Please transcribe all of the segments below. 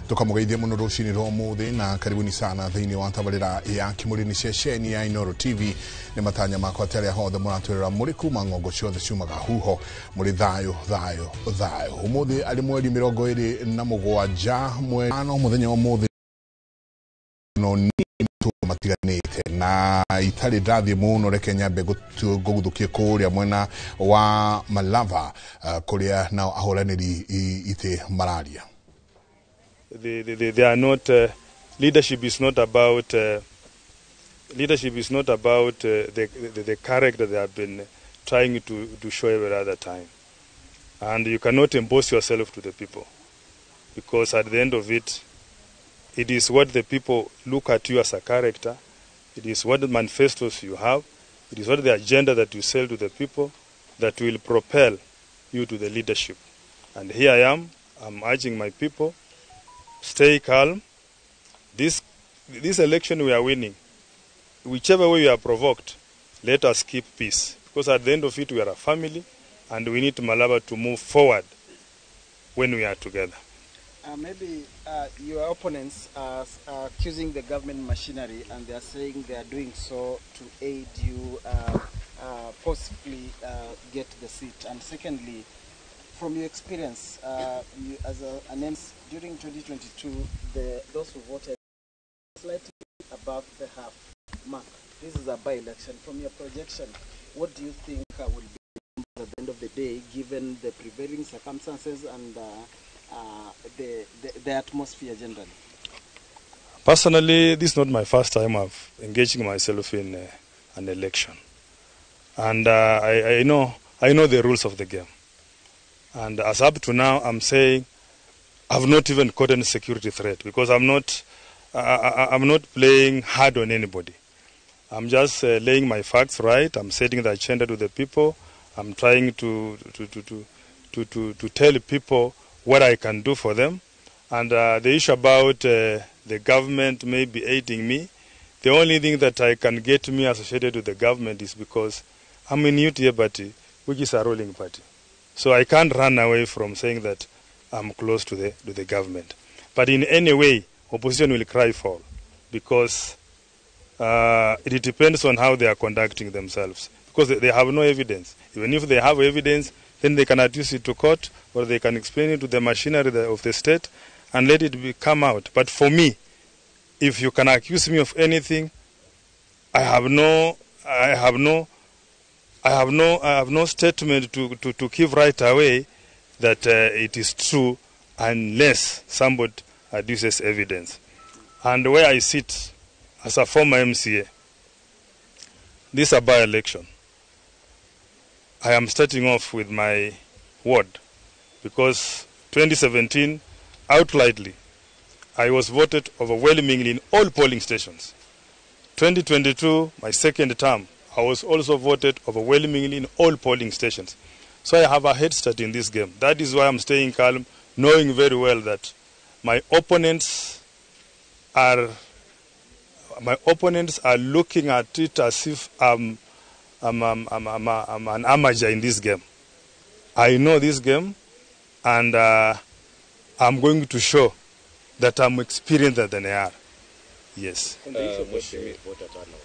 Tukamugeithie muno rucini rwa umuthi na karibuni sana thiini wa tabarira ya Kimurĩ ceceni ya Inooro TV. Ni matanya makwa ati aria hothe muratwirora muri kuma ng'ongo ciothe ciumaga huho muri thayo thayo thayo. Umuthi ari mweri 27 mweri ano muthenya wa umuthi no ni matiganite na itari ndathie muno reke nyambe ngũgũthũkie kũrĩa mwena wa Malava kũrĩa nao ahũranĩri itĩ mararia. They are not leadership is not about the character they have been trying to show every other time, and you cannot impose yourself to the people, because at the end of it, it is what the people look at you as a character, it is what manifestos you have, it is what the agenda that you sell to the people that will propel you to the leadership. And here I am, I'm urging my people, stay calm. This election we are winning. Whichever way we are provoked, let us keep peace. Because at the end of it, we are a family, and we need Malava to move forward when we are together. Maybe your opponents are accusing the government machinery, and they are saying they are doing so to aid you possibly get the seat. And secondly, from your experience, you, as an MC, during 2022, those who voted slightly above the half mark. This is a by-election. From your projection, what do you think will be at the end of the day, given the prevailing circumstances and the atmosphere generally? Personally, this is not my first time of engaging myself in an election, and I know the rules of the game. And as up to now, I'm saying I've not even caught any security threat, because I'm not playing hard on anybody. I'm just laying my facts right. I'm setting the agenda to the people. I'm trying to tell people what I can do for them. And the issue about the government may be aiding me, the only thing that I can get me associated with the government is because I'm in UTA party, which is a ruling party. So I can't run away from saying that I'm close to the government. But in any way, opposition will cry foul, because it depends on how they are conducting themselves. Because they have no evidence. Even if they have evidence, then they can adduce it to court, or they can explain it to the machinery of the state and let it come out. But for me, if you can accuse me of anything, I have no statement to give right away that it is true, unless somebody adduces evidence. And where I sit as a former MCA, this is a by-election. I am starting off with my ward, because 2017, outrightly, I was voted overwhelmingly in all polling stations. 2022, my second term, I was also voted overwhelmingly in all polling stations. So I have a head start in this game. That is why I'm staying calm, knowing very well that my opponents are looking at it as if I'm an amateur in this game. I know this game, and I'm going to show that I'm experienced than they are. Yes. On the issue of voter turnout.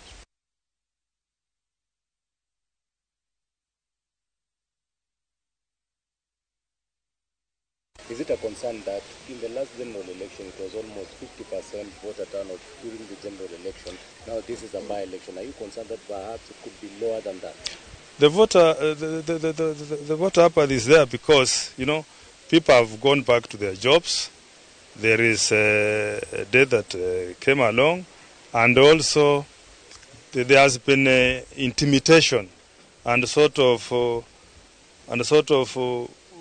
Is it a concern that in the last general election it was almost 50% voter turnout during the general election? Now this is a by-election. Are you concerned that perhaps it could be lower than that? The voter, the voter apathy is there because, you know, people have gone back to their jobs. There is a death that came along, and also there has been intimidation and sort of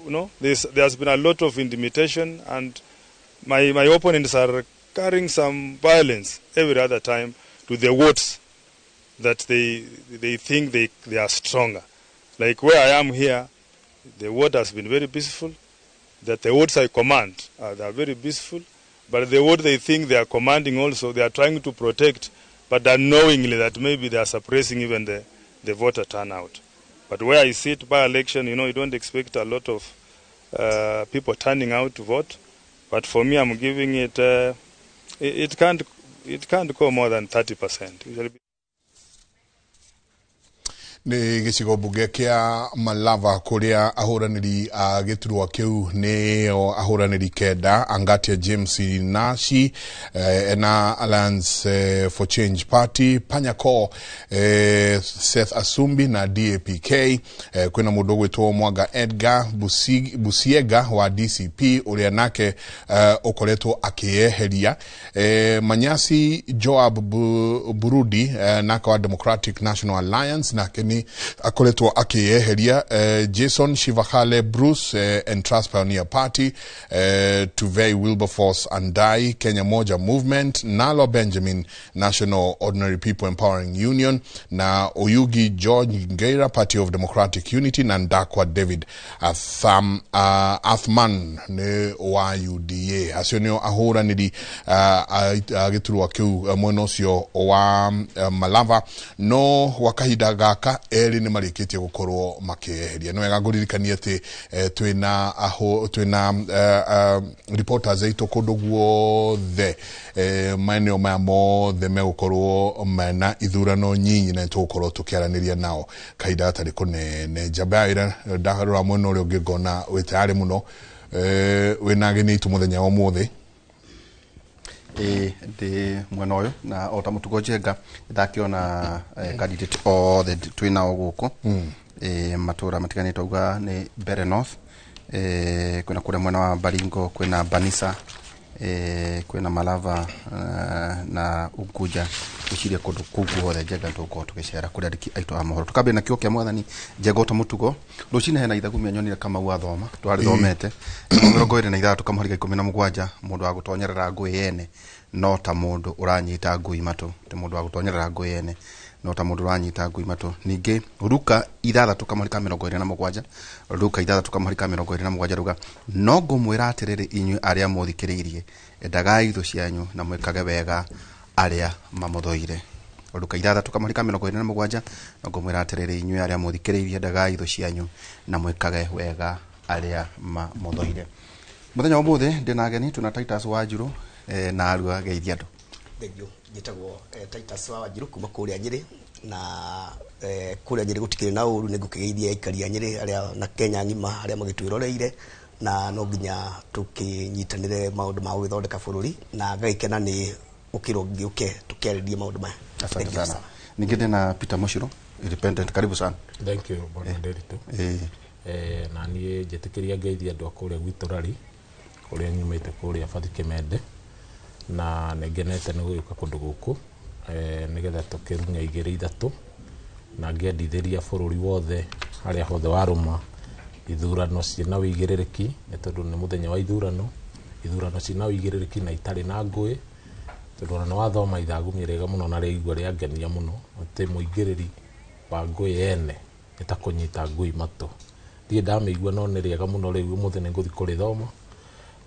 you know, there has been a lot of intimidation, and my opponents are carrying some violence every other time to the wards that they think they are stronger. Like where I am here, the ward has been very peaceful. That the wards I command, they are very peaceful. But the ward they think they are commanding also, they are trying to protect, but unknowingly that maybe they are suppressing even the voter turnout. But where I sit by election, you know, you don't expect a lot of people turning out to vote. But for me, I'm giving it, it can't go more than 30%. Usually. Nĩ gĩcigo mbunge kĩa Malava kũrĩa ahũranĩri a gĩturwa kĩu nĩo ahũranĩri kenda Angatia James Nashi na Alliance for Change Party, Panyako Seth Asumbi na DAPK, kwĩna mũndũ ũgwĩtwo Mwanga Edgar Busiega wa DCP ũrĩa nake ũkoretwo akĩyeheria, Manyasi Joab Burudi nake wa Democratic National Alliance nake ni akoretwo akiyeheria, Jason Shivakale Bruce and Trust Pioneer Party, Tuvei Wilberforce Andai Kenya Moja Movement, Nalo Benjamin National Ordinary People Empowering Union na Oyugi George Ngeira Party of Democratic Unity na Ndakwa David Athman ni wa UDA. Acio nio ahũranĩri a gĩturwa kĩu mwena ũcio wa Malava, no gwa kahinda gaka erĩ nĩ marĩkĩtie gũkorwo makĩeheria. Nĩ wega ngũririkanie atĩ twĩna reporters aitũ kũndũ guothe, maeneo maya mothe megũkorwo mena ithurano nyinyi na nĩtũgũkorwo tũkĩaranĩria nao kahinda gatarĩ kũnene. Njamba ya wĩra ndarora mwena ũrĩa ũngĩ ngona wĩ tayarĩ mũno, wĩna ageni aitũ mũthenya wa ũmũthĩ. Ndĩ mwena ũyũ na o ta mũtugo Njenga ndakĩona candidate othe twĩ nao gũkũ matũra matiganĩte, auga nĩ Mbere North, kwĩna kũrĩa mwena wa Baringo, kwĩna Banisa, kwĩna Malava na Unguja. Gwĩciria kũndũ kũu guothe Njenga nĩtũgũkorwo tũgĩcera kũrĩ andĩki aitũ a mohoro. Tũkambĩrĩria na kĩo kĩa mwathani Njenga o ta mũtugo rũcinĩ hena ithagumia nyonire Kamau athoma twarĩthomete 26 kamũhari ka 17, mũndũ wa gũtonyerera ngũĩ yene no ta mũndũ ũranyita ngui matũ, ti mũndũ wa gũtonyerera ngũĩ yene no ta mũndũ ũranyita ngui matũ. Ningĩ Ruka 6 kamũhari ka 27, Ruka 6 kamũhari ka 27 ruga no ngũmwĩra atĩrĩrĩ inyuĩ arĩa mũthikĩrĩirie, endagai thũ cianyu na mwĩkage wega arĩa mamũthũire. Ruka 6 kamũhari ka 27 no ngũmwĩra atĩrĩrĩ inyuĩ arĩa mũthikĩrĩirie, endagai thũ cianyu na mwĩkage wega arĩa mamũthũire. Mũthenya wa ũmũthĩ ndĩna ageni, twĩna Titus Wanjiru na Arua geithia andũ. Thengiũ, njĩtagwo Titus wa Wanjiru kuma kũrĩa Nyĩrĩ, na kũrĩa Nyĩrĩ gũtikĩrĩ na ũru, nĩngũkĩgeithia aikari a Nyĩrĩ arĩa na Kenya ng'ima arĩa magĩtwĩroreire, na no nginya tũkĩnyitanĩre maũndũ ma gũgĩthondeka bũrũri, na ngagĩkena nĩ ũkĩrwo ngĩũke tũkĩarĩrie maũndũ maya. Asante sana. Ningĩ ndĩna Peter Mushiro Independent, karibu sana. Thank you Bwana Nderitu. Na niĩ njĩtĩkĩria ngeithia andũ a kũrĩa gwitũ Rari, kũrĩa nyumĩte kũrĩa Bathi Kĩmende, na nĩngenete nĩ gũgĩũka kũndũ gũkũ nĩgetha tũkĩrung'e igĩrĩ ithatũ na ngĩendithĩria bũrũri wothe harĩa hothe warũma ithurano ciĩna wĩigĩrĩrĩki, nĩ tondũ nĩ mũthenya wa ithurano, ithurano ciĩna wĩigĩrĩrĩki na itarĩ na ngũĩ, tondũ ona nĩwathoma ithagumia rĩega mũno na rĩaigua rĩangenia mũno atĩ mũingĩrĩri wa ngũĩ yene nĩ ta kũnyita ngui matũ. Ndirĩ ndamĩigua no nĩ rĩega mũno, rĩu ũmũthĩ nĩngũthiĩ kũrĩthoma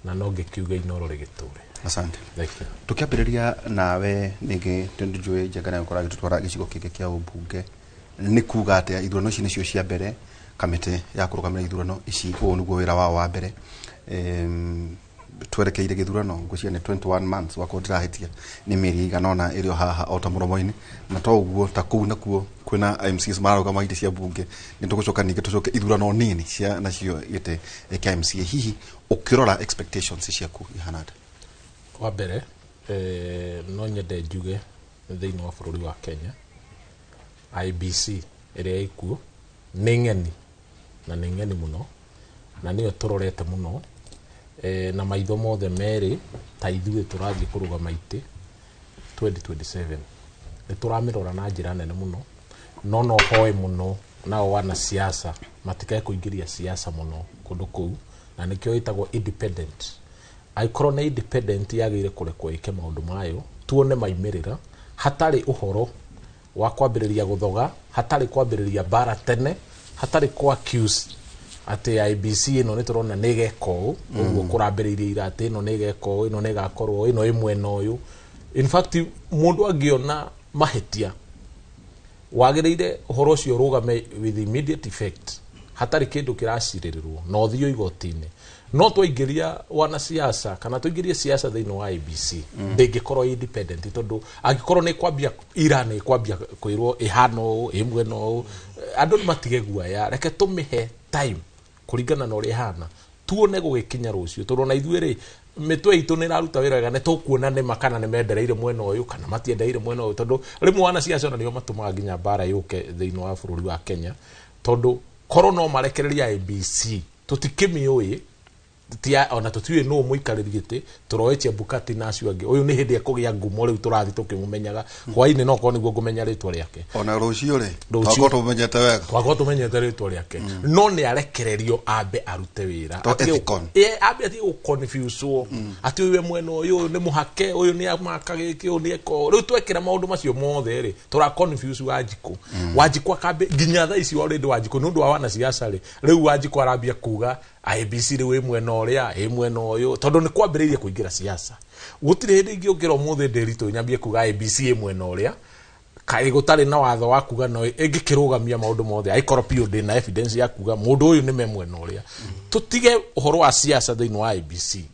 na no ngĩkiuga Inooro rĩgĩtũre. Asante. Thank you. Tukiambĩrĩria nawe ningĩ tondũ Njenga nĩ ũkoragwo agĩtũtwara gĩcigo kĩngĩ kĩa ũmbunge, nĩ kuga atĩa ithurano ici nĩcio cia mbere kamĩtĩ ya kũrũgamĩrĩra ithurano ici, ũũ nĩguo wĩra wao wa mbere. Twerekeire gĩthurano ngwĩciria nĩ 21 months wakorwo ndĩrahĩtia, nĩ mĩeri ĩigana ũna ĩrĩ o haha o ta mũromo-inĩ, na to ũguo ta kũu nakuo kwĩna MCs mararũgama itĩ cia mbunge, nĩ tũgũcoka ningĩ tũcoke ithurano nini cia nacio gĩtĩ kĩa MCA. Hihi ũkĩrora expectations ciaku ihana atĩa? Wa mbere no nyende njuge thĩinĩ wa bũrũri wa Kenya IBC ĩrĩa ĩkuo nĩ ng'eni, na nĩ ng'eni mũno, na nĩyo tũrorete mũno na maitho mothe merĩ ta ithuĩ tũrathiĩ kũrũgama itĩ 2027 nĩ tũramĩrora na njĩra nene mũno, no no hoe mũno nao wanasiasa matikae kũingĩria siasa mũno kũndũ kũu, na nĩkĩo ĩtagwo independent. Angĩkorwo nĩ independent yagĩrĩire kũrekwo ĩke maũndũ mayo, tuone maimĩrĩra, hatarĩ ũhoro wa kwambĩrĩria gũthoga, hatarĩ kwambĩrĩria mbara tene, hatarĩ kũ accuse atĩ IBC ĩno nĩ tũrona nĩ ĩgeka ũũ, ũguo kũrambĩrĩirie ira atĩ ĩno nĩ ĩgeka ũũ, ĩno nĩ ĩgakorwo ĩno ĩ mwena ũyũ. In fact mũndũ angĩona mahĩtia wagĩrĩire ũhoro ũcio ũrũgame with immediate effect, hatarĩ kĩndũ kĩracirĩrĩrwo na ũthiĩ igoti-inĩ. No twaingĩria wanasiasa kana twaingĩrie siasa thĩinĩ wa IEBC, ndĩngĩkorwo independent, tondũ angĩkorwo nĩ kwambia ira nĩ kwambia kwĩrwo ĩhana ũũ, ĩ mwena ũũ, andũ nĩ matige guoya. Reke tũmĩhe time kũringana na ũrĩa ĩhana, tuone gũgĩkinya rũciũ, tondũ ona ithuĩ rĩ, mĩtwe itũ nĩ ĩraruta wĩra wega, nĩ tũkuona nĩma kana nĩ mendereire mwena ũyũ kana matiendereire mwena ũyũ, tondũ rĩmwe wanasiasa ona nĩo matũmaga nginya mbara yũke thĩinĩ wa bũrũri wa Kenya, tondũ korwo no marekereria IEBC tũtikĩmĩũĩ tia ona tũtiũĩ nũ mũikarĩri gĩtĩ, tũroĩ Chebukati na acio angĩ. Ũyũ nĩ hĩndĩ ekũgĩa ngumo rĩu tũrathiĩ tũkĩmũmenyaga hwainĩ, no korwo nĩguo ngũmenya rĩtwa rĩake. Ona rũciũ rĩ, Rũciũ. twakorwo tũmenyete wega. Twakorwo tũmenyete rĩtwa rĩake, no nĩ arekererio ambe arute wĩra. To Ethicon. Ambe atige gũconfuse-wo atĩ ũyũ e mwena ũyũ, ũyũ nĩ mũhake, ũyũ nĩ amaka gĩkĩ, ũyũ nĩ eko. Rĩu twekĩra maũndũ macio mothe rĩ, tũra confuse Wanjikũ. Wanjikũ akambe nginya thaa ici already Wanjikũ nĩ ũndũ wa wanasiasa rĩ, rĩu Wanjikũ arambia kuga IEBC rĩu ĩ mwena ũrĩa, ĩ mwena ũyũ, tondũ nĩ kwambĩrĩirie kũingĩra siasa. Gũtirĩ hĩndĩ ingĩũkĩra ũmũthĩ ndĩritũ nyambie kuga IEBC ĩ mwena ũrĩa kaĩ gũtarĩ na watho wa kuga no ĩngĩkĩrũgamia maũndũ mothe, angĩkorwo biũ ndĩna evidence ya kuga mũndũ ũyũ nĩ me mwena ũrĩa. Tũtige ũhoro wa siasa thĩinĩ wa IEBC,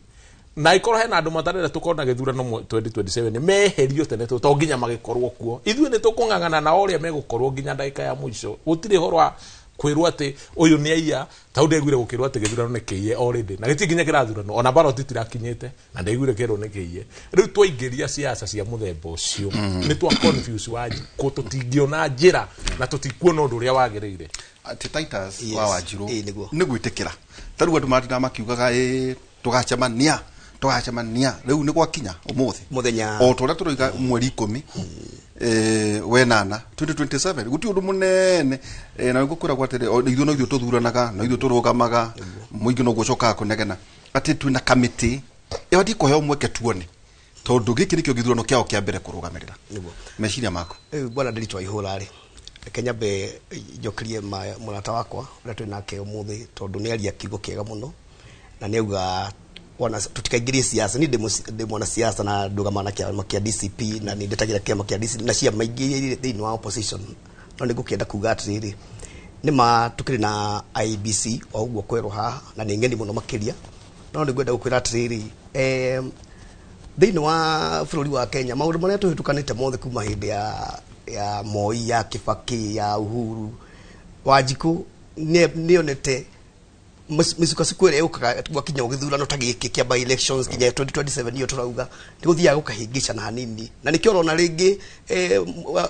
na ikorwo hena andũ matarenda tũkorwo na gĩthurano 2027, meherio tene, to nginya magĩkorwo kuo. Ithuĩ nĩ tũkũng'ang'ana na ũrĩa megũkorwo nginya ndagĩka ya mũico. Gũtirĩ ũhoro wa kwĩrwo atĩ ũyũ nĩ aiya, tondũ ndaiguire gũkĩrwo atĩ gĩthurano nĩ kĩiye already, na gĩtirĩ nginya kĩrathurano, ona ballot itirakinyĩte na ndaiguire kĩrwo nĩ kĩiye. Rĩu twaingĩria siasa cia mũthemba ũcio, nĩ twa confuse Wanjikũ, tũtingĩona njĩra na tũtikuona ũndũ ũrĩa wagĩrĩire. Atĩ Titus Yes. wa Wanjirũ Ĩĩ, nĩguo. nĩ gwĩtĩkĩra ta rĩu andũ matinda makiugaga ĩ tũgacemania tũgacemania, rĩu nĩ gwakinya ũmũthĩ Mũthenya. O ta ũrĩa tũroiga mweri 10 wenana 2027, gũtirĩ ũndũ mũnene, na nĩguo kwĩragwo atĩrĩ, ithuĩ no ithuĩ tũthuranaga, no ithuĩ tũrũgamaga, mũingĩ noguo ũcokaga kũnegena atĩ twĩna kamĩtĩ ĩbatiĩ kũheo mweke tuone, tondũ gĩkĩ nĩkĩo gĩthurano kĩao kĩa mbere kũrũgamĩrĩra. Nĩguo. Meciria maku? Rĩu bwana Ndiritu Waihũra rĩ, reke nyambe njokerie mũrata wakwa ũrĩa twĩ nake ũmũthĩ, tondũ nĩ aria kiugo kĩega mũno na nĩ auga wana tutikaingĩrie siasa. Niĩ ndĩ mwanasiasa na ndũgamaga na kĩama kĩa DCP na nĩ ndetagĩra kĩama kĩa DCP na ciama ingĩ thĩinĩ wa opposition, no nĩ ngũkĩenda kuga atĩrĩrĩ, nĩ ma tũkĩrĩ na IEBC o ũguo kwerwo haha na nĩ ng'eni mũno makĩria, no nĩ ngwenda gũkwĩra atĩrĩrĩ, thĩinĩ wa bũrũri wa Kenya maũndũ marĩa tũhĩtũkanĩte mothe kuma hĩndĩ ya Moi, ya Kibaki, ya Uhuru, Wanjikũ nĩonete mĩcukacukũ ĩrĩa yũkaga gwakinya gĩthurano ta gĩkĩ kĩa by elections nginya 2027 iyo tũrauga nĩ gũthiaga gũkahĩngĩcana hanini, na nĩkĩo ũrona rĩngĩ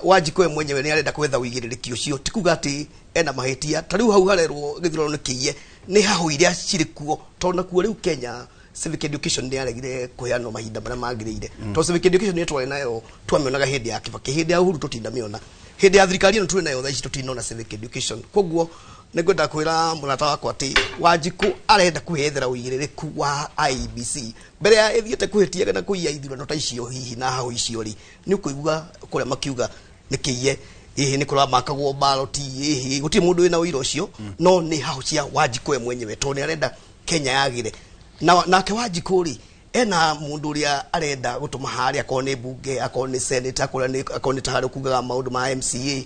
Wanjikũ we mwenyewe nĩ arenda gwetha ũigĩrĩrĩki ũcio. Ti kuga atĩ ena mahĩtia, ta rĩu hau harerwo gĩthurano nĩ kĩiye, nĩ hahũ iria cirĩ kuo, tondũ nakuo rĩu Kenya civic education nĩ yaregire kũheanwo mahinda marĩa magĩrĩire, tondũ civic education nĩ twarĩ nayo twamĩonaga hĩndĩ ya Kibaki, hĩndĩ ya Uhuru tũtinamĩona, hĩndĩ ya thirikari ĩno tũrĩ nayo thaa ici tũtinona civic education. Koguo nĩ ngwenda kwĩra mũrata wakwa atĩ Wanjikũ arenda kwĩyethera ũigĩrĩrĩku wa IEBC mbere ya ĩthiĩte kũhĩtia na kũiya ithurano ta icio hihi na hau icio rĩ, nĩ ũkũigua kũrĩa makiuga nĩ kĩiye, hihi nĩ kũramakagwo ballot, hihi gũtirĩ mũndũ wĩna ũira ũcio, no nĩ hau cia Wanjikũ we mwenyewe, tondũ nĩ arenda Kenya yagĩre. Na nake Wanjikũ rĩ, ena mũndũ ũrĩa arenda gũtũma harĩa, akorwo nĩ mbunge, akorwo nĩ senator, akorwo nĩ ta harĩa kugaga maũndũ ma MCA,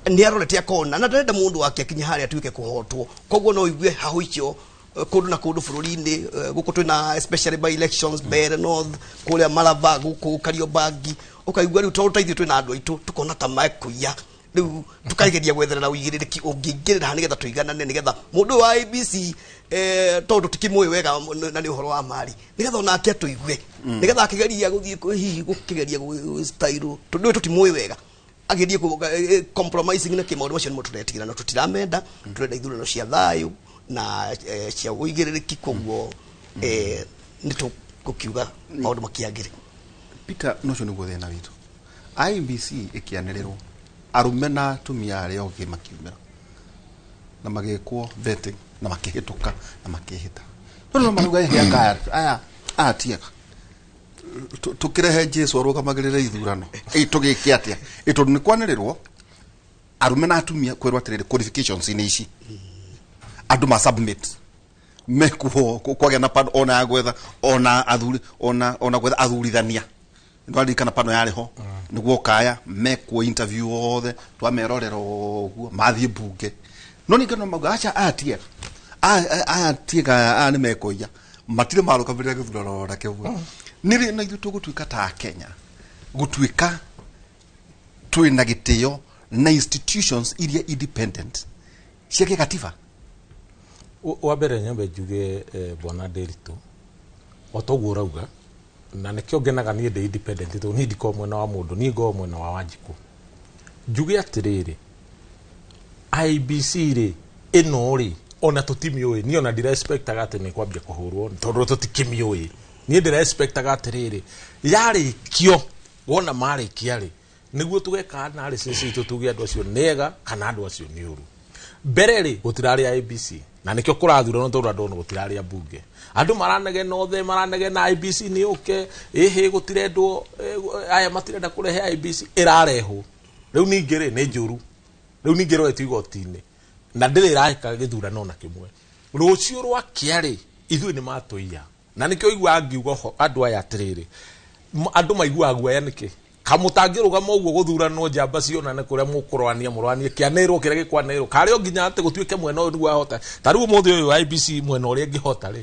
nĩ arorete akona na ndarenda mũndũ wake akinye harĩa atuĩke kũhotwo. Koguo no igue hahũ icio kũndũ na kũndũ bũrũri-inĩ, gũkũ twĩna especially by elections Mbeere North, kũrĩa Maraba, gũkũ Kariobangi, ũkaigua rĩu tondũ ta ithuĩ twĩna andũ aitũ tũkona ta mekũiya, rĩu tukageria gwetherera ũigĩrĩrĩki ũngĩingĩrĩra nĩgetha tũiganane, nĩgetha mũndũ ũyũ wa IEBC, tondũ tikĩmũĩ wega na nĩ ũhoro wa mari, nĩgetha onake atũigue, nĩgetha akĩgeria gũthiĩ hihi gũkĩgeria style, tondũ ũyũ tũtimũĩ wega, agerie compromising na kĩ maũndũ macio nĩmo tũretigĩra na tũtiramenda. Tũrenda ithurano cia thayũ na cia ũigĩrĩrĩki. Koguo nĩ tũgũkiuga maũndũ makĩagĩre. Peter, no ũcio nĩguo thĩna witũ. IEBC ĩkĩanĩrĩrwo, arũme na atumia arĩa ogĩ makiumĩra na magĩkwo vetting na makĩhĩtũka na makĩhĩta, tondũ no marauga ĩhĩ aya aya tiega tũkĩrehe Jesu arũgamagĩrĩre ithurano ĩ tũgĩke atĩa? Ĩ tondũ nĩ kwanĩrĩrwo arũme na atumia kwĩrwo atĩrĩrĩ, qualifications nĩ ici, andũ ma submit mekuo kwagĩa na panel ona ya gwetha ona athuri ona gwetha athurithania, nĩwaririkana panel yarĩ ho nĩguo kaya mekuo interview othe twamerorera ũguo mathiĩ mbunge, no ningĩ no mauga aca aya tiega, aya tiega, aya nĩ mekũiya. Matirĩ marũgamĩrĩra gĩthurano ona kĩmwe. Nĩ rĩ na ithuĩ tũgũtuĩka ta Kenya gũtuĩka twĩna gĩtĩo na institutions iria independent cia gĩkatiba? Wa mbere nyambe njuge, bwana Nderitu, o toguo ũrauga, na nĩkĩo ngenaga niĩ ndĩ independent, tondũ niĩ ndikoragwo mwena wa mũndũ, niĩ ngoragwo mwena wa Wanjikũ. Njuge atĩrĩrĩ, IEBC rĩ, ĩno rĩ, ona tũtimĩũĩ. Niĩ ona ndirespectaga atĩ nĩ kwambia kũhũrwo, tondũ tũtikĩmĩũĩ. Niĩ ndĩrespectaga atĩrĩrĩ, yarĩkio, wona marĩkia rĩ, nĩguo tũgeka analysis itũ, tuge andũ acio nĩ ega kana andũ acio nĩ ũru. Mbere rĩ, gũtirarĩ IEBC, na nĩkĩo kũrathurano, tondũ andũ ona gũtirarĩ ambunge, andũ maranegena othe, maranegena IEBC nĩ yũke, ĩhĩ gũtirendwo, aya matirenda kũrehe IEBC. Ĩrarehwo rĩu, ningĩ rĩ, nĩ njũru. Rĩu ningĩ roetio igoti-inĩ na ndĩrĩ ĩrahĩka gĩthurano ona kĩmwe. Rũciũ rwakĩa rĩ, ithuĩ nĩ matũiya, na nĩkĩo iguaga ngiuga ho andũ aya atĩrĩrĩ, andũ maiguaga guoya nĩkĩ? Kamũtangĩrũgama ũguo gũthuranwo, njamba cionane kũrĩa mũkũrwania, mũrwanie kĩanĩrwo kĩrĩa gĩkwanĩrwo, karĩ o nginya atĩ gũtuĩke mwena ũyũ nĩguo ahota. Ta rĩu ũmũthĩ ũyũ IEBC mwena ũrĩa ĩngĩhota rĩ,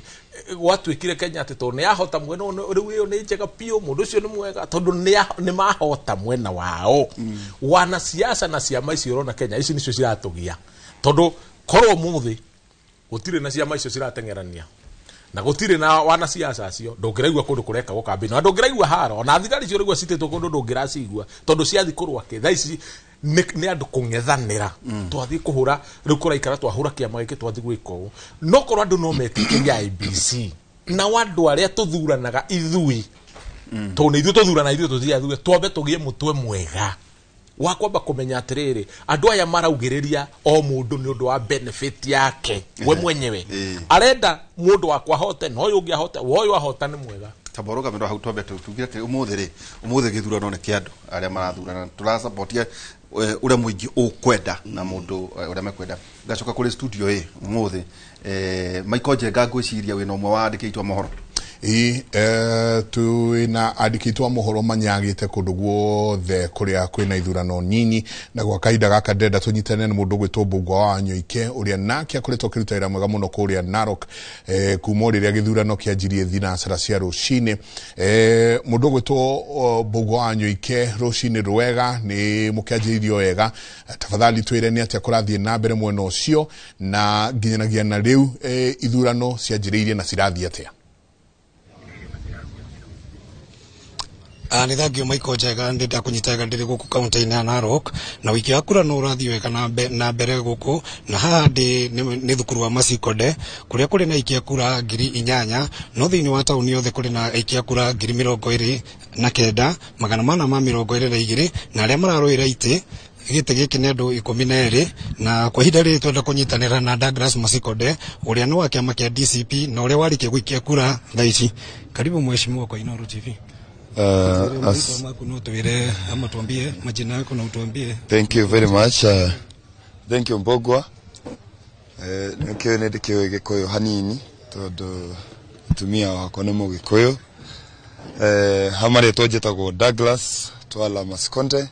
gwatuĩkire Kenya atĩ tondũ nĩ yahota mwena ũyũ, rĩu ĩyo nĩ njega biũ, mũndũ ũcio nĩ mwega tondũ nĩ mahota mwena wao. Wanasiasa na ciama icio ũrona Kenya ici nĩcio ciratũgia, tondũ korwo ũmũthĩ gũtirĩ na ciama icio cirateng'erania na gũtirĩ na wanasiasa acio, ndũngĩraigua kũndũ kũrekagwo kambĩini, na ndũngĩraigua haro, ona thigari icio ũraigua citĩtwo kũndũ ndũngĩracigua, tondũ ciathi kũrũa kĩ thaa ici nĩ andũ kũng'ethanĩra. Twathiĩ kũhũra rĩu, kũraikara twahũra kĩama gĩkĩ, twathiĩ gwĩka ũũ. No korwo andũ no metĩkĩria IEBC nao andũ arĩa tũthuranaga ithui, tondũ nĩ ithuĩ tũthurana, ithuĩ tũthiathure, twambe tũgĩe mũtwe mwega wa kwamba kũmenya atĩrĩrĩ, andũ aya maraugĩrĩria o mũndũ nĩ ũndũ wa benefit yake we mwenyewe. Arenda mũndũ wakwa ahote na ũyũ ũngĩ ahote, wa ũyũ ahota nĩ mwega. Tamba ũrũgamĩrwo hau, twambe tuge atĩ ũmũthĩ rĩ, ũmũthĩ gĩthurano nĩ kĩa andũ arĩa marathurana, tũrasapotia ũrĩa mũingĩ ũkwenda na mũndũ ũrĩa mekwenda. Ngacoka kũrĩ studio ĩ ũmũthĩ, Michael Njenga, ngwĩciria wĩna ũmwe wa andĩki aitũ a mohoro. Ĩ, twĩna andĩki aitũ a mohoro manyagĩte kũndũ guothe kũrĩa kwĩna ithurano nyinyi, na gwa kahinda gaka ndĩrenda tũnyitane na mũndũ ũgwĩtwo Mbũgua wa Nyoike, ũrĩa nake akoretwo akĩruta wĩra mwega mũno kũrĩa Narok, kuma o rĩrĩa gĩthurano kĩanjirie thinacara cia rũcinĩ. Mũndũ ũgwĩtwo Mbũgua wa Nyoike, rũcinĩ rwega, nĩ mũkĩanjĩrĩirio wega. Tafadhali twĩre nĩ atĩa kũrathiĩ na mbere mwena ũcio, na nginyanagia na rĩu, ithurano cianjĩrĩirie na cirathiĩ atĩa? Nĩ thangio Michael Njega, ndĩ ndakũnyita wega ndĩrĩ gũkũ kaunti-inĩ ya Narok, na wiki wa kura no ũrathiĩ wega na mbere gũkũ, na haha ndĩ nĩ thukuru wa Masikonde kũrĩa kũrĩ na aikia kura 8,000, no thĩinĩ wa taũni yothe kũrĩ na aikia kura 29,422, na arĩa mararũĩra itĩ gĩtĩ gĩkĩ nĩ andũ 12. Na kwa ihinda rĩrĩ twenda kũnyitanĩra na Douglas Masikonde, ũrĩa nĩ wa kĩama kĩa DCP na ũrĩa warĩkia gũikia kura thaa ici. Karibu mheshimiwa kwa Inooro TV. Maku no tuwire ama tuambie majina yako na utuambie. Thank you very much. Thank you, Mbogwa. Nĩkĩo nĩ ndĩkĩũĩ Gĩkũyũ hanini tondũ mũtumia wakwa nĩ Mũgĩkũyũ. Ha marĩtwa njĩtagwo Douglas Twala Masikonde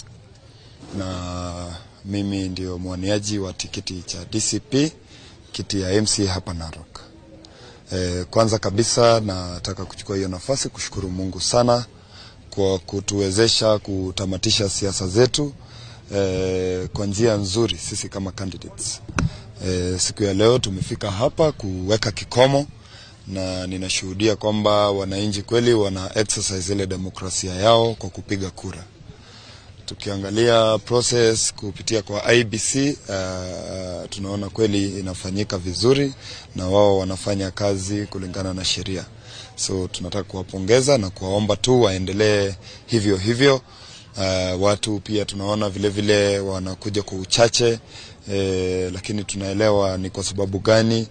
na mimi ndio mwaniaji wa tikiti cha DCP, kiti ya MC hapa Narok. Kwanza kabisa nataka kuchukua hiyo nafasi kushukuru Mungu sana kwa kutuwezesha kutamatisha siasa zetu kwa njia nzuri sisi kama candidates. Siku ya leo tumefika hapa kuweka kikomo na ninashuhudia kwamba wananchi kweli wana exercise ile demokrasia yao kwa kupiga kura. Tukiangalia process kupitia kwa IEBC, tunaona kweli inafanyika vizuri na wao wanafanya kazi kulingana na sheria. So tunataka kuwapongeza na kuwaomba tu waendelee hivyo hivyo. Watu pia tunaona vile vile wanakuja kwa uchache, lakini tunaelewa ni kwa sababu gani.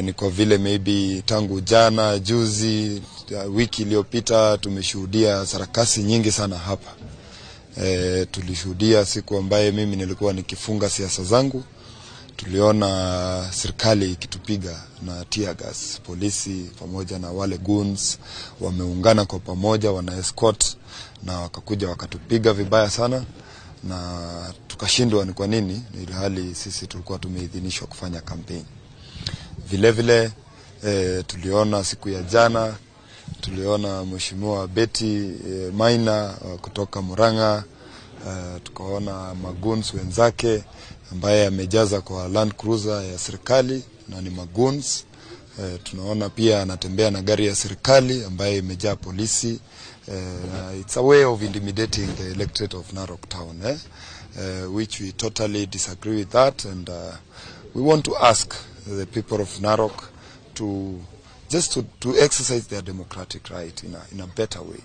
Ni kwa vile maybe tangu jana, juzi, wiki iliyopita tumeshuhudia sarakasi nyingi sana hapa. Tulishuhudia siku ambaye mimi nilikuwa nikifunga siasa zangu, tuliona serikali ikitupiga na tear gas, polisi pamoja na wale goons wameungana kwa pamoja, wana escort na wakakuja wakatupiga vibaya sana, na tukashindwa ni kwa nini, ilhali sisi tulikuwa tumeidhinishwa kufanya campaign. Vile vile Tuliona siku ya jana, tuliona Mheshimiwa Betty Maina kutoka Murang'a. Tukaona magoons wenzake ambaye amejaza kwa Land Cruiser ya serikali na ni magoons. Tunaona pia anatembea na gari ya serikali ambaye imejaa polisi. It's a way of intimidating the electorate of Narok Town, eh? Which we totally disagree with that, and we want to ask the people of Narok to just to exercise their democratic right in a better way.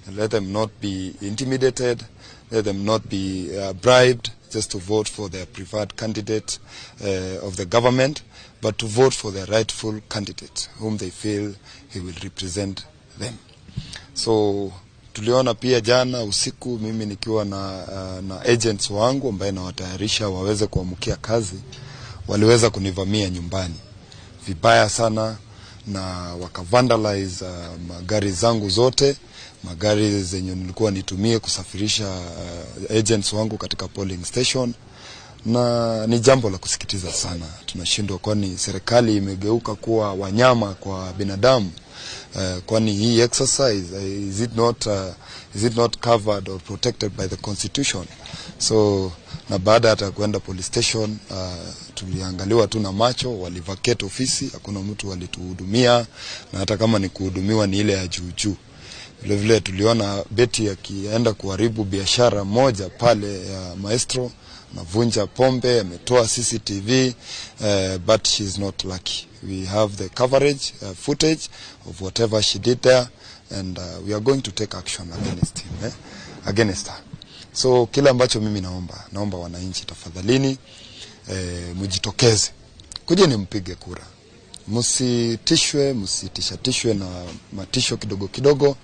And let them not be intimidated, let them not be bribed just to vote for their preferred candidate of the government, but to vote for their rightful candidate whom they feel he will represent them. So tuliona pia jana usiku mimi nikiwa na agents wangu ambaye nawatayarisha waweze kuamkia kazi, waliweza kunivamia nyumbani vibaya sana na wakavandalize magari zangu zote, magari zenye nilikuwa nitumie kusafirisha agents wangu katika polling station, na ni jambo la kusikitiza sana. Tunashindwa, kwani serikali imegeuka kuwa wanyama kwa binadamu? Kwani hii exercise, is it not covered or protected by the constitution? So na baada hata kwenda police station, tuliangaliwa tu na macho, walivacate ofisi, hakuna mtu walituhudumia, na hata kama ni kuhudumiwa ni ile ya juu juu. Vile vile tuliona Betty akienda kuharibu biashara moja pale ya Maestro, anavunja pombe, ametoa CCTV, but she's not lucky. We have the coverage, footage of whatever she did there, and we are going to take action against him, eh? Against her. So kile ambacho mimi naomba wananchi tafadhalini, mjitokeze, kujeni mpige kura, msitishwe, msitishatishwe na matisho kidogo kidogo.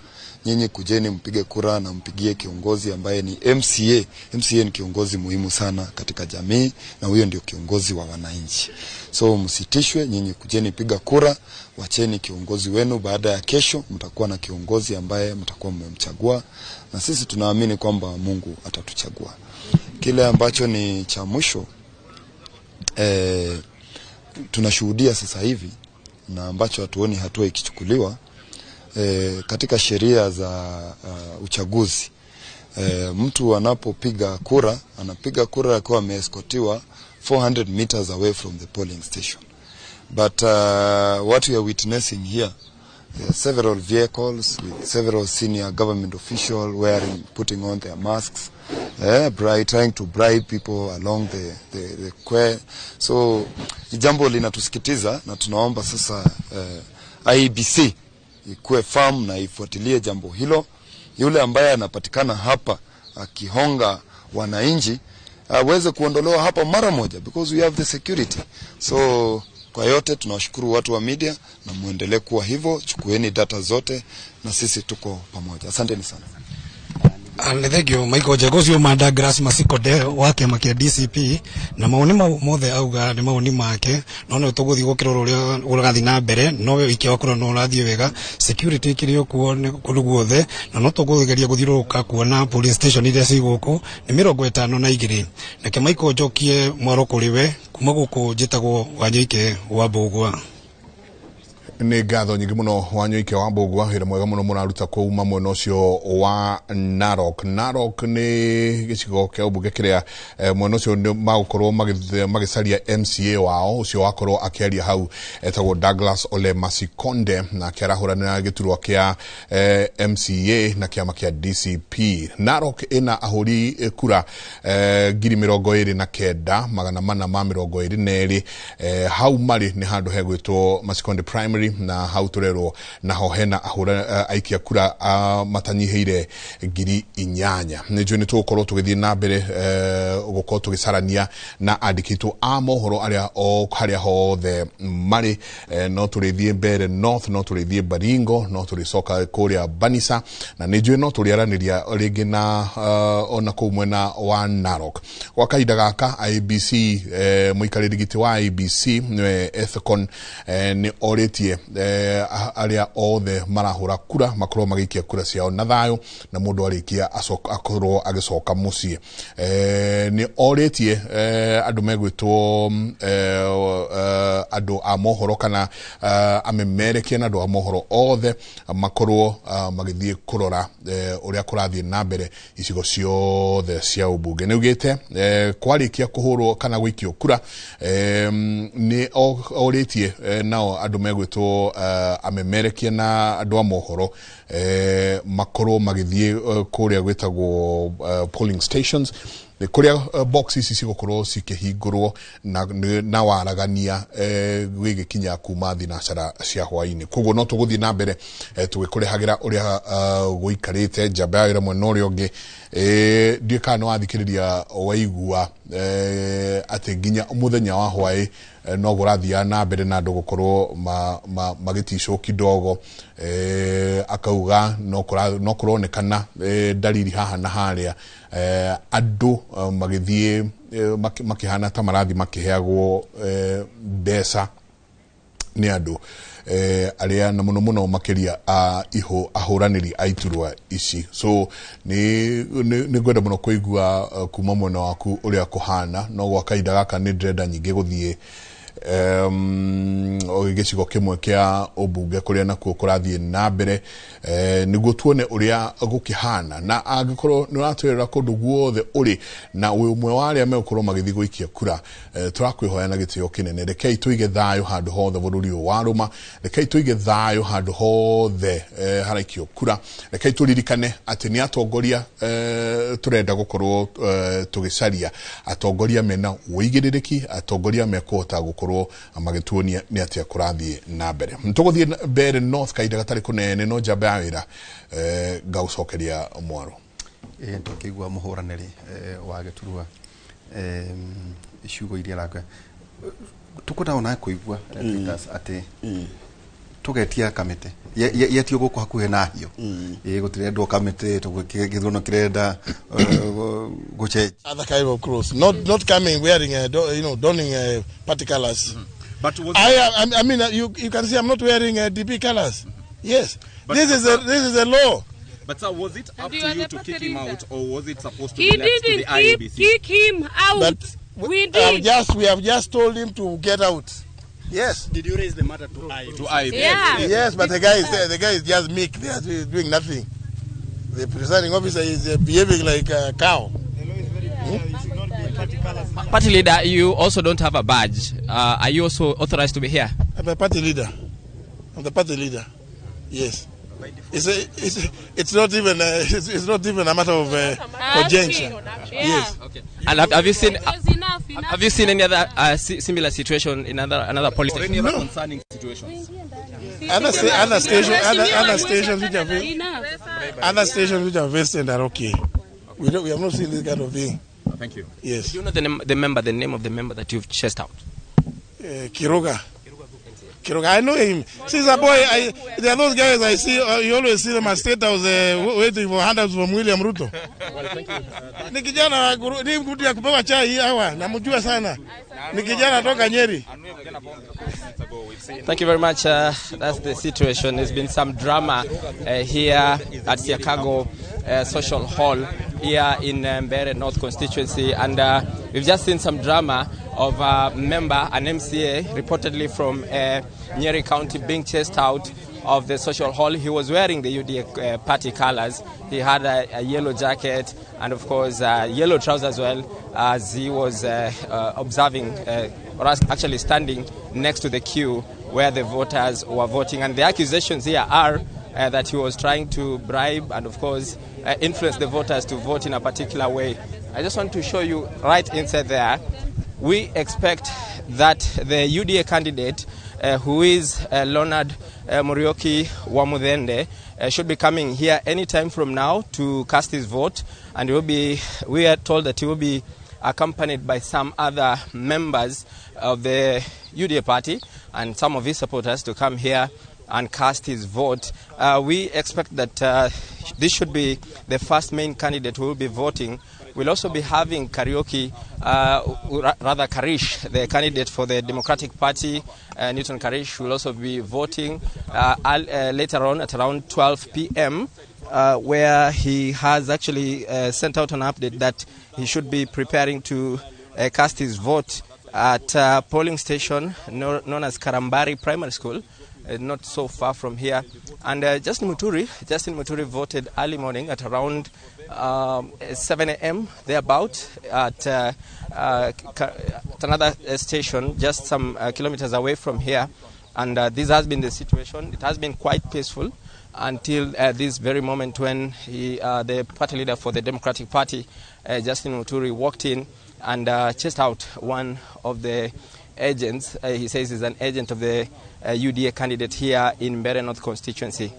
Nyinyi kujeni mpige kura na mpigie kiongozi ambaye ni MCA. MCA ni kiongozi muhimu sana katika jamii na huyo ndio kiongozi wa wananchi. So msitishwe, nyinyi kujeni piga kura, wacheni kiongozi wenu. Baada ya kesho mtakuwa na kiongozi ambaye mtakuwa mmemchagua, na sisi tunaamini kwamba Mungu atatuchagua. Kile ambacho ni cha mwisho, tunashuhudia sasa hivi na ambacho hatuoni hatua ikichukuliwa katika sheria za uchaguzi, mtu anapopiga kura anapiga kura akiwa ameeskotiwa 400 meters away from the polling station, but what we are witnessing here, there are several vehicles with several senior government officials wearing, putting on their masks, trying to bribe people along the square. So jambo linatusikitiza na tunaomba sasa IEBC ikuwe firm na ifuatilie jambo hilo. Yule ambaye anapatikana hapa akihonga wananchi aweze kuondolewa hapa mara moja, because we have the security. So kwa yote tunawashukuru watu wa media na muendelee kuwa hivyo, chukueni data zote na sisi tuko pamoja. Asanteni sana. Nĩ thengio Michael Njenga ũcio ma Douglas Masikode wa kĩama kĩa DCP na mawoni mau mothe auga nĩ mawoni make, no nĩ tũgũthiĩ gũkĩrora ũrĩa ũrathiĩ na mbere, no wĩikia wa kura no ũrathiĩ wega, security ĩkĩrĩ o kuo kũndũ guothe, na no tũkũgeria gũthiũrũrũka kuona police station iria ci gũkũ nĩ 52. Reke Michael njokie mwaro kũrĩ we kuma gũkũ. Njĩtagwo Wanyoike wa Mbũgua. Nĩ ngatho nyingĩ mũno, Wanyoike wa Mbũgua, wĩra mwega mũno mũraruta kũu mwena ũcio wa Narok. Narok nĩ gĩcigo kĩa ũmbunge kĩrĩa mwena ũcio nĩ magũkorwo magĩcaria MCA wao. Ũcio wakorwo akĩaria hau etagwo Douglas Ole Masikonde na akĩarahũranĩra gĩturwa kĩa MCA na kĩama kĩa DCP. Narok ĩna ahũri kura 29,422. Hau marĩ nĩ handũ hegwĩtwo Masikonde Primary na hau tũrerwo naho hena ahũra aikia kura matanyihĩire 8,000. Nĩ njũĩ nĩ tũgũkorwo tũgĩthiĩ na mbere gũkorwo tũgĩcarania na andĩkĩtwo a mohoro arĩa o harĩa hothe marĩ. No tũrĩthiĩ Mbere North, no tũrĩthiĩ Baringo, no tũrĩcoka kũrĩa Banisa, na nĩ njũĩ no tũrĩaranĩria rĩngĩ na ona kũu mwena wa Narok. Gwa kahinda gaka IEBC, mũikarĩri gĩtĩ wa IEBC nĩwe Ethekon, nĩ orĩtie arĩa othe marahũra kura makorwo magĩikia kura ciao na thayũ na mũndũ arĩkia akorwo agĩcoka mũciĩ. Nĩ orĩtie andũ megwĩtwo andũ a mohoro kana amemerekia na andũ a mohoro othe makorwo magĩthiĩ kũrora ũrĩa kũrathiĩ na mbere icigo ciothe cia ũmbunge. Nĩ augĩte kwarĩkia kũhũrwo kana gũikio kura nĩ orĩtie nao andũ megwĩtwo amemerekia na andũ a mohoro makorwo magĩthiĩ kũrĩa gwĩtagwo polling stations kuria box ici cigũkorwo cikĩhingũrwo na waragania gĩgĩkinya kuma thinacara cia hwaĩ-inĩ. Koguo no tũgũthiĩ na mbere tũgĩkũrehagĩra ũrĩa gũikarĩte njamba ya wĩra mwena ũrĩa ũngĩ. Ndiũĩ kana nĩ wathikĩrĩria waigua atĩ nginya mũthenya wa hwaĩ no kũrathiaga na mbere na andũ gũkorwo magĩticwo kidogo. Akauga no kũronekana dalili haha na harĩa andũ magĩthiĩ makĩhana ta marathiĩ makĩheagwo mbeca nĩ andũ arĩa na mũno mũno makĩria ahũranĩri a iturwa ici. So nĩ ngwenda mũno kũigua kuma mwena waku ũrĩa kũhana, no gwa kahinda gaka nĩ ndĩrenda nyingĩ gũthiĩ gĩcigo kĩmwe kĩa ũmbunge kũrĩa nakuo kũrathiĩ na mbere nĩguo tuone ũrĩa gũkĩhana, na angĩkorwo nĩ ũratwĩrĩra kũndũ guothe ũrĩ na wĩ ũmwe wa arĩa megũkorwo magĩthiĩ gũikia kura, tũrakwĩhoya na gĩtĩo kĩnene, rekei tũige thayũ handũ hothe bũrũri ũyũ warũma, rekei tũige thayũ handũ hothe haraikio kura, rekei tũririkane atĩ nĩ atongoria tũrenda gũkorwo tũgĩcaria atongoria mena ũigĩrĩrĩki, atongoria mekũhota gũkorwo magĩtuonia nĩ atĩa kũrathiĩ na mbere. Tũgũthiĩ mbere North kahinda gatarĩ kũnene, no njamba ya wĩra ngagũcokeria mwaro. Tũkĩigua mũhũranĩri wa gĩturwa ciugo iria arakwa tũkwenda ona kũigua atĩ tũgetia kamĩtĩ yetio gũkũ hakuhĩ na hiyo gũtirendwo kamĩtĩ gĩthurano kĩrenda gũcenjia. Other kind of clothes, not coming wearing donning party colors. But was I mean, you can see I'm not wearing DP colors. Yes, but this is a law. But sir, was it up to you to kick him out, or was it supposed to be left to the IEBC? He didn't kick him out. But we did. We have just told him to get out. Yes. Did you raise the matter to IEBC? To IEBC. Yeah. Yes, but the guy is just meek. They are doing nothing. The presiding officer is behaving like a cow. Party leader, you also don't have a badge. Are you also authorized to be here? I'm a party leader. I'm the party leader. Yes. It's not even a matter of conjunction. Yeah. Yes. Okay. And have you seen have you seen any other similar situation in another police station? Or any other concerning situations? Other stations which are vested are okay. We have not seen this kind of thing. Thank you. Yes. Do you know the name of the member that you've chased out? Kiroga. Kiroga, I know him. Since a boy, there are those guys I see. You always see them at State House waiting for handouts from William Ruto. Well, thank you. Ni kijana ni mtu ya kupewa chai hawa, namjua sana. Ni kijana toka Nyeri. Thank you very much. That's the situation. There's been some drama here at Siakago Social Hall here in Mbeere North constituency, and we've just seen some drama of a member, an MCA, reportedly from Nyeri County, being chased out of the social hall. He was wearing the UDA party colors. He had a yellow jacket and, of course, yellow trousers as well, as he was observing, or actually standing next to the queue where the voters were voting. And the accusations here are that he was trying to bribe and, of course, influence the voters to vote in a particular way. I just want to show you right inside there. We expect that the UDA candidate, who is Leonard Muriuki Wamuthende, should be coming here any time from now to cast his vote, and we are told that he will be accompanied by some other members of the UDA party and some of his supporters to come here and cast his vote. We expect that this should be the first main candidate who will be voting. We'll also be having Kariuki, rather Karish, the candidate for the Democratic Party, Newton Karish, will also be voting later on at around 12 p.m., where he has actually sent out an update that he should be preparing to cast his vote at a polling station known as Karambari Primary School, not so far from here. And Justin Muturi voted early morning at around 7 a.m. thereabout at another station just some kilometers away from here. And this has been the situation. It has been quite peaceful until this very moment when he, the party leader for the Democratic Party, Justin Muturi, walked in and chased out one of the agents. He says he's an agent of the UDA candidate here in Mbeere North constituency.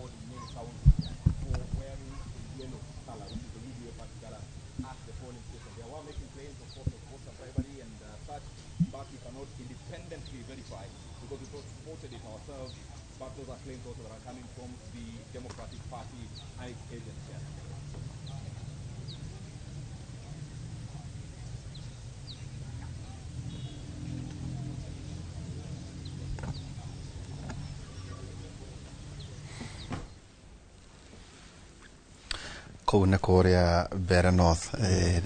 Kũu nĩ kũrĩa Mbeere North,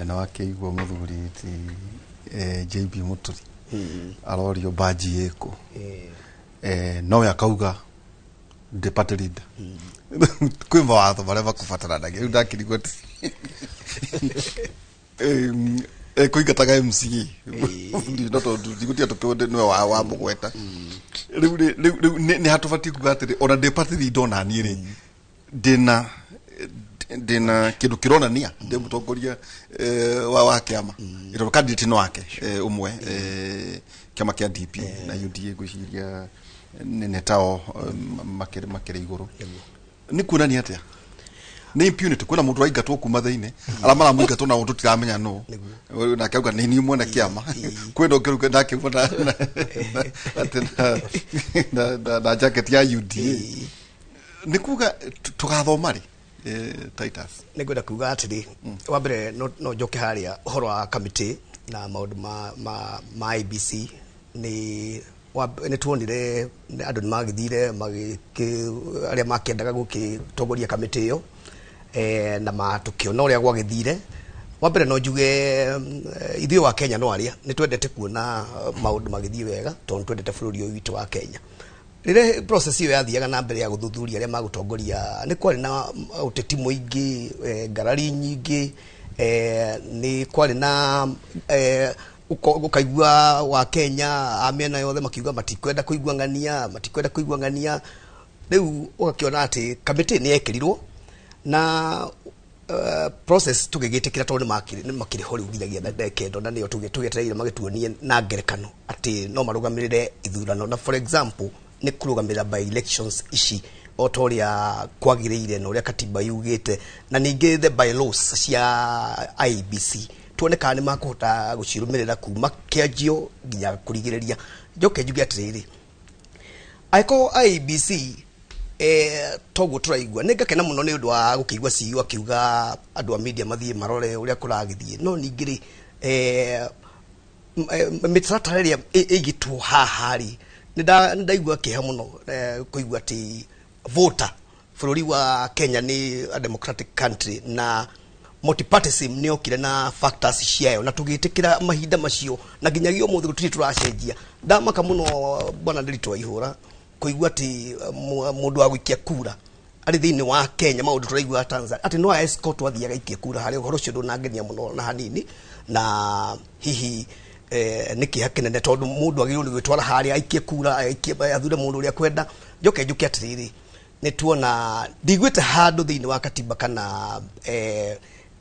na wakĩigua mũthuri ti JB Muturi arorio baji ĩkũ, nowe akauga ndĩ party leader. Kwĩ mawatho marĩa makũbataranagia. Rĩu ndakĩrigwo atĩ kũingataga MCA no tondũ ndigũtiga tũkĩũĩ nĩwe wa mũgweta. Rĩu rĩu nĩ hatũbatiĩ kuga atĩrĩ ona ndĩ party leader ona niĩ rĩ ndĩna kĩndũ kĩronania ndĩ mũtongoria wa kĩama ĩtondũ candidate no wake ũmwe, kĩama kĩa DP na UDA ngwĩciria nĩ tao makĩrĩ igũrũ. Nĩ kuonania atĩa nĩ impunity kwĩna mũndũ ũraingatwo kuma thĩinĩ arĩa maramũingatwo na tũtiramenya nũ, nake auga nĩ niĩ mwene kĩama. Kwĩna ũngĩ rĩu nake auma na jacket ya UDA. Nĩ kuga tũgathoma rĩ Titus? Nĩ ngwenda kuga atĩrĩ, wa mbere no njoke harĩa ũhoro wa kamĩtĩ na maũndũ ma IEBC. Nĩ tuonire andũ nĩ magĩthire arĩa makĩendaga gũgĩtongoria kamĩtĩ ĩyo, na tũkĩona ũrĩa gwagĩthire. Wa mbere no njuge ithuĩ wa Kenya no arĩa nĩ twendete kuona maũndũ magĩthiĩ wega tondũ twendete bũrũri ũyũ witũ wa Kenya. Rĩrĩa process ĩyo yathiaga na mbere ya gũthuthuria arĩa magũtongoria, nĩ kwarĩ na ũteti mũingĩ, ngarari nyingĩ, nĩ kwarĩ na ũkaigua wa Kenya a mĩena yothe makiuga matikwenda kũigua ng'ania. Rĩu ũgakĩona atĩ kamĩtĩ nĩ yekĩrirwo na process tũgĩgĩtĩkĩra tondũ nĩ makĩrĩ ho rĩu nginyagia ndagĩka ĩno, na nĩyo tũgĩetereire magĩtuonie na ngerekano atĩ no marũgamĩrĩre ithurano, na for example nĩ kũrũgamĩrĩra by elections ici o ta ũrĩa kwagĩrĩire na ũrĩa katiba yugĩte, na ningĩ the bylaws cia IEBC tuone kana nĩ makũhota gũcirũmĩrĩra kuma kĩanjio nginya kũrigĩrĩria. Njoke njuge atĩrĩrĩ, angĩkorwo IEBC toguo tũraigua, nĩ ngakena mũno nĩ ũndũ wa gũkĩigua CEO akiuga andũ a media mathiĩ marore ũrĩa kũragĩthiĩ, no ningĩ rĩ mĩtaratara ĩrĩa ĩigĩtwo haha rĩ, nĩ ndaigua kĩeha mũno kũigua atĩ voter bũrũri wa Kenya nĩ a democratic country na multipartyism nĩ yokire na factors ciayo na tũgĩtĩkĩra mahinda macio na nginyagia ũmũthĩ gũtirĩ tũracenjia. Ndamaka mũno bwana Ndiritu wa Ihũra kũigua atĩ mũndũ wa gũikia kura arĩ thĩinĩ wa Kenya, maũndũ tũraigua Tanzania atĩ no escort athiaga aikie kura harĩa. Ũhoro ũcio ndũnangenia mũno na hanini, na hihi nĩ kĩeha kĩnene tondũ mũndũ agĩrĩirwo nĩ gwĩtwara harĩa aikie kura, athure mũndũ ũrĩa akwenda. Njoke njuke atĩrĩrĩ, nĩ tuona ndiguĩte handũ thĩinĩ wa katiba kana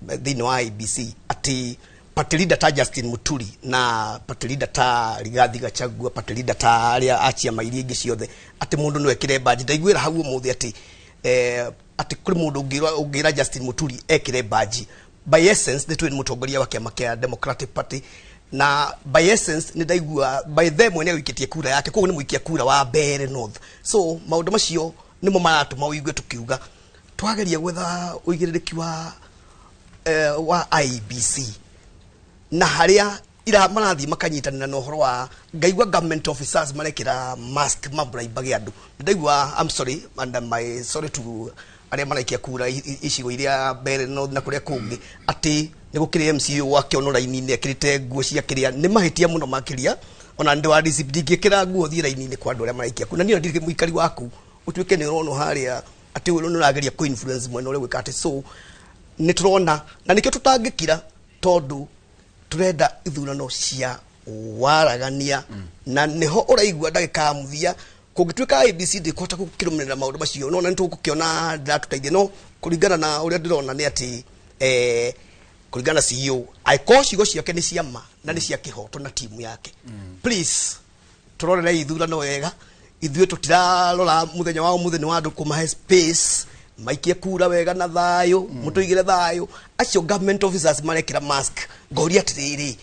thĩinĩ wa IEBC atĩ party leader ta Justin Muturi na party leader ta Rigathi Gachagua, party leader ta arĩa a ciama iria ingĩ ciothe atĩ mũndũ no ekĩre badge. Ndaiguĩra hau ũmũthĩ atĩ atĩ kũrĩ mũndũ ũngĩra Justin Muturi ekĩre badge. By essence nĩ tũĩ nĩ mũtongoria wa kĩama kĩa Democratic Party, na by essence nĩ ndaigua by them mwene ũikĩtie kura yake, koguo nĩ mũikia kura wa Mbeere North. So maũndũ macio Nĩmo maratũma ũigue tũkiuga twageria gwetha ũigĩrĩrĩki wa wa IEBC na harĩa ira marathiĩ makanyitanĩra na ũhoro wa ngaigua government officers marekĩra mask mabraimbage andũ. Ndaigua, I'm sorry and my sorry to arĩa maraikia kura icigo iria mbere no na kũrĩa kũngĩ, atĩ nĩ gũkĩrĩ MCA wakĩonwo raini-inĩ ekĩrĩte nguo cia kĩrĩa. Nĩ mahĩtia mũno makĩria ona ndĩ wa DCP, ndingĩkĩra nguo thiĩ raini-inĩ kwa andũ arĩa maraikia kura, na niĩ ndirĩ mũikari waku ũtuĩke nĩ ũronwo harĩa atĩ ũyũ nĩ ũrageria kũ influence mwena ũrĩa gwĩka atĩ. So nĩ tũrona na nĩkĩo tũtangĩkira, tondũ turenda ithurano cia waragania na niho ũraigua ndagĩka ya mũthia kũngĩtuĩka IEBC ndĩkũhota gũkĩrũmĩrĩra maũndũ macio, no na nĩtũgũkĩona ndĩratũteithia. No kũringana na ũrĩa ndĩrona nĩ atĩ kũringana na CEO, angĩkorwo ciugo ciake nĩ cia ma na nĩ cia kĩhoto na timu yake, please tũrorere ithurano wega. Ithuĩ tũtirarora mũthenya wa ũmũthĩ nĩ wa andũ kũmahe space maikie kura wega na thayũ, mũtũigĩre thayũ. Acio government officers marekĩra mask, ngoria atĩrĩrĩ,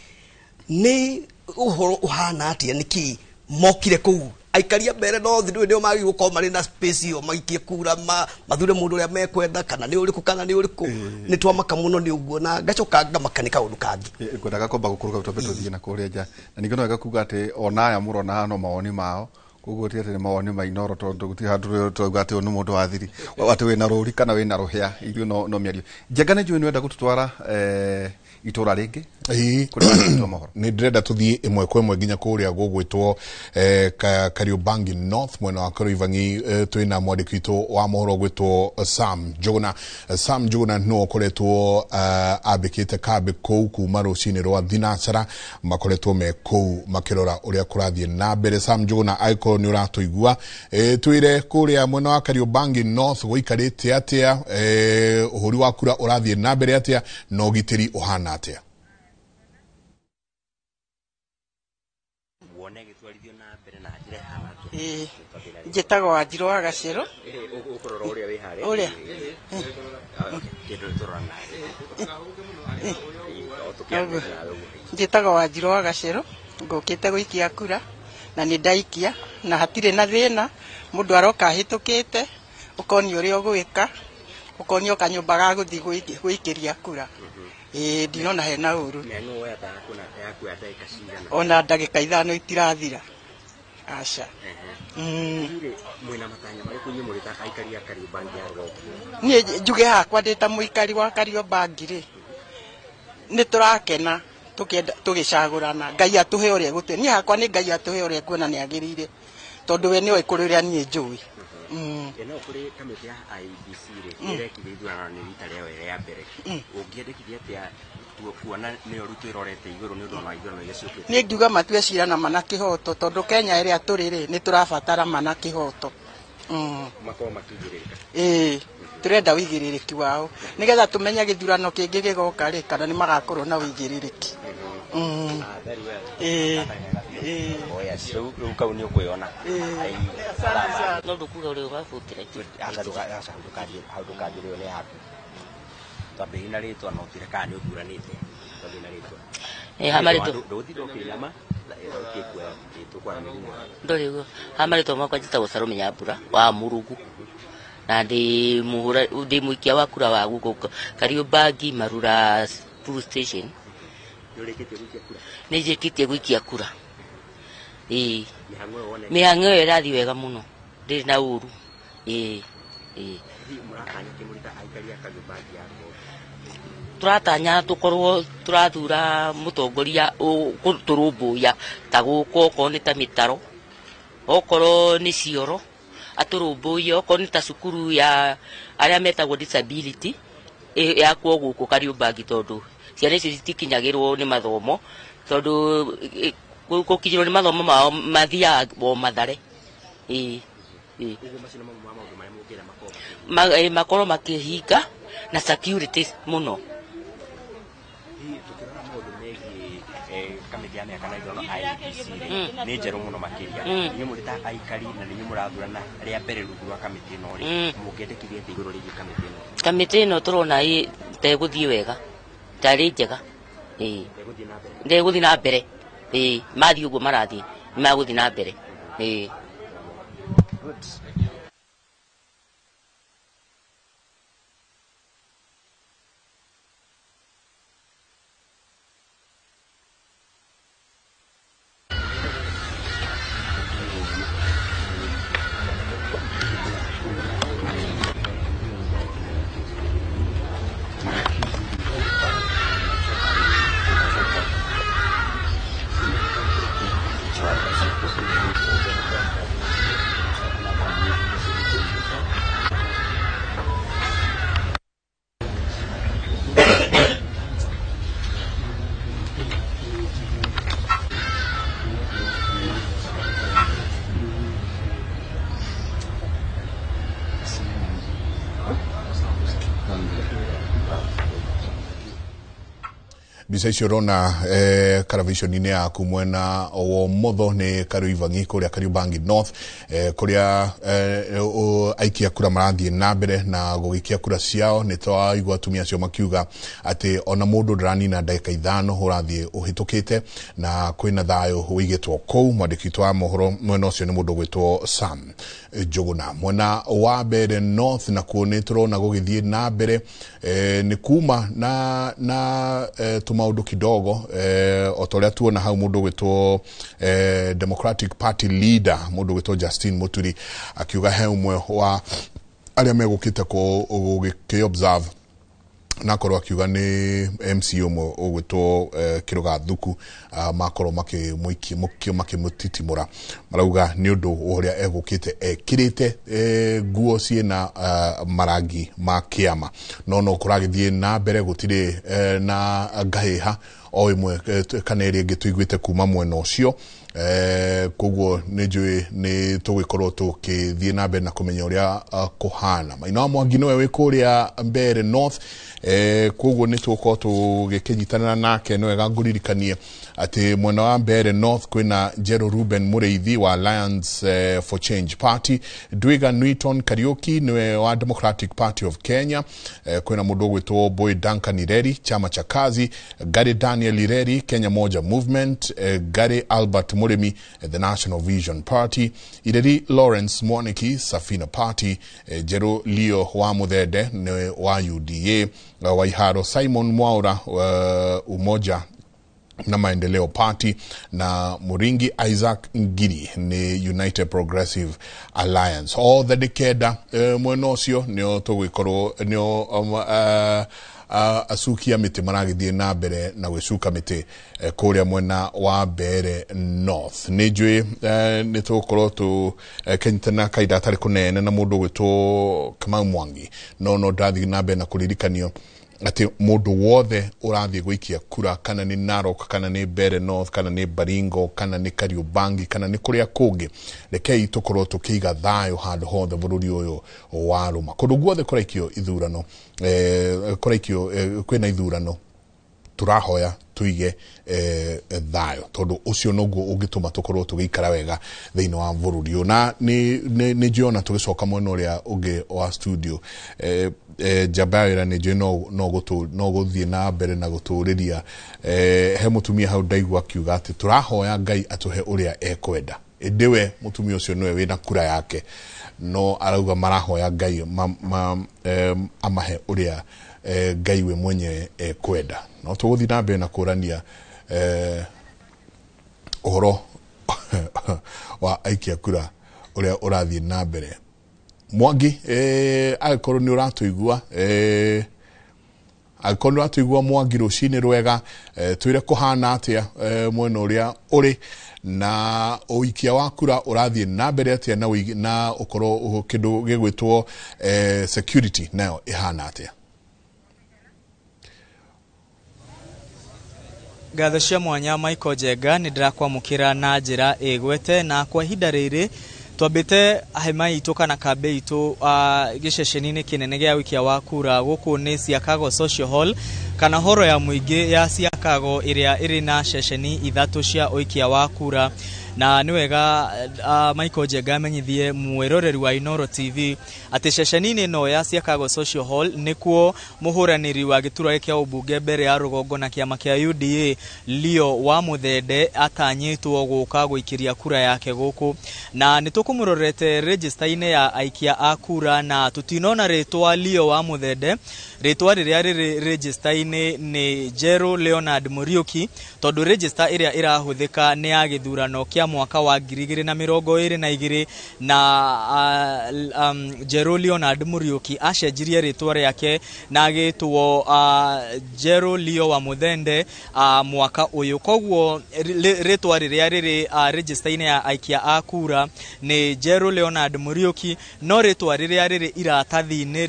nĩ ũhoro ũhana atĩa? Nĩkĩ mokire kũu? Aikaria mbere no thĩ nĩo magĩrĩirwo gũkorwo marĩ na space ĩyo maikie kura, mathure mũndũ ũrĩa mekwenda, kana nĩ ũrĩkũ, kana nĩ ũrĩkũ. Nĩ twamaka mũno nĩ ũguo, na ngacoka ngamaka nĩ kaũndũ kangĩ. Ngwendaga kwamba gũkũrũka twambe tũthiĩ na kũrĩa nja, na ningĩ no wega kuga atĩ ona aya mũrona haha no mawoni mao, koguo ti atĩ nĩ mawoni ma Inooro, tondũ gũtirĩ handũ twauga atĩ ũyũ nĩ mũndũ wa thiri, atĩ wĩna rũri kana wĩna rũhĩa. Ithuĩ no mĩario. Njenga, nĩ njũĩ nĩ wenda gũtũtwara itũra rĩngĩ kũrĩa wandĩkĩtwo mohoro. Nĩ ndĩrenda tũthiĩ ĩmwe kwa ĩmwe nginya kũrĩa gũgwĩtwo Kariobangi North, mwena wa Kariobangi. Twĩna mwandĩki witũ wa mohoro gwĩtwo Sam Njuguna. Sam Njuguna nĩwe ũkoretwo ambĩkĩte kambĩ kũu kuma rũcinĩ rwa thinacara, makoretwo me kũu makĩrora ũrĩa kũrathiĩ na mbere. Sam Njuguna, angĩkorwo nĩ ũratũigua, twĩre kũrĩa mwena wa Kariobangi North gũikarĩte atĩa, ũhũri wa kura ũrathiĩ na mbere atĩa, na ũgitĩri ũhana atĩa? Wone gĩtwarithio na mbere na njĩra ĩhana atĩa? Ĩĩ, njĩtagwo Wanjirũ wa Gacĩrũ. Ũkũrora ũrĩa wĩ harĩa. Ũrĩa. Kĩndũ tũrora nawe. Njĩtagwo Wanjirũ wa Gacĩrũ, ngũkĩte gũikia kura na nĩ ndaikia na hatirĩ na thĩna. Mũndũ aroka ahĩtũkĩte, ũkonio ũrĩa ũgwĩka, ũkonio kanyũmba ga gũthiĩ gũikĩria kura. Ĩĩ, ndinona hena ũru. Mĩhang'o woya ta yakuoya ndagĩka cigana? Ona ndagĩka 5 itirathira, aca. Rĩu mwĩna matanya marĩkũ inyuĩ mũrĩ ta aikari a Kariobangi ya rũgongo? Niĩ njuge hakwa ndĩ ta mũikari wa Kariobangi rĩ, nĩ tũrakena tũkĩenda tũgĩcagũrana. Ngai atũhe ũrĩa egũtũhe. Niĩ hakwa nĩ Ngai atũhe ũrĩa ekuona nĩ agĩrĩire, tondũ we nĩoĩ kũrĩ ũrĩa niĩ njũĩ. Ĩ no kũrĩ kamĩtĩ ya IEBC rĩ, ĩrekire ithurano nĩ rita rĩao rĩa mbere, ũngĩendekithia atĩa kuona nĩyo rĩu twĩrorete igũrũ nĩ ũndũ wa ithurano iria ciũkĩte? Niĩ ngiuga matue cira na ma na kĩhoto, tondũ Kenya ĩrĩa tũrĩ rĩ, nĩ tũrabatara ma na kĩhoto. Makorwo makĩigĩrĩrĩka. Ĩĩ, tũrenda ũigĩrĩrĩki wao nĩgetha tũmenye gĩthurano kĩngĩ gĩgoka rĩ, kana nĩ magakorwo na ũigĩrĩrĩki. Very well. Ĩĩ, ĩĩ. Oh yes, rĩu kau nĩ ũkwĩona. No ndũkuga ũrĩa ũgabutĩra. Aca, aca, ndũkanjĩre hau, ndũkanjĩre ĩyo nĩ yaku. Twambĩrĩrie na rĩtwa na ũtwĩre kana nĩ ũthuranĩte. Twambĩrĩrie na rĩtwa. Ha marĩtwa. Ndũgũtinda ũkĩinama, ũkĩkuoya tũkwaranĩria nawe. Ndũrĩ ũguo. Ha marĩtwa makwa njĩtagwo Salome Nyambura wa Mũrũgũ, na ndĩ mũhũra, ndĩ mũikia wa kura wa gũkũ Kariobangi Marura police station. Nĩ ũrĩkĩtie gũikia kura? Nĩ njĩkĩtie gũikia kura, ĩĩ. Mĩhang'o ĩyo wone? Mĩhang'o ĩyo ĩrathiĩ wega mũno, ndĩrĩ na ũru, ĩĩ ĩĩ. Hihi mũratanya kĩ mũrĩ ta aikari a Kariobangi ya rũgongo? Tũratanya tũkorwo tũrathura mũtongoria ũgũtũrũmbũiya ta gũkũ, okorwo nĩ ta mĩtaro, okorwo nĩ cioro atũrũmbũiye, okorwo nĩ ta cukuru ya arĩa metagwo disability yakwo gũkũ Kariobangi, tondũ ciana icio citikinyagĩrwo nĩ mathomo, tondũ gũkinyĩrwo nĩ mathomo mao mathiaga o Mathare, ĩĩ ĩĩ. Ũguo macio nĩ mamwe ma maũndũ marĩa mũngĩenda makorwo Makorwo makĩhinga na security mũno. Hihi tũkĩrora maũndũ megiĩ kamĩtĩ ya mĩhaka na ithurano IEBC rĩ, nĩ njerũ mũno makĩria. Inyuĩ mũrĩ ta aikari na nĩ inyuĩ mũrathurana rĩa mbere rungu rwa kamĩtĩ ĩno rĩ, mũngĩendekithia atĩa igũrũ rĩgiĩ kamĩtĩ ĩno? Kamĩtĩ ĩno tũrona ta ĩgũthiĩ wega, tarĩ njega, ĩĩ. Ĩgũthiĩ na mbere? Ndĩgũthiĩ na mbere, ĩĩ. Mathiĩ ũguo marathiĩ, nĩ magũthiĩ na mbere, ĩĩ. Good. Mbica icio ũrona karaviconi-inĩ yaku mwena wa ũmotho nĩ Kariobangi, kũrĩa Kariobangi North, kũrĩa aikia kura marathiĩ na mbere na gũgĩikia kura ciao. Nĩ twaigua atumia acio makiuga atĩ ona mũndũ ndaranina ndagĩka 5 ũrathiĩ ũhĩtũkĩte, na kwĩna thayũ wĩigĩtwo kũu. Mwandĩki witũ wa mohoro mwena ũcio nĩ mũndũ ũgwĩtwo Sam Njũgũna. Mwena wa Mbeere North nakuo nĩ tũrona gũgĩthiĩ na mbere, nĩ kuma na tũmaũndũ kidogo, o ta ũrĩa tuona hau mũndũ ũgwĩtwo Democratic Party leader, mũndũ ũgwĩtwo Justin Muturi, akiuga he ũmwe wa arĩa megũkĩte gũgĩkĩ observe, na akorwo akiuga nĩ MC ũmwe ũgwĩtwo Kĩrũga Thuku, makorwo makĩmũtitimũra, marauga nĩ ũndũ wa ũrĩa egũkĩte ekĩrĩte nguo ciĩna marangi ma kĩama. No kũragĩthiĩ na mbere, gũtirĩ na ngahĩha o ĩmwe kana ĩrĩa ĩngĩ tũiguĩte kuma mwena ũcio. Koguo nĩ njũĩ nĩ tũgũgĩkorwo tũkĩthiĩ na mbere na kũmenya ũrĩa kũhana. Maina wa Mwangi nĩwe wĩ kũrĩa Mbeere North, koguo nĩ tũgũkorwo tũgĩkĩnyitanĩra nake. Nĩ wega ngũririkanie atĩ mwena wa Mbeere North kwĩna Njerũ Ruben Mũrĩithi wa Alliance for Change Party, Ndwiga Newton Kariuki nĩwe wa Democratic Party of Kenya, kwĩna mũndũ ũgwĩtwo Boy Duncan Ireri, Chama cha Kazi, Gary Daniel Ireri, Kenya Moja Movement, Gary Albert Murimi, the National Vision Party, Ireri Lawrence Mwaniki, Safina Party, Njerũ Leo wa Muthende nĩ wa UDA, Waiharo Simon Mwaura, Umoja na Maendeleo Party, na Muringi Isaac Ngiri nĩ United Progressive Alliance. Othe nĩ 9 mwena ũcio nĩo tũgũgĩkorwo nĩo acukia mĩtĩ maragĩthiĩ na mbere na gwĩcuka mĩtĩ kũrĩa mwena wa Mbeere North. Nĩ njũĩ nĩ tũgũkorwo tũkĩnyitana kahinda gatarĩ kũnene na mũndũ ũgwĩtwo Kamau Mwangi, no ndathiĩ na mbere na kũririkanio atĩ mũndũ wothe ũrathiĩ gũikia kura, kana nĩ Narok, kana nĩ Mbeere North, kana nĩ Baringo, kana nĩ Kariobangi, kana nĩ kũrĩa kũngĩ, rekei tũkorwo tũkĩiga thayũ handũ hothe bũrũri ũyũ wa rũma. Kũndũ guothe kũraikio ithurano, kũraikio kwĩna ithurano, tũrahoya tuige thayũ, tondũ ũcio noguo ũngĩtũma tũkorwo tũgĩikara wega thĩinĩ wa bũrũri ũyũ. Na nĩ njũĩ ona tũgĩcoka mwena ũrĩa ũngĩ wa studio, njamba ya wĩra nĩ njũĩ no gũthiĩ na mbere na gũtũrĩria. He mũtumia hau ndaigua akiuga atĩ tũrahoya Ngai atũhe ũrĩa ekwenda, ĩndĩ we mũtumia ũcio nĩwe wĩna kura yake, no arauga marahoya Ngai amahe ũrĩa Ngai we mwenyewe ekwenda. No tũgũthiĩ na mbere na kũrania ũhoro wa aikia kura ũrĩa ũrathiĩ na mbere. Mwangi, angĩkorwo nĩ ũratũigua, angĩkorwo nĩ ũratũigua Mwangi, rũcinĩ rwega, twĩre kũhana atĩa mwena ũrĩa ũrĩ, na ũikia wa kura ũrathiĩ na mbere atĩa, na ũkorwo kĩndũ gĩgwĩtwo security nayo ĩhana atĩa. Ngatho cia mwanya Michael Njenga, nĩ ndĩrakwamũkĩra na njĩra ĩgwete, na kwa ihinda rĩrĩ twambĩte hema itũ kana kambĩ itũ gĩceceni-inĩ kĩnene gĩa ũikia wa kura gũkũ nĩ Siakago Social Hall, kana horo ya mũingĩ ya Siakago ĩrĩa ĩrĩ na ceceni 3 cia ũikia wa kura. Na nĩ wega Michael Njenga amenyithie mwĩroreri wa Inooro TV atĩ ceceni-inĩ ĩno ya Siakago Social Hall nĩkuo mũhũranĩri wa gĩturwa kĩa ũmbunge mbere ya rũgongo na kĩama kĩa UDA Leo wa Muthende atanyĩtwo gũka gũikĩria kura yake gũkũ. Na nĩ tũkũmũrorete register-inĩ ya aikia a kura, na tũtinona rĩtwa Leo wa Muthende. Rĩtwa rĩrĩa rĩrĩ register-inĩ nĩ Njerũ Leonard Muriuki, tondũ register ĩrĩa ĩrahũthĩka nĩ ya gĩthurano kĩa mwaka wa 2022, na Njerũ Leonard Muriuki acenjirie rĩtwa rĩake na agĩtwo Njerũ Leo wa Muthende mwaka ũyũ. Koguo rĩtwa rĩrĩa rĩrĩ register-inĩ ya aikia a kura nĩ Njerũ Leonard Muriuki, no rĩtwa rĩrĩa rĩrĩ iratathi-inĩ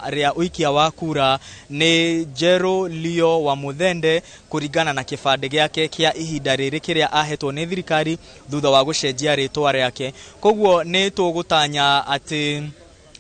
rĩa ũikia wa kura nĩ Njerũ Leo wa Muthende, kũringana na kĩbandĩ gĩake kĩa ihinda rĩrĩ kĩrĩa ahetwo nĩ thirikari thutha wa gũcenjia rĩtwa rĩake. Koguo nĩ tũgũtanya atĩ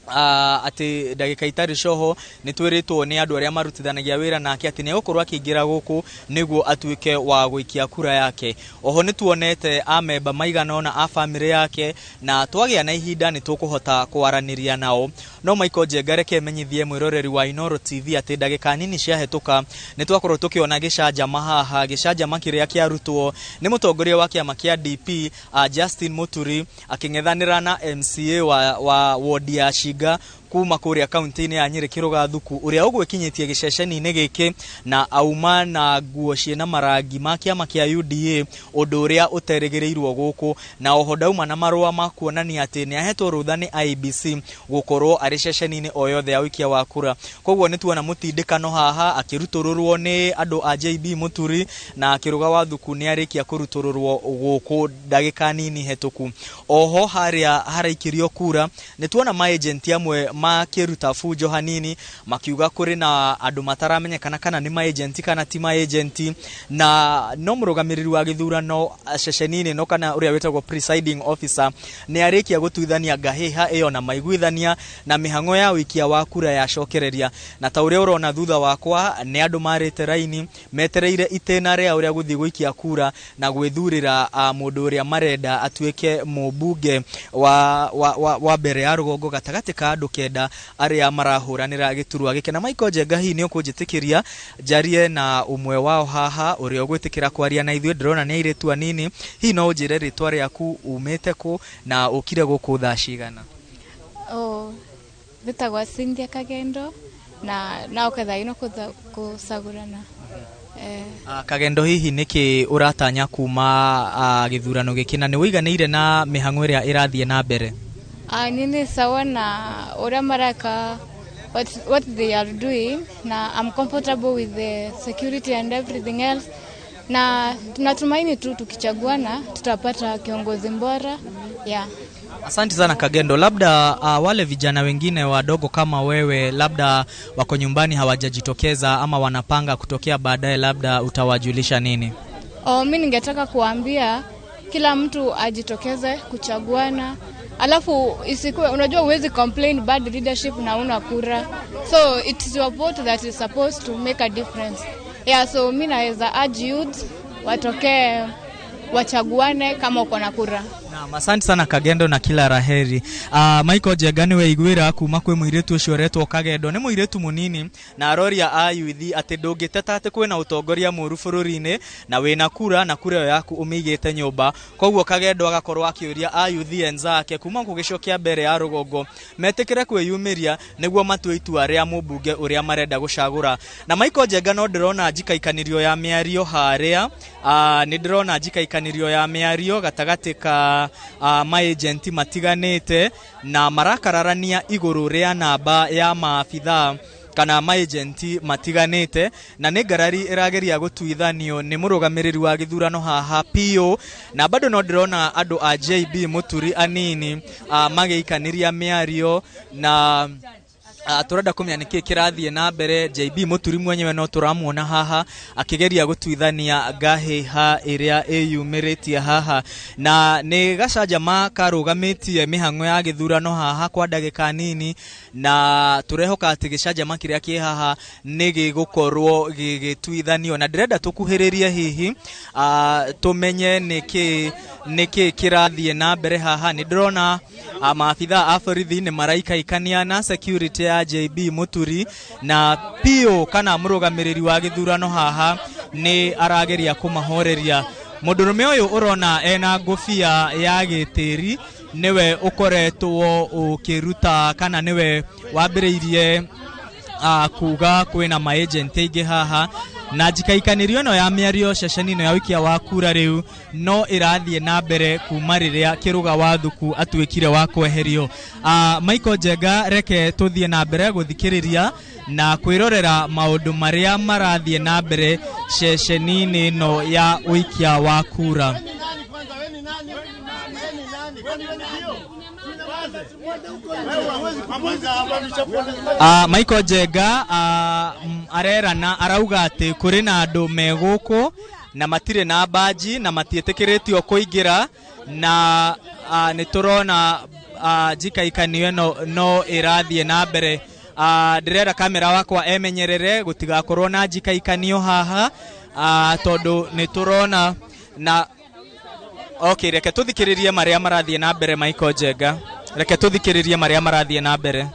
Atĩ ndagĩka itarĩ coho nĩ twĩrĩtwo nĩ andũ arĩa marutithanagia wĩra nake atĩ nĩ egũkorwo akĩingĩra gũkũ nĩguo atuĩke wa gũikia kura yake. Oho nĩ tuonete amemba maigana ũna a bamĩrĩ yake, na twagĩa na ihinda nĩ tũkũhota kwaranĩria nao. No Michael Njenga, reke menyithie mwĩroreri wa Inooro TV atĩ ndagĩka nini ciahĩtũka nĩ twakorwo tũkĩona gĩcanjama haha, gĩcanjama kĩrĩa kĩarutwo nĩ mũtongoria wa kĩama kĩa DP Justin Muturi akĩng'ethanĩra na MCA wa wodi ya Shinga kuma kũrĩa kaunti-inĩ ya Nyĩrĩ Kĩrũga Thuku, ũrĩa ũgwĩkinyĩtie gĩceceni-inĩ gĩkĩ na auma na nguo ciĩna marangi ma kĩama kĩa UDA, ũndũ ũrĩa ũterĩgĩrĩirwo gũkũ, na oho ndauma na marũa ma kuonania atĩ nĩ ahetwo rũtha nĩ IEBC gũkorwo arĩ ceceni-inĩ o yothe ya ũikia wa kura. Koguo nĩ tuona mũtindĩkano haha akĩrutũrũrwo nĩ andũ a JB Muturi, na Kĩrũga wa Thuku nĩ arĩkia kũrutũrũrwo gũkũ ndagĩka nini hetũku. Oho harĩa haraikĩrio kura nĩ tuona maagenti amwe makĩruta bunjo hanini makiuga kũrĩ na andũ mataramenyekana kana nĩ maagenti kana ti maagenti, na no mũrũgamĩrĩri wa gĩthurano ceceni-inĩ ĩno kana ũrĩa wĩtagwo presiding officer nĩ arĩkia gũtuithania ngahĩha ĩyo na maiguithania na mĩhang'o ya ũikia wa kura yacokereria. Na ta ũrĩa ũrona thutha wakwa nĩ andũ marĩte raini metereire itĩna rĩa ũrĩa gũthiĩ gũikia kura na gwĩthurĩra mũndũ ũrĩa marenda atuĩke mũmbunge wa mbere ya rũgongo gatagatĩ ka andũ 9 arĩa marahũranĩra gĩturwa gĩkĩ. Na Michael Njenga, hihi nĩ ũkũnjĩtĩkĩria njarie na ũmwe wao haha ũrĩa ũgwĩtĩkĩra kwaria na ithuĩ? Ndĩrona nĩ airĩtu anini, hihi no ũnjĩre rĩtwa rĩaku, umĩte kũ na ũkire gũkũ thaa cigana? Oh, njĩtagwo Cynthia Kagendo na naoka thaa ino kũcagũrana. Kagendo, hihi nĩkĩ ũratanya kuma gĩthurano gĩkĩ na nĩ ũiganĩire na mĩhang'o ĩrĩa ĩrathiĩ na mbere? Nini sawa na ũrĩa mareka, what they are doing, na I'm comfortable with the security and everything else, na tunatumaini tu tukichaguana tutapata kiongozi bora, yeah. Asante sana Kagendo. Labda wale vijana wengine wadogo kama wewe labda wako nyumbani hawajajitokeza ama wanapanga kutokea baadaye, labda utawajulisha nini? Oh, mi ningetaka kuambia kila mtu ajitokeze kuchaguana, alafu isikuwe, unajua huwezi complain bad leadership na una kura, so it's your vote that is supposed to make a difference, yeah. So mi naweza urge youth watokee wachaguane kama uko na kura. Naam, asante sana Kagendo na kila raheri. Michael Njenga, nĩ weiguĩra kuma kwĩ mũirĩtu ũcio ũretwo Kagendo, nĩ mũirĩtu mũnini na aroria ayuthi atĩ ndũngĩteta atĩ kwĩna ũtongoria mũru bũrũri-inĩ na wĩna kura na kura ĩyo yaku ũmĩigĩte nyũmba. Koguo Kagendo agakorwo akĩũria ayuthi enzake kuma gũgĩcokia kĩa mbere ya rũgongo metĩkĩre kwĩyumĩria nĩguo matue itua rĩa mũmbunge ũrĩa marenda gũcagũra. Na Michael Njenga, no ndĩrona njikaikanĩrio ya mĩario harĩa, nĩ ndĩrona njikaikanĩrio ya mĩario gatagatĩ ka maagenti matiganĩte na marakararania igũrũ rĩa namba ya maabithaa kana maagenti matiganĩte, na nĩ ngarari ĩrageria gũtuithanio nĩ mũrũgamĩrĩri wa gĩthurano haha PO, na bado no ndĩrona andũ a JB Muturi anini magĩikanĩria mĩario na tũrenda kũmenya nĩkĩ kĩrathiĩ na mbere. JB Muturi mwenyewe no tũramuona haha akĩgeria gũtuithania ngahĩha ĩrĩa ĩyumĩrĩtie haha, na nĩ gacanjama karũgamĩtie mĩhang'o ya gĩthurano haha kwa ndagĩka nini, na tũrehoka atĩ gĩcanjama kĩrĩa kĩ haha nĩ gĩgũkorwo gĩgĩtuithanio, na ndĩrenda tũkuhĩrĩrie hihi tũmenye nĩkĩ kĩrathiĩ na mbere haha. Nĩ ndĩrona maabithaa a borithi nĩ maraikaikania na security ya JB Muturi, na PO kana mũrũgamĩrĩri wa gĩthurano haha nĩ arageria kũmahoreria. Mũndũrũme ũyũ ũrona ena ngũbia ya gĩtĩri nĩwe ũkoretwo ũkĩruta kana nĩwe wambĩrĩirie kuga kwĩna maagenti aingĩ haha, na njikaikanĩrio ĩno ya mĩario ceceni ĩno ya ũikia wa kura rĩu no ĩrathiĩ na mbere kuma rĩrĩa Kĩrũga wa Thuku atuĩkire wa kweherio. Michael Njenga, reke tũthiĩ na mbere gũthikĩrĩria na kwĩrorera maũndũ marĩa marathiĩ na mbere ceceni-inĩ ĩno ya ũikia wa kura. Michael Njenga arerana arauga atĩ kũrĩ na andũ me gũkũ na matirĩ na baji na matiĩtĩkĩrĩtio kũingĩra, na nĩ tũrona njikaikanio ĩno no ĩrathiĩ na mbere. Ndĩrenda kamera wakwa emenyerere gũtigakorwo na njikaikanio haha, tondũ nĩ tũrona na okay, reke tũthikĩrĩrie marĩa marathiĩ na mbere. Michael Njenga, reke tũthikĩrĩrie marĩa marathiĩ na mbere.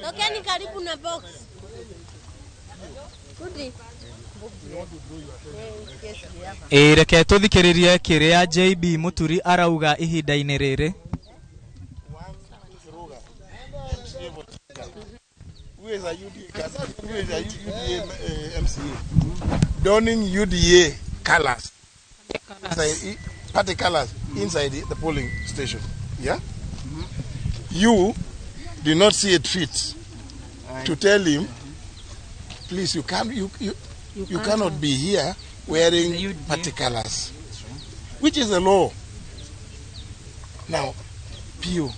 Tokeni karibu na box. Rudi. Ĩ reke tũthikĩrĩrie kĩrĩa JB Muturi arauga ihinda-inĩ rĩrĩ. Who is a UDA, who is a UDA MCA? Donning UDA colors, inside, party colors inside the polling station. Yeah? You do not see it fit to tell him, please, you can't, you cannot be here wearing party colors, which is the law. Now, PO,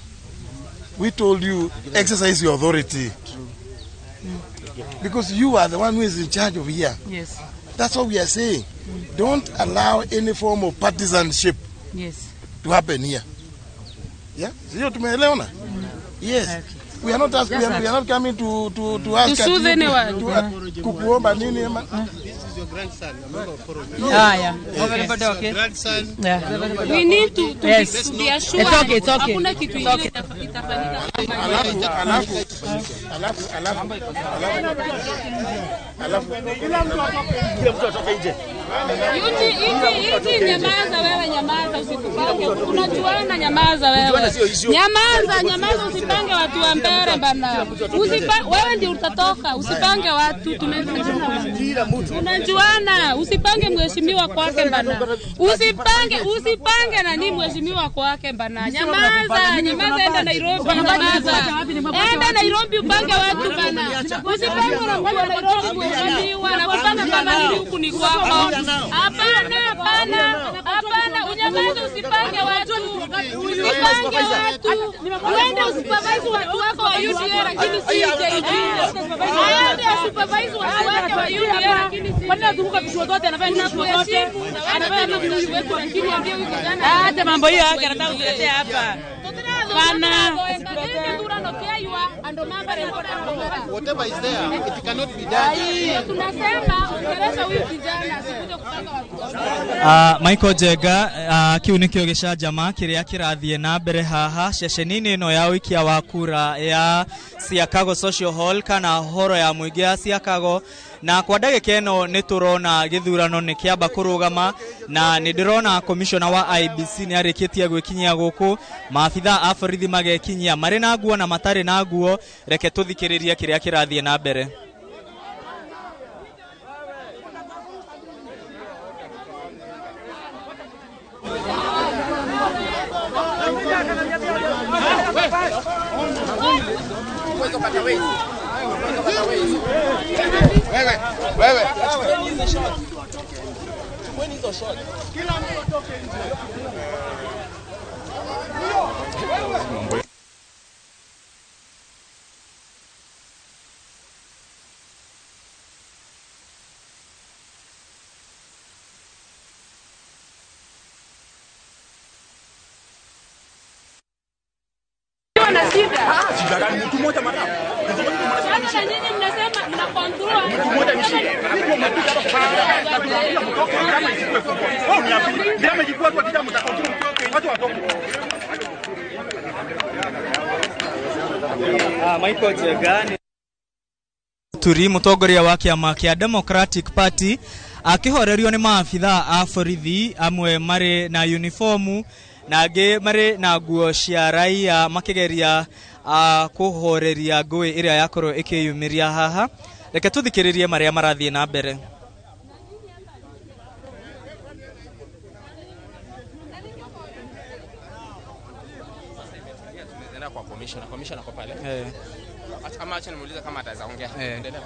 we told you exercise your authority. Because you are the one who is in charge of here. Yes. That's what we are saying. Don't allow any form of partisanship to happen here. Yeah? Sio tumeelewana? Yes. Okay. We are not asking, we are not coming to ask To soothe anyone. to kukuomba nini ama. This is your grandson, a member of Parliament. Ah, yeah. This is your grandson. Yeah. We need to Yes. be, to be assured. It's okay, it's okay. Hakuna kitu It's okay. ingine itafanyika. Alafu alafu alafu alafu Kila mtu atoke nje. Yuti, iti, nyamaza wewe, nyamaza usitupange. Unajuana, nyamaza wewe. Kujuana sio issue. Nyamaza, nyamaza usipange watu wa mbele bana. Wewe ndio utatoka, usipange watu tumejuana. Kila mtu. Unajuana, usipange mheshimiwa kwake bana. Usipange nani mheshimiwa kwake bana. Nyamaza, nyamaza, enda Nairobi, nyamaza. Enda Nairobi upange watu bana. Usipange unakuwa Nairobi mheshimiwa na kupanga kama nini huku ni kwako. Hapana, hapana, hapana, unyamaze, usipange watu. Usipange watu. Uende usupervise watu wako wa UDA lakini si JB. Aende asupervise watu wake wa UDA lakini si. Kwani anazunguka vituo zote, anafanya nini vituo zote? Anafanya nini wetu lakini ambie huyu kijana. Hata mambo hiyo yake anataka kutuletea hapa. Bana. Whatever is there, it cannot be done. Tunasema ongelesha huyu kijana asikuje kupanga watu. Michael Njenga, kiu nikio gĩcanjama kĩrĩa kĩrathiĩ na mbere haha ceceni-inĩ ĩno ya ũikia wa kura ya Siakago Social Hall kana horo ya mũingĩ ya Siakago, na kwa ndagĩka ĩno nĩ tũrona gĩthurano nĩ kĩamba kũrũgama, na nĩ ndĩrona commissioner wa IEBC nĩ arĩkĩtie gwĩkinyia gũkũ, maabitha a borithi magekinyia marĩ na nguo na matarĩ na nguo. Reke tũthikĩrĩrie kĩrĩa kĩrathiĩ na mbere. Wewe, wewe. Kila mtu atoke nje. Na shida. Shida gani? Mtu mmoja madam. Sasa na nyinyi mnasema mna control. Mtu mmoja ni shida. Kama isikuwe kubwa. Wewe uniambie, kama ikikuwa tu akija mtakontrol mtoke, watu watoke. Michael Njenga Muturi mũtongoria wa kĩama kĩa Democratic Party akĩhorerio nĩ maabitha a borithi amwe marĩ na uniformu na angĩ marĩ na nguo cia raia makĩgeria kũhoreria ngũĩ ĩrĩa yakorwo ĩkĩyumĩria haha. Reke tũthikĩrĩrie marĩa marathiĩ na mbere. Kwa commissioner, commissioner kwa pale. Ama acha nimuulize kama ataweza ongea. Endelea.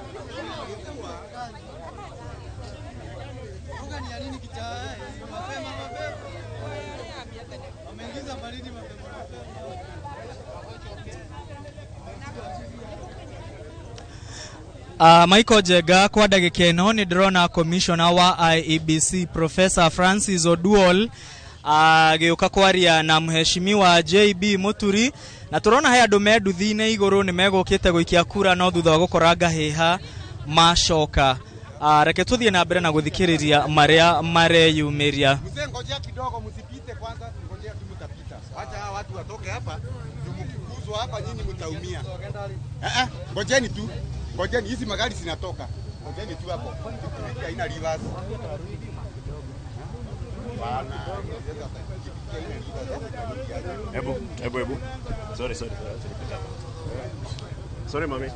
Michael Njenga, kwa ndagĩka ĩno nĩ ndĩrona commissioner wa IEBC Professor Francis Oduol Agĩũka kwaria na mheshimiwa JB Muturi, na tũrona he andũ me nduthi-inĩ igũrũ nĩ megũkĩte gũikia kura no thutha wa gũkora ngahĩha macoka. Reke tũthiĩ na mbere na gũthikĩrĩria marĩa mareyumĩria. Mzee, ngojea kidogo, msipite kwanza, ngojea tu mtapita. Wacha hawa watu watoke hapa, ndio mkikuzwa hapa nyinyi mtaumia. Ngojeni tu. Ngojeni, hizi magari zinatoka. Ngojeni tu hapo. Pikipiki haina reverse. Bana, pikipiki haina reverse. Ebu, ebu, ebu. Sorry, sorry. Sorry, mami.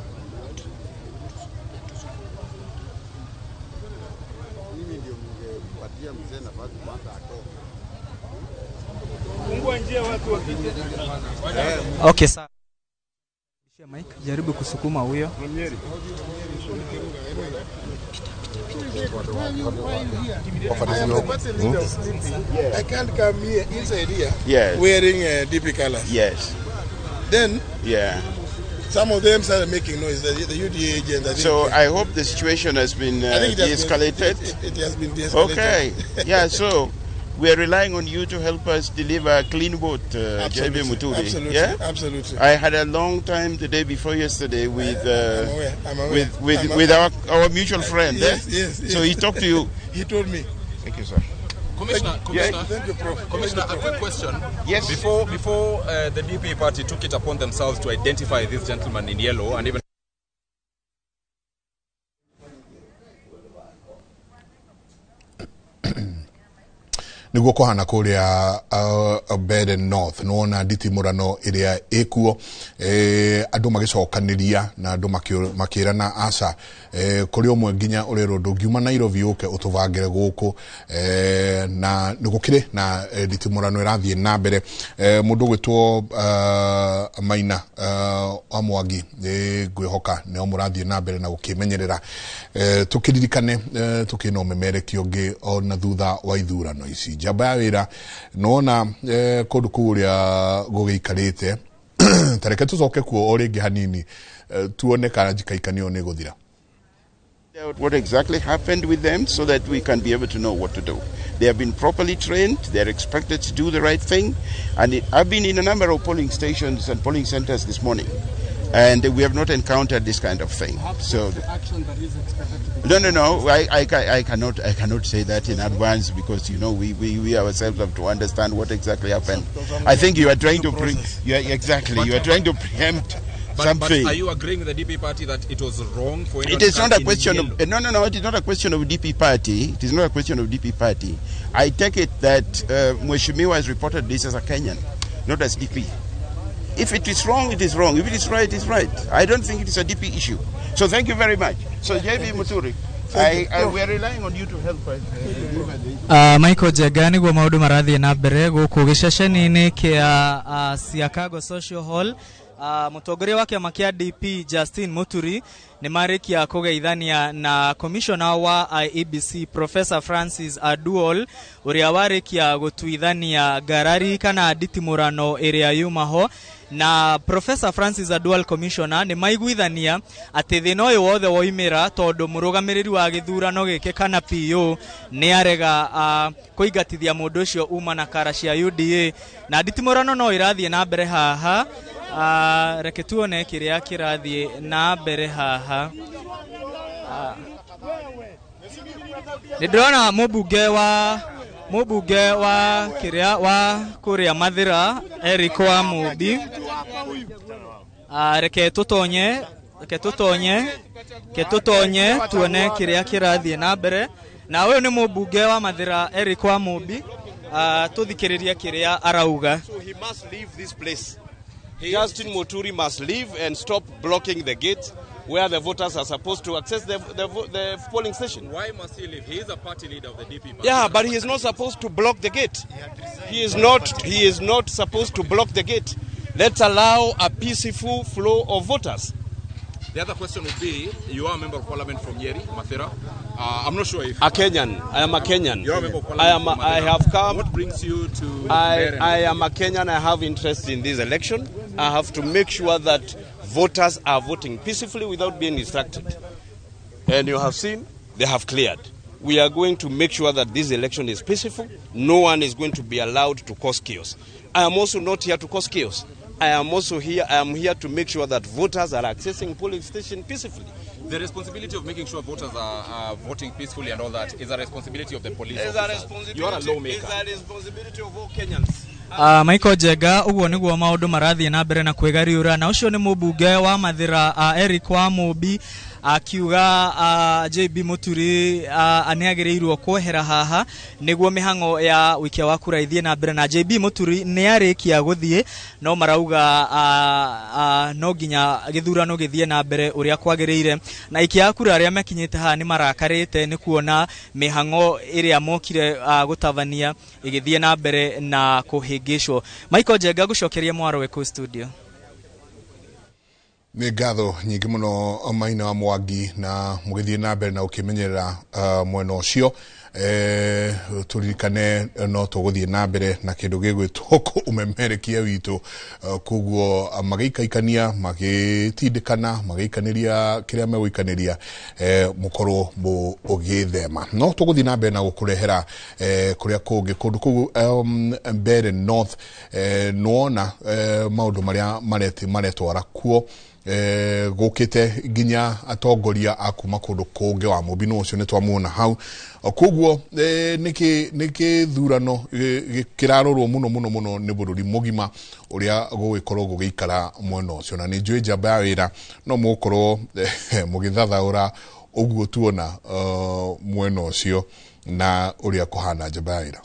Mimi ndio mungepatia mzee nafasi kwanza atoke. Fungua njia watu wapite. Okay, sawa. Mike, jaribu kusukuma huyo. I can't come here inside here yes, wearing DP colors. Yes. Then yeah, some of them started making noise, the UDA agents. I think. So I hope the situation has been de-escalated. It has been de-escalated. Okay. Yeah, so we are relying on you to help us deliver a clean vote, JB Muturi. Absolutely. Yeah? Absolutely. I had a long time the day before yesterday with I'm aware. with our mutual friend. Yes, yes, yes. So he talked to you. He told me. Thank you, sir. Commissioner, thank you, Prof. Commissioner, a quick question. Yes. Before the DP party took it upon themselves to identify this gentleman in yellow and even niguo kuhana kuria Mbeere North nona nditimurano iria ikuo andu magicokaniria na andu makirana aca kuri umwe nginya urerwo ndungiuma Nairobi uke utubangire guku na nigukire na nditimurano irathie na mbere mundu gwitwo Maina wa Mwangi ngwihoka nio murathie na mbere na gukimenyerera tukiririkane tukina umemerekio ngi ona thutha wa ithurano ici njamba ya wira nona kundu kuria gugiikarite tareke tucoke kuo o ringi hanini tuone kana njikaikanio ni guthira. What exactly happened with them so that we can be able to know what to do. They have been properly trained, they are expected to do the right thing, and I've been in a number of polling stations and polling centers this morning, and we have not encountered this kind of thing. So the action that is expected to be no, I cannot say that in advance, because you know we ourselves have to understand what exactly happened. I think you are trying to you are trying to preempt. But are you agreeing with the DP party that it was wrong for anyone? It is not a question of no. It is not a question of DP party. It is not a question of DP party. I take it that Mheshimiwa has reported this as a Kenyan, not as DP. If it is wrong, it is wrong. If it is right, it is right. I don't think it is a DP issue. So thank you very much. So JB Muturi, we are relying on you to help us. Michael Njenga niguo maundu marathie na mbere guku giceceni-ini kia Siakago Social Hall. Mutongoria wa kiama kia DP Justin Muturi ni marikia kugeithania na commissioner wa IEBC Professor Francis Aduol uria warikia gutuithania ngarari kana nditimurano iria yumaho na Professor Francis Aduol commissioner ni maiguithania ati thina uyu wothe woimira tondu murugamiriri wa githurano giki kana PO ni arega kuingatithia mundu ucio uma na kara cia UDA na nditimurano no irathie na mbere haha. Reke tuone kiria kirathie na mbere haha. Ni ndĩrona mũmbunge wa kiria wa kuria Mathira Eric wa Mumbi. Reke tutonye tuone kiria kirathie na mbere. Na uyu ni mũmbunge wa Mathira Eric wa Mumbi. Tuthikiririe kiria arauga. So he must leave this place. Justin Muturi must leave and stop blocking the gate where the voters are supposed to access the polling station. Why must he leave? He is a party leader of the DP party. Yeah, but he is not supposed to block the gate. He is not supposed to block the gate. Let's allow a peaceful flow of voters. The other question would be, you are a member of parliament from Nyeri, Mathira. I'm not sure if... A Kenyan. I am a Kenyan. You're a member of parliament. I have come... What brings you to... I am a Kenyan. I have interest in this election. I have to make sure that voters are voting peacefully without being distracted. And you have seen, they have cleared. We are going to make sure that this election is peaceful. No one is going to be allowed to cause chaos. I am also not here to cause chaos. I am also here, I am here to make sure that voters are accessing polling station peacefully. The responsibility of making sure voters are voting peacefully and all that is a responsibility of the police It's a officers. responsibility, You are a lawmaker. It's a responsibility of all Kenyans. Michael Njenga ũguo nĩguo maũndũ marathiĩ na mbere na kwĩgariũra na ũcio nĩ mũmbunge wa Mathĩra Eric Wamũmbi akiuga JB Muturi nĩ agĩrĩirwo kwehera haha nĩguo mĩhang'o ya ũikia wa kura ĩthiĩ na mbere na JB Muturi nĩ arĩkia gũthiĩ no marauga no nginya gĩthurano gĩthiĩ na mbere ũrĩa kwagĩrĩire na aikia a kura arĩa makinyĩte haha nĩ marakarĩte nĩ kuona mĩhang'o ĩrĩa mokire gũtabania ĩgĩthiĩ na mbere na kũhĩngĩcwo. Michael Njenga gũcokeria mwaro kũ studio. Nĩ ngatho nyingĩ mũno Maina wa Mwangi na mũgĩthiĩ na mbere na ũkĩmenyerera mwena ũcio. Tũririkane no tũgũthiĩ na mbere na kĩndũ gĩgwĩtwo ũmemerekia witũ, koguo magĩikaikania magĩtindĩkana magĩikanĩria kĩrĩa megũikanĩria, mũkorwo ũgĩthema. No tũgũthiĩ na mbere na gũkũrehera kũrĩa kũngĩ kũndũ kũu Mbeere North, nĩwona maũndũ marĩa maretwara kuo, gũkĩte nginya atongoria a kuma kũndũ kũngĩ wa Mũmbi nĩ ũcio nĩ twamuona hau. Koguo nĩ gĩthurano kĩrarorwo mũno mũno mũno nĩ bũrũri mũgima ũrĩa gũgĩkorwo gũgĩikara mwena ũcio, na nĩ njũĩ njamba ya wĩra no mũgũkorwo mũgĩthathaũra ũguo tuona mwena ũcio na ũrĩa kũhana njamba ya wĩra.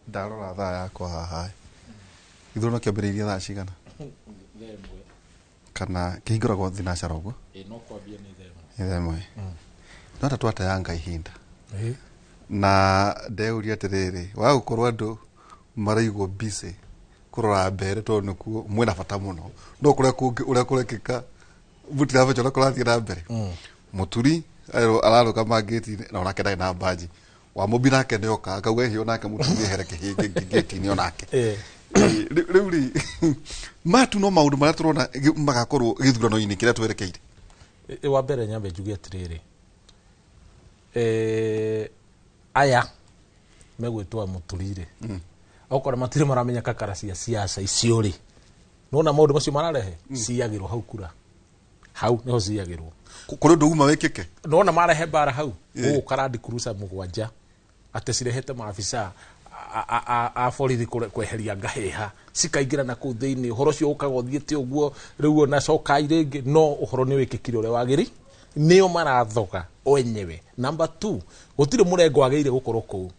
Ndarora thaa yakwa haha gĩthurano kĩambĩrĩirie thaa cigana kana kĩhingũragwo thinacara ũguo? No kwambia nĩ thaa ĩmwe. No ta twateyanga ihinda na ndeuria atĩrĩrĩ wa gũkorwo andũ maraigwo busy kũrora mbere tondũ nĩkuo mwĩna bata mũno no kũrĩa kũngĩ ũrĩa kũrekĩka mũtiramenya ũrĩa kũrathiĩ na mbere. Mũturi ararũgama ngĩti-inĩ na onake ndarĩ na mbanji wa Mũmbi nake nĩoka akauga ĩhĩ onake mũturi ehere kĩhĩngĩ ngĩti-inĩ onake. Rĩu rĩ matu no maũndũ marĩa tũrona magakorwo gĩthurano-inĩ kĩrĩa twerekeire. Wa mbere nyambe njuge atĩrĩrĩ, aya megwĩtwo Mũturi rĩ, okorwo matirĩ maramenya kakara cia siasa icio rĩ, nĩwona maũndũ macio mararehe ciyagĩrwo hau kura hau niho ciyagĩrwo kũrĩ ũndũ uma wĩkĩke nĩwona marehe mbara hau gũgũka Land Cruiser 7 atĩ cirehete maabisa a borithi kweheria ngahĩha cikaingĩra na kũu thĩinĩ ũhoro ũcio ũkaga ũthiĩte ũguo rĩu ona cokai rĩngĩ no ũhoro nĩ wĩkĩkire ũrĩa wagĩrĩ nĩo marathoga wenyewe. Number 2 gũtirĩ mũrengo wagĩrĩire gũkorwo kũu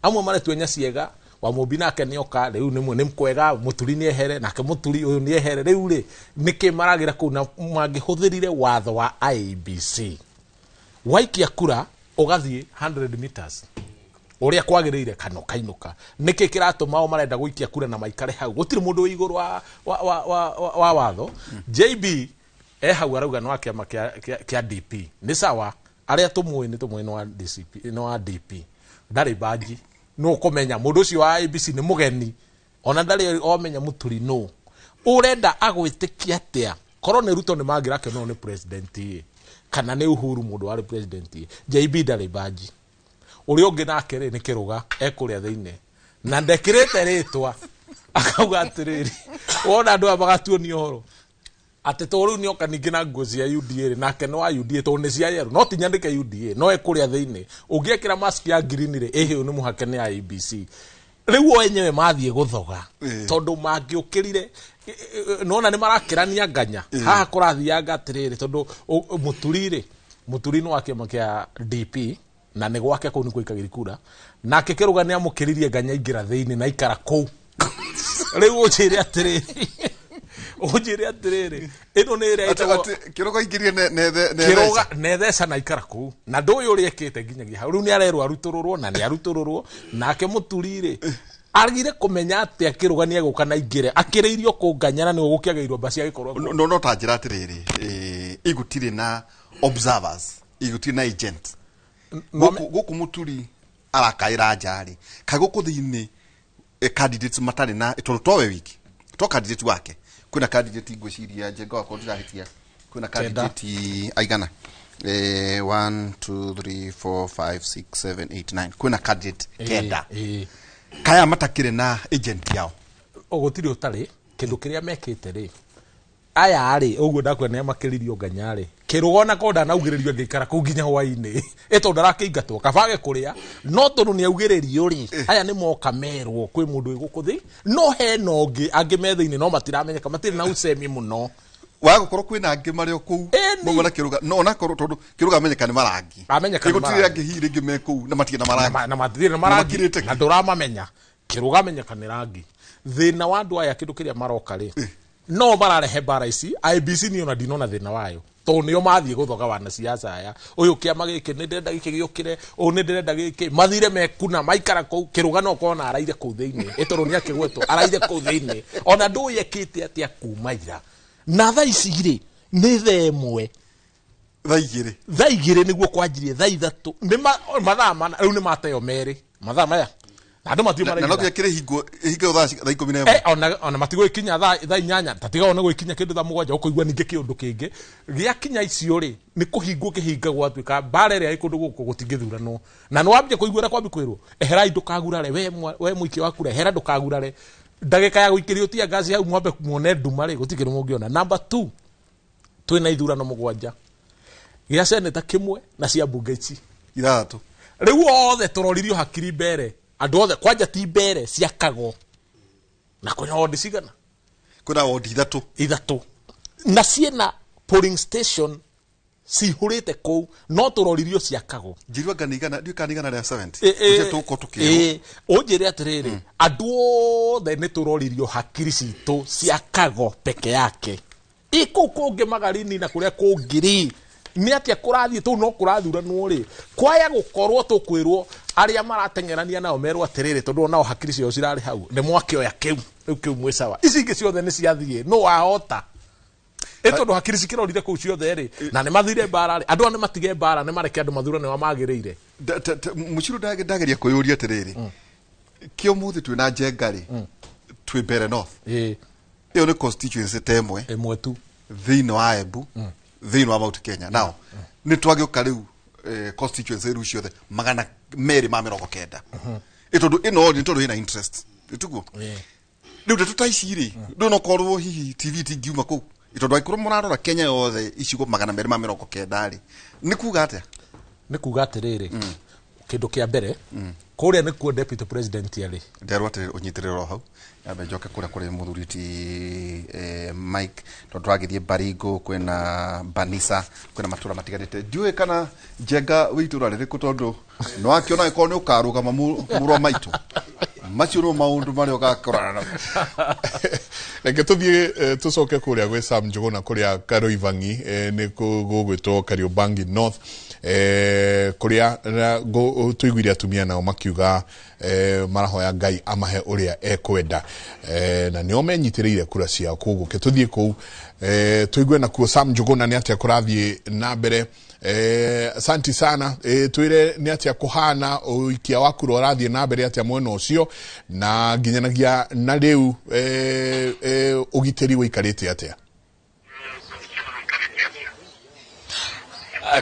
amwe maretua nyaciega wa Mũmbi nake nĩoka rĩu nĩ kwega Mũturi nĩehere nake Mũturi ũyũ nĩehere rĩu rĩ nĩkĩ maragĩra kũu na mangĩhũthĩrire watho wa IEBC waikia kura ũgathiĩ 100 meters ũrĩa kwagĩrĩire kana ũkainũka nĩkĩ kĩratũma o marenda gũikia kura na maikare hau gũtirĩ mũndũ wĩ igũrũ wa watho. JB hau arauga nĩ wa kĩama kĩa DP nĩ sawa arĩa tũmũĩ nĩ tũmũĩ nĩ wa DCP nĩ wa DP ndarĩ banji no kũmenya mũndũ ũcio wa IEBC nĩ mũgeni ona ndarĩ omenya Mũturi nũ ũrenda agwĩtĩkia atĩa korwo nĩ Ruto nĩ mangĩrakĩona nĩ president ĩ kana nĩ Uhuru mũndũ warĩ president ĩ JB ndarĩ banji ũrĩa ũngĩ nake rĩ nĩ kĩrũga ekũrĩa thĩinĩ na ndekĩrĩte rĩtwa akauga atĩrĩrĩ wona andũ aya magatuonia ũhoro atĩ to rĩu nĩoka ningĩ na nguo cia UDA rĩ nake nĩ wa UDA tondũ nĩ cia yerũ no ti nyandĩke UDA no ekũrĩa thĩinĩ ũngĩekĩra mask ya green rĩ ĩhĩ nĩ mũhake nĩ IEBC rĩu o enyewe mathiĩ gũthoga tondũ mangĩũkĩrire nona nĩ marakĩrania nganya haha kũrathianga atĩrĩrĩ tondũ Mũturi rĩ Mũturi nĩ wa kĩama kĩa DP na nĩ gwake kũu nĩ kũikagĩri kura nake kĩrũga nĩ amũkĩririe nganya ingĩra thĩinĩ na ikara kũu rĩu ũnjĩre atĩrĩrĩ ũnjĩre atĩrĩrĩ ĩno nĩ ĩrĩa ĩtagwo kĩrũga ingĩrie kĩrũga netheca na ikara kũu na ndũĩ ũrĩa ĩkĩte nginyagia hau rĩu nĩ arerwo arutũrũrwo na nĩ arutũrũrwo nake Mũturi rĩ agire kũmenya atĩa kĩrũga nĩ egũka na ingĩre akĩrĩirio kũnganya na nĩguo gũkĩagĩirwo mbaci agĩkorwo no ta njĩra atĩrĩrĩ igũtirĩ na observers igũtirĩ na agent gũkũ Mũturi arakaĩra nja rĩ kaĩ gũkũ thĩinĩ candidates matarĩ na tondũ towe wiki to candidate wake Kwĩna candidate ngwĩciria Njenga wakwa ndirahitia, kwĩna candidate aigana? 1 2 3 4 5 6 7 8 9, kwĩna candidate 9. Kaya matakĩrĩ na agent yao? Gũtirĩ ũtarĩ. Kĩndũ kĩrĩa mekĩte rĩ, aya rĩ, ũguo ndakwĩra nĩ makĩririo nganya rĩ, kĩrũgo na korwo ndanaugĩrĩrio ngĩikara kũu nginya hwainĩ, ĩ tondũ ndarakĩingatwo kabage kũrĩa, no tondũ nĩ augĩrĩrio rĩ, aya nĩ moka merwo kwĩ mũndũ wĩ gũkũ thĩ, no hena ũngĩ angĩ me thĩinĩ no matiramenyeka, matirĩ na ucemi mũno. Wagũkorwo kwĩna angĩ marĩ o kũu mauma na kĩrũga, no onakorwo tondũ kĩrũga amenyeka nĩ marangi, amenyeka nĩ gũtirĩ marangi. Angĩ hihi rĩngĩ me kũu na matirĩ na marangi. Na matirĩ na marangi na ndũramamenya. Kĩrũga amenyeka nĩ rangi. Thĩna wa andũ aya, kĩndũ kĩrĩa maroka rĩ, no mararehe mbara ici. IBC niĩ ona ndinona thĩna wayo, tondũ nĩo mathiĩ gũthoga wanasiasa aya, ũyũ kĩama gĩkĩ nĩ ndĩrenda gĩkĩ gĩũkĩre, ũyũ nĩ ndĩrenda gĩkĩ, mathire mekuna maikara kũu. Kĩrũga no ũkorwo na araire kũu thĩinĩ, ĩ tondũ nĩ akĩgwetwo araire kũu thĩinĩ, ona ndũĩ ekĩte atĩa kuma ira. Na thaa ici rĩ, nĩ thaa 1, thaa 2, thaa 2 nĩguo kwanjirie, thaa 3 nĩ mathaa 4 rĩu nĩ mateo 2 mathaa maya na andũ matirĩ na no maraingĩra. nginya kĩrĩ hingo hingo thaa 11. Ona matigũgĩkinya thaa 8, ta tiga ona gũgĩkinya kĩndũ thaa 7 ũkũigua ningĩ kĩũndũ kĩngĩ gĩakinya. Icio rĩ, nĩ kũhingwo kĩhingagwo, gwatuĩka mbara ĩrĩa ĩ kũndũ gũkũ gũtingĩthuranwo, na nĩ wambia kũigua ũrĩa kwambi kwĩrwo eherai ndũkagurare, we mũikia wa kura, ehera ndũkagurare. Ndagĩka ya gũikĩrio tia ngaci hau mwambe muone nduma rĩ, gũtirĩ kĩndũ mũngĩona. Number 2, twĩna ithurano 7 gĩa seneta kĩmwe na cia mbunge ici 6. Rĩu othe tũroririo hakiri mbere, andũ othe kwanja ti mbere ciakagwo na kwĩna wondi cigana? Kwĩna wondi 3. 3 na ciĩna polling station cihũrĩte kũu, no tũroririo ciakagwo. Njirua anga nĩ igana, ndiũĩ kana nĩ igana rĩa 70. Ũcio tũgũkorwo tũkĩrwo. Ũnjĩre atĩrĩrĩ, andũ othe nĩ tũroririo hakiri citũ ciakagwo peke yake. Ĩ kũu kũngĩ Magarini na kũrĩa kũngĩ rĩ, nĩ atĩa kũrathiĩ? Tũu no kũrathuranwo rĩ, kwaya gũkorwo tũkwĩrwo arĩa marateng'erania nao merwo atĩrĩrĩ, tondũ nao hakiri ciao cirarĩ hau, nĩ mwakĩoya kĩu rĩu, kĩu mwĩ sawa, ici ingĩ ciothe nĩ ciathiĩ, no wahota ĩ tondũ hakiri cikĩrorire kũu ciothe rĩ, na nĩ mathire mbara rĩ, andũ aya nĩ matige mbara, nĩ mareke andũ mathurane wa magĩrĩire. Mũcirũ ndageria kwĩyũria atĩrĩrĩ, kĩ ũmũthĩ twĩna Njenga rĩ, twĩ Mbere North, ĩyo nĩ constituency ta ĩmwe ĩmwe tu thĩinĩ wa Embu, thĩinĩ wa Mount Kenya. Nao nĩ twagĩũka rĩu constituency rĩu ciothe 290, ĩ tondũ ĩno nĩ tondũ ĩna interest ĩtiguo rĩu ndeto ta ici rĩ, rĩu no korwo hihi TV tingiuma kũu, tondũ angĩkorwo mũrarora Kenya yothe icigo 290 rĩ, nĩ kuga atĩa? Nĩ kuga atĩrĩrĩ, kĩndũ kĩa mbere kũrĩa nĩkuo deputy president arĩ. Nderwo atĩ ũnyitĩrĩre o hau, nyambe njoke kũrĩa kũrĩ mũthuri ti Mike, tondũ tũragĩthiĩ Baringo, kwĩna Banisa, kwĩna matũra matiganĩte. Ndiũĩ kana Njenga wĩ itũra rĩrĩkũ, tondũ nĩ wakĩona angĩkorwo nĩ ũkarũgama mũrũ wa maitũ, macio nĩmo maũndũ marĩa ũgakorana namo. Reke tũthiĩ tũcoke kũrĩa gwĩ Sam Njuguna kũrĩa Karoibangi, nĩ gũgwĩtwo Kariobangi North, kũrĩa tũiguire atumia nao makiuga marahoya Ngai amahe ũrĩa ekwenda, na nĩo menyitĩrĩire kura ciao. Koguo ke tũthiĩ kũu tũigue nakuo Sam Njuguna nĩ atĩa kũrathiĩ na mbere. Asanti sana. Twĩre nĩ atĩa kũhana, ũikia wa kura ũrathiĩ na mbere atĩa mwena ũcio, na nginyanagia na rĩu ũgitĩri ũikarĩte atĩa?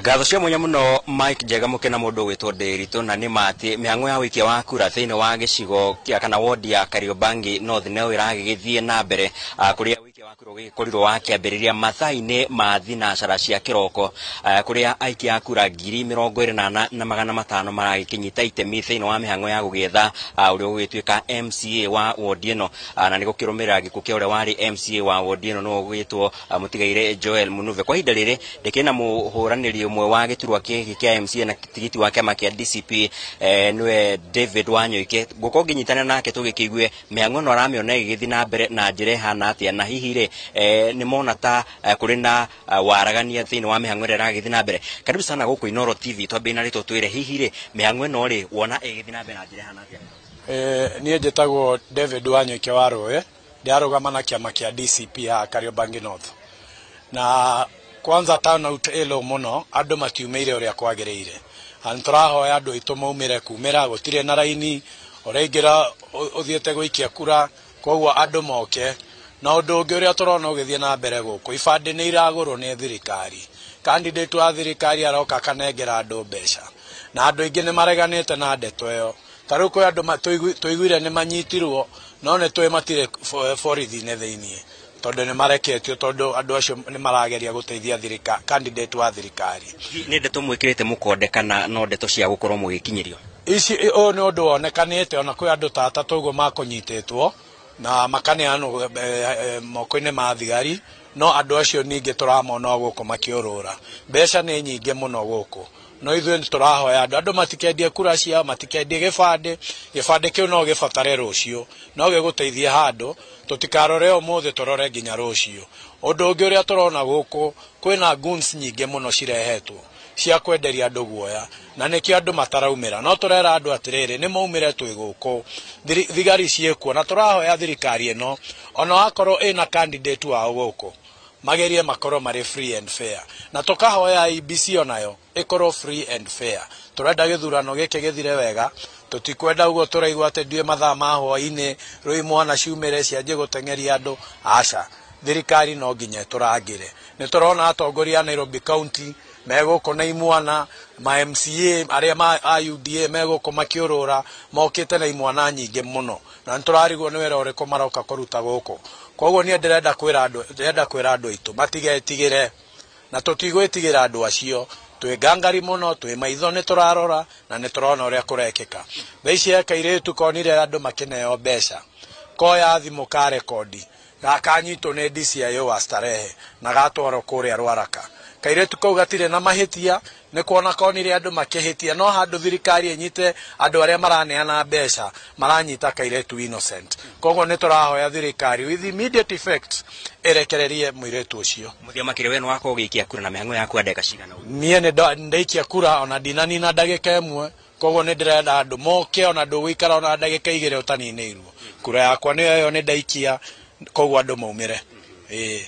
Ngatho cia mwanya mũno Mike Njega mũkena mũndũ ũgwĩtwo Ndĩritũ, na nĩ ma atĩ mĩhang'o ya ũikia wa kura thĩinĩ wa gĩcigo kĩa kana wodi ya Kariobangi North nĩyo ĩragĩgĩthiĩ na mbere, kũrĩa ũikia wa kura ũgĩkorirwo wakĩambĩrĩria mathaa-inĩ ma thinacara cia kĩroko, kũrĩa aikia a kura 24,500 maragĩkĩnyita itemi thĩinĩ wa mĩhang'o ya gũgĩetha ũrĩa ũgũgĩtuĩka MCA wa wodi ĩno, na nĩ gũkĩrũmĩrĩra gĩkuũ kĩa ũrĩa warĩ MCA wa wodi ĩno nĩwe ũgwĩtwo mũtigaire Joel Munuve. Kwa ihinda rĩrĩ ndĩkĩrĩ na mũhũranĩri ũmwe wa gĩturwa gĩkĩ kĩa MCA na tigiti wa kĩama kĩa DCP, nĩwe David Wanyoike. Ngũkorwo ngĩnyitanĩra nake tũgĩkĩigue mĩhang'o ĩno aramĩona ĩgĩgĩthiĩ na mbere na njĩra ĩhana atĩa, na hihi rĩ nĩ mona ta kũrĩ na waragania thĩinĩ wa mĩhang'o ĩrĩa ĩragĩthiĩ na mbere. Karibu sana gũkũ Inooro TV. Twambie na rĩtwa, twĩre hihi rĩ mĩhang'o ĩno rĩ wona ĩgĩthiĩ na mbere na njĩra ĩhana atĩa? Niĩ njĩtagwo David Wanyoike wa Rũĩ, ndĩrarũgama na kĩama kĩa DCP haha Kariobangi North. Na kwanza turnout ĩ low mũno, andũ matiumĩire ũrĩa kwagĩrĩire, na nĩ tũrahoya andũ aitũ maumĩre kumĩra, gũtirĩ na raini, ũraingĩra ũthiĩte gũikia kura, koguo andũ moke Na ũndũ ũngĩ ũrĩa tũrona ũgĩthiĩ na mbere gũkũ, ibandĩ nĩ iragũrwo nĩ thirikari. Candidate wa thirikari aroka akanengera andũ mbeca, na andũ aingĩ nĩ mareganĩte na ndeto ĩyo. Ta rĩu kwĩ andũ tũiguire nĩ manyitirwo, no nĩ tũĩ matirĩ borithi-inĩ thĩiniĩ, tondũ nĩ mareketio, tondũ andũ acio nĩ marageria gũteithia candidate wa thirikari. Nĩ ndeto mwĩkĩrĩte mũkonde kana no ndeto cia gũkorwo mũgĩkinyĩrio? Ici ũyũ nĩ ũndũ wonekanĩte, ona kwĩ andũ ta atatũ ũguo makũnyitĩtwo na makaneanwo moko-inĩ ma thigari, no andũ acio ningĩ tũramona gũkũ makĩũrũra. Mbeca nĩ nyingĩ mũno gũkũ, no ithuĩ nĩ tũrahoya andũ matikendie kura ciao, matikendie gĩbandĩ. Gĩbandĩ kĩu no gĩbatare rũciũ, no gĩgũteithie handũ, tũtikarore ũmũthĩ, tũrore nginya rũciũ. Ũndũ ũngĩ ũrĩa tũrona gũkũ, kwĩna goons nyingĩ mũno cirehetwo cia kwenderia andũ guoya, na nĩkĩo andũ mataraumĩra. No tũrera andũ atĩrĩrĩ, nĩ maumĩre twĩ gũkũ, thigari ciĩkuo, na tũrahoya thirikari ĩno ona wakorwo ĩna candidate wao gũkũ, magerie makorwo marĩ free and fair, na tũkahoya IEBC onayo ĩkorwo free and fair. Tũrenda gĩthurano gĩkĩ gĩthire wega, tũtikwenda ũguo tũraigua atĩ ndiũĩ mathaa ma hwaĩ-inĩ rĩu imwana ciumĩre cianjie gũteng'eria andũ. Aca, thirikari no nginya ĩtũrangĩre. Nĩ tũrona atongoria a Nairobi County megũkũ na imwana, ma MCA arĩa ma UDA megũkũ makĩũrũra, mokĩte na imwana nyingĩ mũno, na nĩ tũrarigwo nĩ wĩra ũrĩkũ maroka kũruta gũkũ. Koguo niĩ ndĩrenda kwĩra andũ, ndĩrenda kwĩra andũ aitũ matigetigĩre, na tũtigwĩtigĩra andũ acio. Twĩ ngangari mũno, twĩ maitho nĩ tũrarora na nĩ tũrona ũrĩa kũrekĩka. Thaa ici he kairĩtu konire andũ makĩneo mbeca, koya thimũ ka rekondi, gakanyitwo nĩ DCIO wa Starehe na gatwarwo kũrĩa Rwaraka. Kairĩtu kau gatirĩ na mahĩtia, nĩ kuona konire andũ makĩhĩtia, no handũ thirikari ĩnyite andũ arĩa maraneana mbeca, maranyita kairĩtu innocent. Koguo nĩ tũrahoya thirikari with immediate effect ĩrekererie mũirĩtu ũcio. Mũthia makĩria we nĩ wakorwo ũgĩikia kura na mĩhang'o yaku ya ndagĩka cigana ũguo? Niĩ nĩ ndaikia kura ona ndinanina ndagĩka ĩmwe, koguo nĩ ndĩrenda andũ moke, ona ndũgũikara ona ndagĩka igĩrĩ ũtaninĩirwo. Kura yakwa nĩyo ĩyo nĩ ndaikia, koguo andũ maumĩre. Ĩĩ.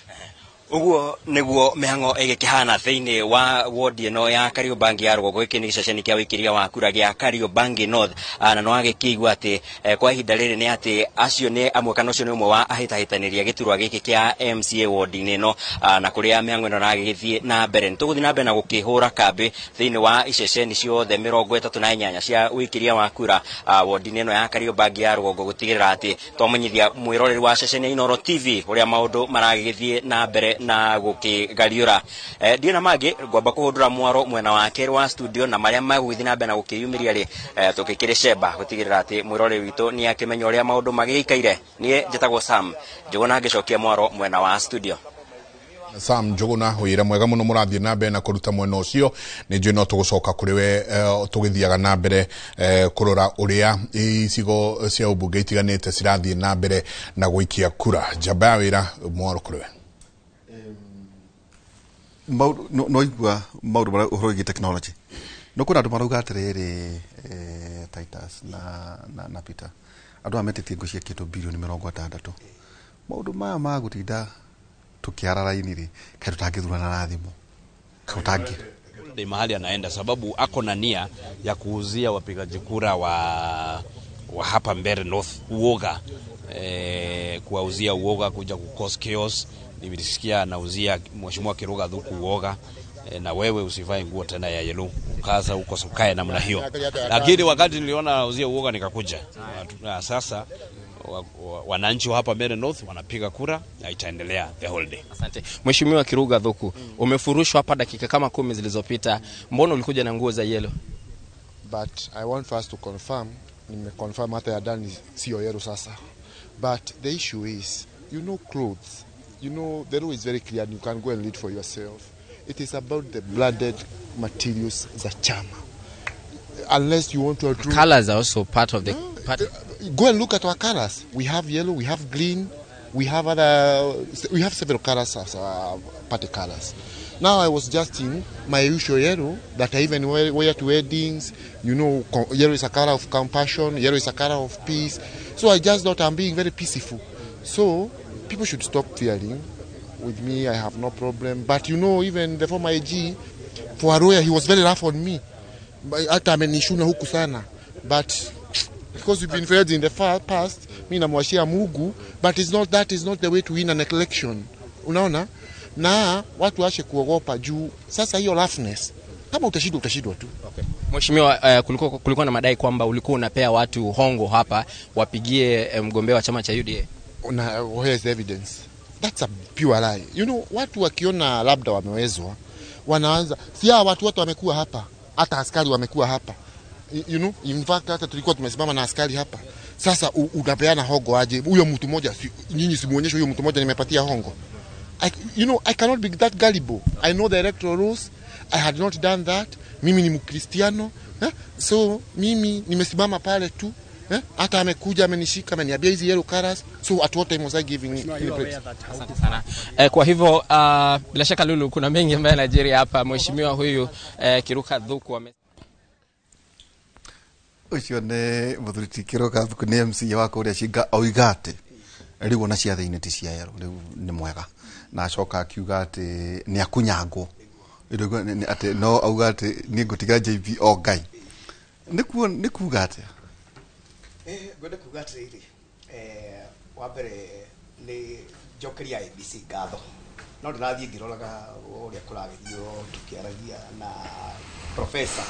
Ũguo nĩguo mĩhang'o ĩgĩkĩhana thĩinĩ wa wodi ĩno ya Kariobangi ya rũgongo. Gĩkĩ nĩ gĩceceni kĩa wĩkĩria wa kura gĩa Kariobangi North, na no agĩkĩigua atĩ kwa ihinda rĩrĩ nĩ atĩ acio nĩ amwe kana ũcio nĩ ũmwe wa ahĩtahĩtanĩria gĩturwa gĩkĩ kĩa MCA wodi-inĩ ĩno, na kũrĩa mĩhang'o ĩno ĩragĩthiĩ na mbere. Nĩ tũgũthiĩ na mbere na gũkĩhũra kambĩ thĩinĩ wa iceceni ciothe 38 cia wĩkĩria wa kura wodi-inĩ ĩno ya Kariobangi ya rũgongo, gũtigĩrĩra atĩ twamenyithia mwĩroreri wa ceceni ya Inooro TV ũrĩa maũndũ maragĩthiĩ na mbere na gũkĩgariũra. Ndiĩ na mangĩ, ngwamba kũhũndũra mwaro mwena wa kerĩ wa studio na marĩa magũgĩthiĩ na mbere na gũkĩyumĩria rĩ, tũgĩkĩrĩ cemba gũtigĩrĩra atĩ mwĩroreri witũ nĩ akĩmenya ũrĩa maũndũ magĩikaire. Niĩ njĩtagwo Sam Njũgũna, ngĩcokia mwaro mwena wa studio. Sam Njũgũna, wĩra mwega mũno mũrathiĩ na mbere na kũruta mwena ũcio. Nĩ njũĩ no tũgũcoka kũrĩ we tũgĩthiaga na mbere kũrora ũrĩa icigo cia ũmbunge itiganĩte cirathiĩ na mbere na gũikia kura. Njamba ya wĩra, mwaro kũrĩ we. No igua maũndũ marĩa ũhoro wĩgiĩ technology, no kwĩna andũ marauga atĩrĩrĩ, Titus na Peter, andũ aya metĩtie ngũ cia kĩndũ bilioni 60. Maũndũ maya ma gũtinda tũkĩara raini rĩ, kaĩ tũtangĩthurana na thimũ? Kaĩ tũtangĩ? Ni mahali anaenda sababu ako na nia ya kuuzia wapigaji kura wa hapa Mbeere North uoga, kuwauzia uoga, kuja ku cause chaos. Nilisikia anauzia Mheshimiwa Kiruga Thuku uoga, na wewe usivae nguo tena ya yellow, ukaza huko ukae namna hiyo. Lakini wakati niliona anauzia uoga nikakuja. Na sasa wananchi wa hapa Mbeere North wanapiga kura na itaendelea the whole day. Asante. Mheshimiwa Kiruga Thuku, umefurushwa hapa dakika kama 10 zilizopita. Mbona ulikuja na nguo za yellow? But I want first to confirm, nimeconfirm hata ya ndani sio yellow sasa. But the issue is, you know, clothes. You know, the law is very clear and you can go and read for yourself. It is about the branded materials za chama. Unless you want to... Colors are also part of the... Part. Go and look at our colors. We have yellow, we have green, we have other... We have several colors as party colors. Now I was just in my usual yellow that I even wear to weddings. You know, yellow is a color of compassion, yellow is a color of peace. So I just thought I'm being very peaceful. So people should stop fearing. With me, I have no problem. But you know, even the former AG, for a lawyer, he was very rough on me. Hata amenishuna huku sana. But Because we've been failed in the far past, mi namwashia Mungu, but it's not, that is not the way to win an election. Unaona? Na watu waache kuogopa juu sasa hiyo roughness. Kama utashindwa utashindwa tu. Okay. Mheshimiwa, kulikuwa na madai kwamba ulikuwa unapea watu hongo hapa wapigie mgombea wa chama cha UDA. Na where is the evidence? That's a pure lie. You know, watu wakiona labda wamewezwa, wanaanza si hawa watu wote wamekuwa hapa, hata askari wamekuwa hapa. You know, in fact hata tulikuwa tumesimama na askari hapa. Sasa unapeana hongo aje? Huyo mtu mmoja si, nyinyi simuonyeshe huyo mtu mmoja nimepatia hongo. You know, I cannot be that gullible. I know the electoral rules. I had not done that. Mimi ni Mkristiano. So mimi nimesimama pale tu. Hata amekuja amenishika ameniambia hizi yellow colors. So at what time was I giving any breaks? Asante sana. Kwa hivyo bila shaka Lulu, kuna mengi ambayo yanajiri hapa. Mheshimiwa huyu Kiruka Thuku ame ucio nĩ mũthuri ti Kiruka Thuku nĩ MCA wa kũrĩa Cinga oiga atĩ rĩu ona ciathĩ-inĩ ti cia yellow rĩu nĩ mwega, na acoka akiuga atĩ nĩ akunyangwo atĩ no auga atĩ niĩ ngũtiga JB o Ngai. Nĩ kuuga atĩa? Ngwenda kuuga atĩrĩrĩ, wa mbere nĩ njokeria IEBC ngatho, no ndĩrathiĩ ngĩroraga ũrĩa kũragĩthio tũkĩaragia na professor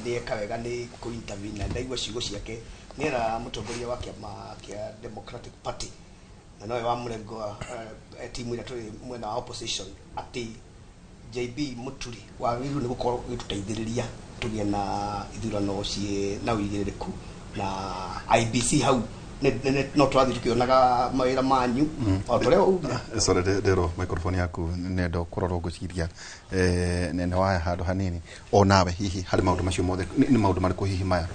nĩ eka wega nĩ kũ intervene na ndaigua ciugo ciake. Nĩ era mũtongoria wa kĩama kĩa Democratic Party na nowe wa mũrengo timu ĩrĩa tũrĩ mwena wa opposition atĩ JB Muturi wagĩrĩirwo nĩ gũkorwo ũgĩtũteithĩrĩria tũgĩe na ithurano ciĩ na ũigĩrĩrĩku na IEBC hau no tũrathiĩ tũkĩonaga mawĩra manyu o ta ũrĩa ugire. Sorry, ndĩrwo microphone yaku nendo kũrorwo ngwĩciria nĩ waya handũ hanini. O nawe hihi harĩ maũndũ macio mothe nĩ maũndũ marĩkũ hihi maya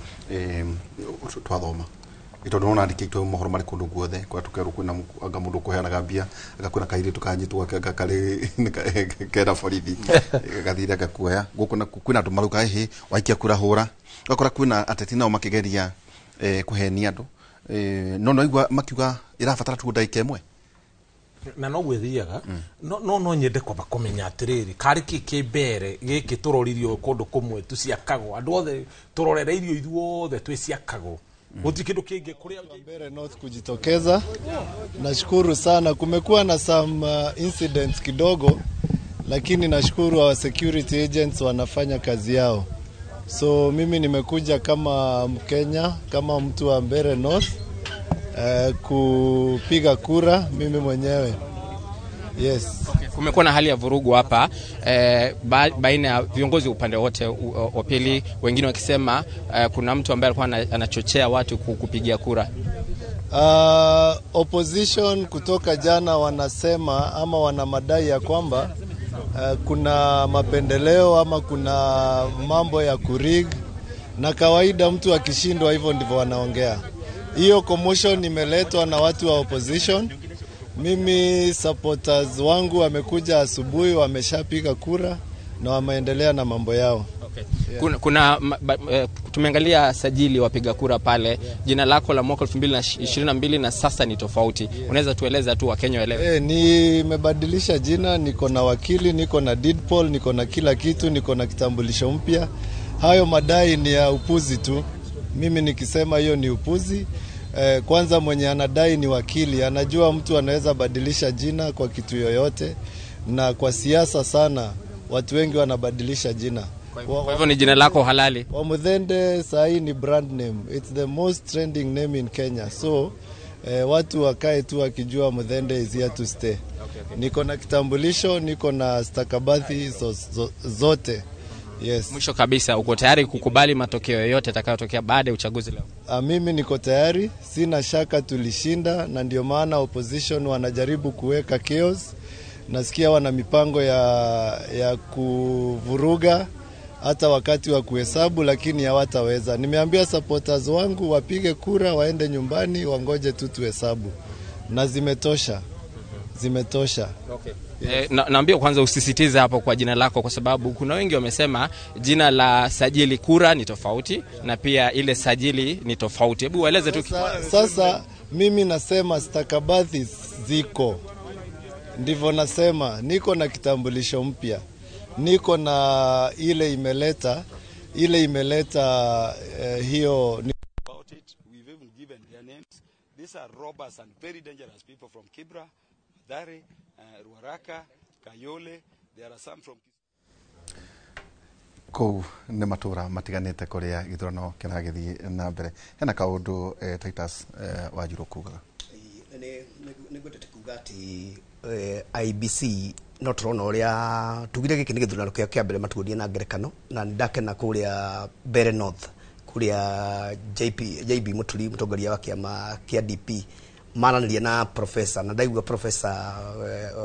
twathoma tondũ nona andĩkĩtwo mohoro marĩ kũndũ guothe kwa tũkerwo kwĩna anga mũndũ ũkũheanaga mbia anga kwĩna kairĩtu kanyitwo karĩ kena borithi gathire gakuoya gũkũ na kwĩna andũ marauga hĩ waikia kura hũra, ũgakora kwĩna ateti nao makĩgeria kũhenia andũ no naigua makiuga ĩrabatara tu ndagĩka ĩmwe na no gwĩthiaga. No nyende kwamba kũmenya atĩrĩrĩ karĩ kĩ kĩ mbere gĩkĩ tũroririo kũndũ kũmwe tu ciakagwo andũ othe tũrorereirio ithuothe twĩ ciakagwo gũtirĩ kĩndũ kĩngĩ kũrĩa Mbeere North kujitokeza. Nashukuru sana, kumekuwa na some incidents kidogo, lakini nashukuru our security agents wanafanya kazi yao. So mimi nimekuja kama Mkenya, kama mtu wa Mbeere North kupiga kura mimi mwenyewe. Yes. Okay. Kumekuwa na hali ya vurugu hapa baina ya viongozi upande wote wa pili, wengine wakisema kuna mtu ambaye alikuwa anachochea watu kupigia kura. Opposition kutoka jana wanasema ama wana madai ya kwamba kuna mapendeleo ama kuna mambo ya kurig, na kawaida mtu akishindwa hivyo ndivyo wanaongea. Hiyo commotion imeletwa na watu wa opposition. Mimi supporters wangu wamekuja asubuhi, wameshapiga kura na wameendelea na mambo yao. Okay. Yeah. Kuna tumeangalia sajili wapiga kura pale. Yeah. Jina lako la mwaka 2022 na sasa ni tofauti. Yeah. Unaweza tueleza tu Wakenya waelewe? Nimebadilisha jina, niko na wakili, niko na deed poll, niko na kila kitu, niko na kitambulisho mpya. Hayo madai ni ya upuzi tu. Mimi nikisema hiyo ni upuzi. Kwanza mwenye anadai ni wakili, anajua mtu anaweza badilisha jina kwa kitu yoyote, na kwa siasa sana watu wengi wanabadilisha jina. Kwa hivyo ni jina lako halali? Wamuthende sahi ni brand name. It's the most trending name in Kenya. So watu wakae tu wakijua Muthende is here to stay. Okay. Niko na kitambulisho, niko na stakabadhi zote. Yes. Mwisho kabisa, uko tayari kukubali matokeo yoyote yatakayotokea baada ya uchaguzi leo? Mimi niko tayari, sina shaka tulishinda, na ndio maana opposition wanajaribu kuweka chaos. Nasikia wana mipango ya kuvuruga hata wakati wa kuhesabu, lakini hawataweza. Nimeambia supporters wangu wapige kura, waende nyumbani, wangoje tu tuhesabu. Na zimetosha. Zimetosha. Okay. Yes. Naambia kwanza usisitize hapo kwa jina lako, kwa sababu kuna wengi wamesema jina la sajili kura ni tofauti, yeah, na pia ile sajili ni tofauti. Hebu waeleze tu. Sasa mimi nasema stakabadhi ziko. Ndivyo nasema, niko na kitambulisho mpya. Niko na ile imeleta hiyo. About it, we've even These are robbers and very dangerous people from Kibra, Mathare, Ruaraka, Kayole. There are some from Kũu nĩ matũra matiganĩte kũrĩa gĩthurano kĩragĩthiĩ na mbere. Hena kaũndũ Titus Wanjiru kugaga. Nĩ ngwendete kuga atĩ IEBC no tũrona ũrĩa tugire gĩkĩ nĩ gĩthurano kĩao kĩa mbere matuonie na ngerekano, na nĩ ndakena kũrĩa Mbeere North kũrĩa JB Muturi mũtongoria wa kĩama kĩa DP maranĩria na professor, na ndaigua professor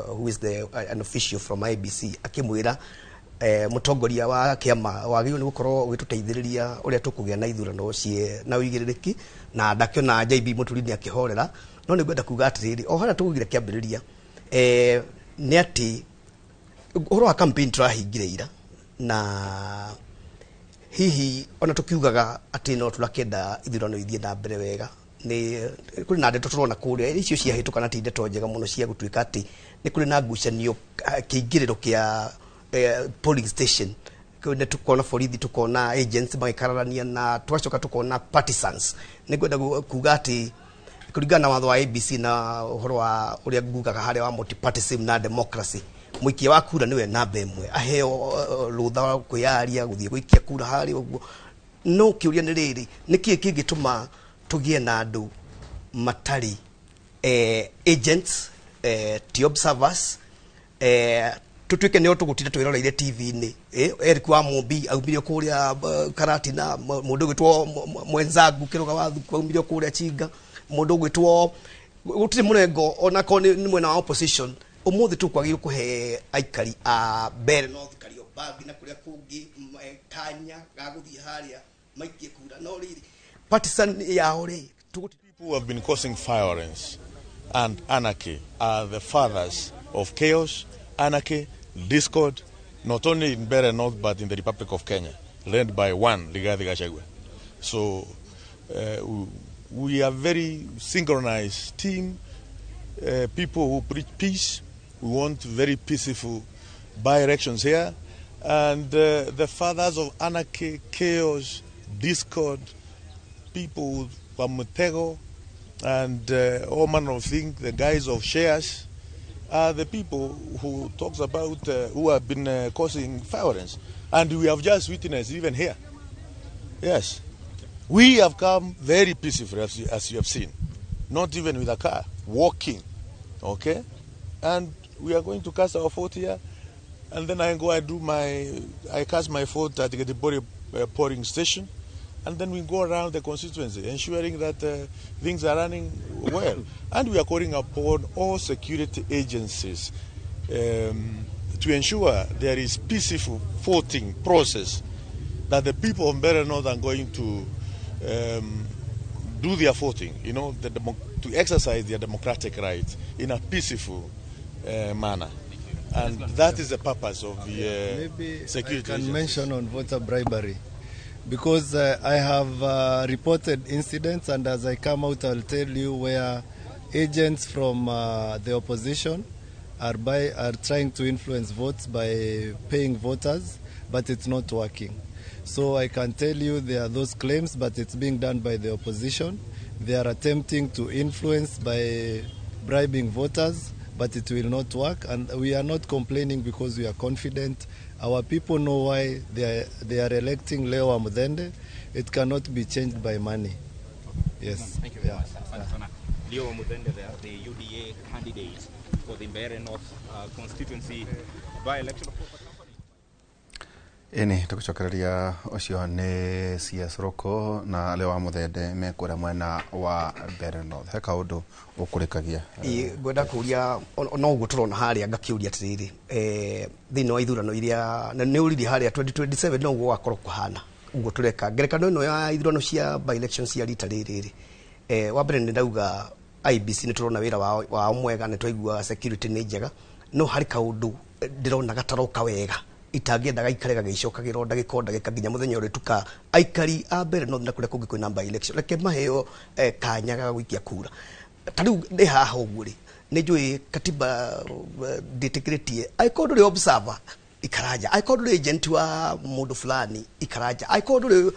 who is the an official from IEBC akĩmwĩra mũtongoria wa kĩama wagĩrĩirwo nĩ gũkorwo ũgĩtũteithĩrĩria ũrĩa tũkũgĩa na ithurano ciĩ na ũigĩrĩrĩki, na ndakĩona JB Muturi nĩ akĩhorera. No nĩ ngwenda kuga atĩrĩrĩ, o harĩa tũgũgire kĩambĩrĩria nĩ atĩ ũhoro wa campaign tũrahingire ira, na hihi ona tũkiugaga atĩ no tũrakĩenda ithurano ithiĩ na mbere wega, nĩ kũrĩ na ndeto tũrona kũrĩa icio ciahĩtũka na ti ndeto njega mũno cia gũtuĩka atĩ nĩ kũrĩ na ngucanio kĩingĩrĩro kĩa polling station. Nĩ tukona borithi, tukona agents magĩkararania, na twacoka tukona partisans. Nĩ ngwenda kuga atĩ kũringana na watho wa ABC na ũhoro wa ũrĩa ngugaga harĩa wa multipartyism na democracy, mũikia wa kura nĩwe namba ĩmwe, aheo rũtha wa kwĩyaria gũthiĩ gũikia kura harĩa ũguo. No kĩũria nĩ rĩrĩ, nĩkĩĩ kĩngĩtũma tũgĩe na andũ matarĩ agents, ti observers, tutuike nĩo tũgũtinda twĩroreire TV-inĩ. Eric wa Mumbi aumire kũrĩa Karatina, mũndũ ũgwĩtwo mwenzangu Kĩrũga wa Thuku aumire kũrĩa Chinga, mũndũ ũgwĩtwo gũtirĩ mũrengo onakorwo nĩ mwena wa opposition. Ũmũthĩ tũkwagĩrĩirwo kũhe aikari a Mbeere North, Kariobangi na kũrĩa kũngĩ kanya ga gũthiĩ harĩa maikie kura, no rĩrĩ partisan yao rĩ. People who have been causing violence and anarchy are the fathers of chaos, anarchy, discord, not only in Mbeere North but in the Republic of Kenya, led by one Rigathi Gachagua. So we are very synchronized team, people who preach peace. We want very peaceful by-elections here. And the fathers of anarchy, chaos, discord, people from Mutego and all manner of things, the guys of shares, are the people who talks about who have been causing violence. And we have just witnessed even here. Yes. We have come very peacefully, as you have seen. Not even with a car, walking. Okay? And we are going to cast our vote here. And then I go, I cast my vote at the Getibori polling station. And then we go around the constituency, ensuring that things are running well. And we are calling upon all security agencies to ensure there is peaceful voting process, that the people of Mbeere North are going to do their voting, you know, to exercise their democratic rights in a peaceful manner. And that is the purpose of the Maybe security I can agencies. Mention on voter bribery, because I have reported incidents, and as I come out I'll tell you where agents from the opposition are trying to influence votes by paying voters, but it's not working. So I can tell you there are those claims, but it's being done by the opposition. They are attempting to influence by bribing voters, but it will not work. And we are not complaining because we are confident. Our people know why they are electing Leo Wamuthende. It cannot be changed by money. Yes. Thank you very much. Asante sana. Leo Wamuthende, the UDA candidate for the Mbeere North constituency by-election. Ĩni tũgũcokereria ũcio nĩ CS Roko na Leo Wamuthende mekũrĩa mwena wa Mbeere North. He kaũndũ ũkũrĩkagia. Ngwenda kũria no ũguo tũrona harĩa, ngakĩũria atĩrĩrĩ, thĩinĩ wa ithurano iria na nĩ ũririe harĩa 2027 no ũguo gũgakorwo kũhana ũguo tũreka ngerekano ĩno ya ithurano cia by election cia rita rĩrĩ rĩ, wa mbere nĩ ndauga IEBC nĩ tũrona wĩra wao mwega, nĩ twaigua security nĩ njega, no harĩ kaũndũ ndĩrona gataroka wega itangĩenda gaikare gagĩcokagĩrwo ndagĩka o ndagĩka nginya mũthenya ũrĩa tuka aikari a Mbeere North na kũrĩa kũngĩ kwĩna by election reke maheo kanya ga gũikia kura. Ta rĩu ndĩ haha ũguo rĩ, nĩ njũĩ katiba ndĩtĩkĩrĩtie angĩkorwo ndũrĩ observer ikaraja, angĩkorwo ndũrĩ agent wa mũndũ fulani ikaraja, angĩkorwo ndũrĩ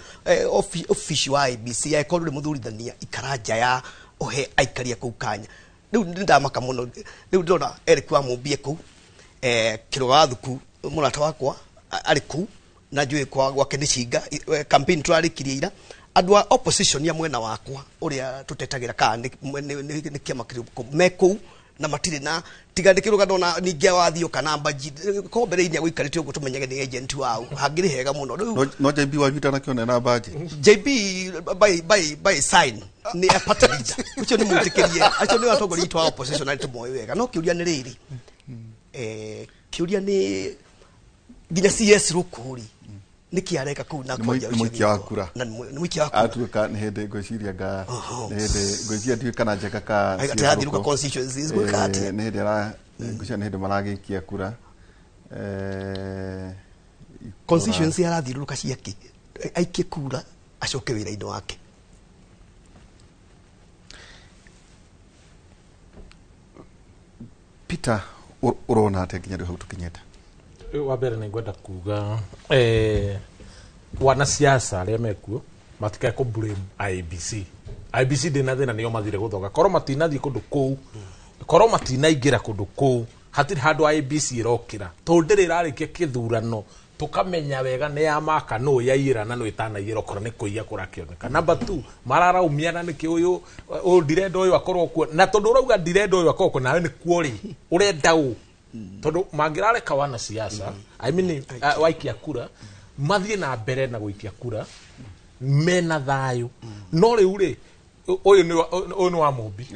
office wa IEBC, angĩkorwo ndũrĩ mũthurithania ikaraja ya Uhe aikaria kuu kanya riu ndamaka muno riu ndona Eric wa Mumbie kuu Kiruga wa Thuku murata wakwa ari kuu na njui kwa gwake ni cinga campaign turarikirie ira andu a opposition ya mwena wakwa uria tutetagira ka ni kiama kiriku me kuu na matire na tiga ndikiruga ndona ningi wathio kana mbaji ko mbere inya guikarite uguo tumenyage ni agent wao hangiri hega muno no JB wa vita nakiona na baji JB by sign ni a party leader ucio ni mwitikirie acio ni atongoria itwa opposition ari tumoe wega no kiuria ni riri kiuria ni nginya CS rukuri niki areka kuu na konja ucio ni wa kura na ni mwiki wa kura atuka ni hende ngwiciria nga ni hende ngwiciria ndiwe kana njeka ka atirathi constituencies gwika atia ni hende ara ngwiciria ni hende maragikia kura constituency arathiruruka ciake aikie kura acoke wira-inĩ wake. Peter urona atia nginya riu hau tukinyete? Wa mbere nĩ ngwenda kuga wanasiasa arĩa mekuo matikae kũ blame IEBC. IEBC ndĩna thĩna nĩo mathire gũthoga korwo matinathiĩ kũndũ kũu korwo matinaingĩra kũndũ kũu hatirĩ handũ IEBC ĩrokĩra tondũ ndĩrĩ ĩrarĩkia kĩthurano tukamenya wega nĩ ya maka nũ yaiyĩra na nũ ĩtanaiyĩra okorwo nĩ kũiya kũrakĩoneka. Number 2 mararaumiana nĩkĩ ũyũ ndirenda ũyũ akorwo kuo na tondũ ũrauga ndirenda ũyũ akorwo kuo nawe nĩ kuo rĩ ũrenda ũ tondu mangirareka wanasiasa I mean waikia kura mathie na mbere na guikia kura mena thayo no riu ri uyu ni wa Mumbi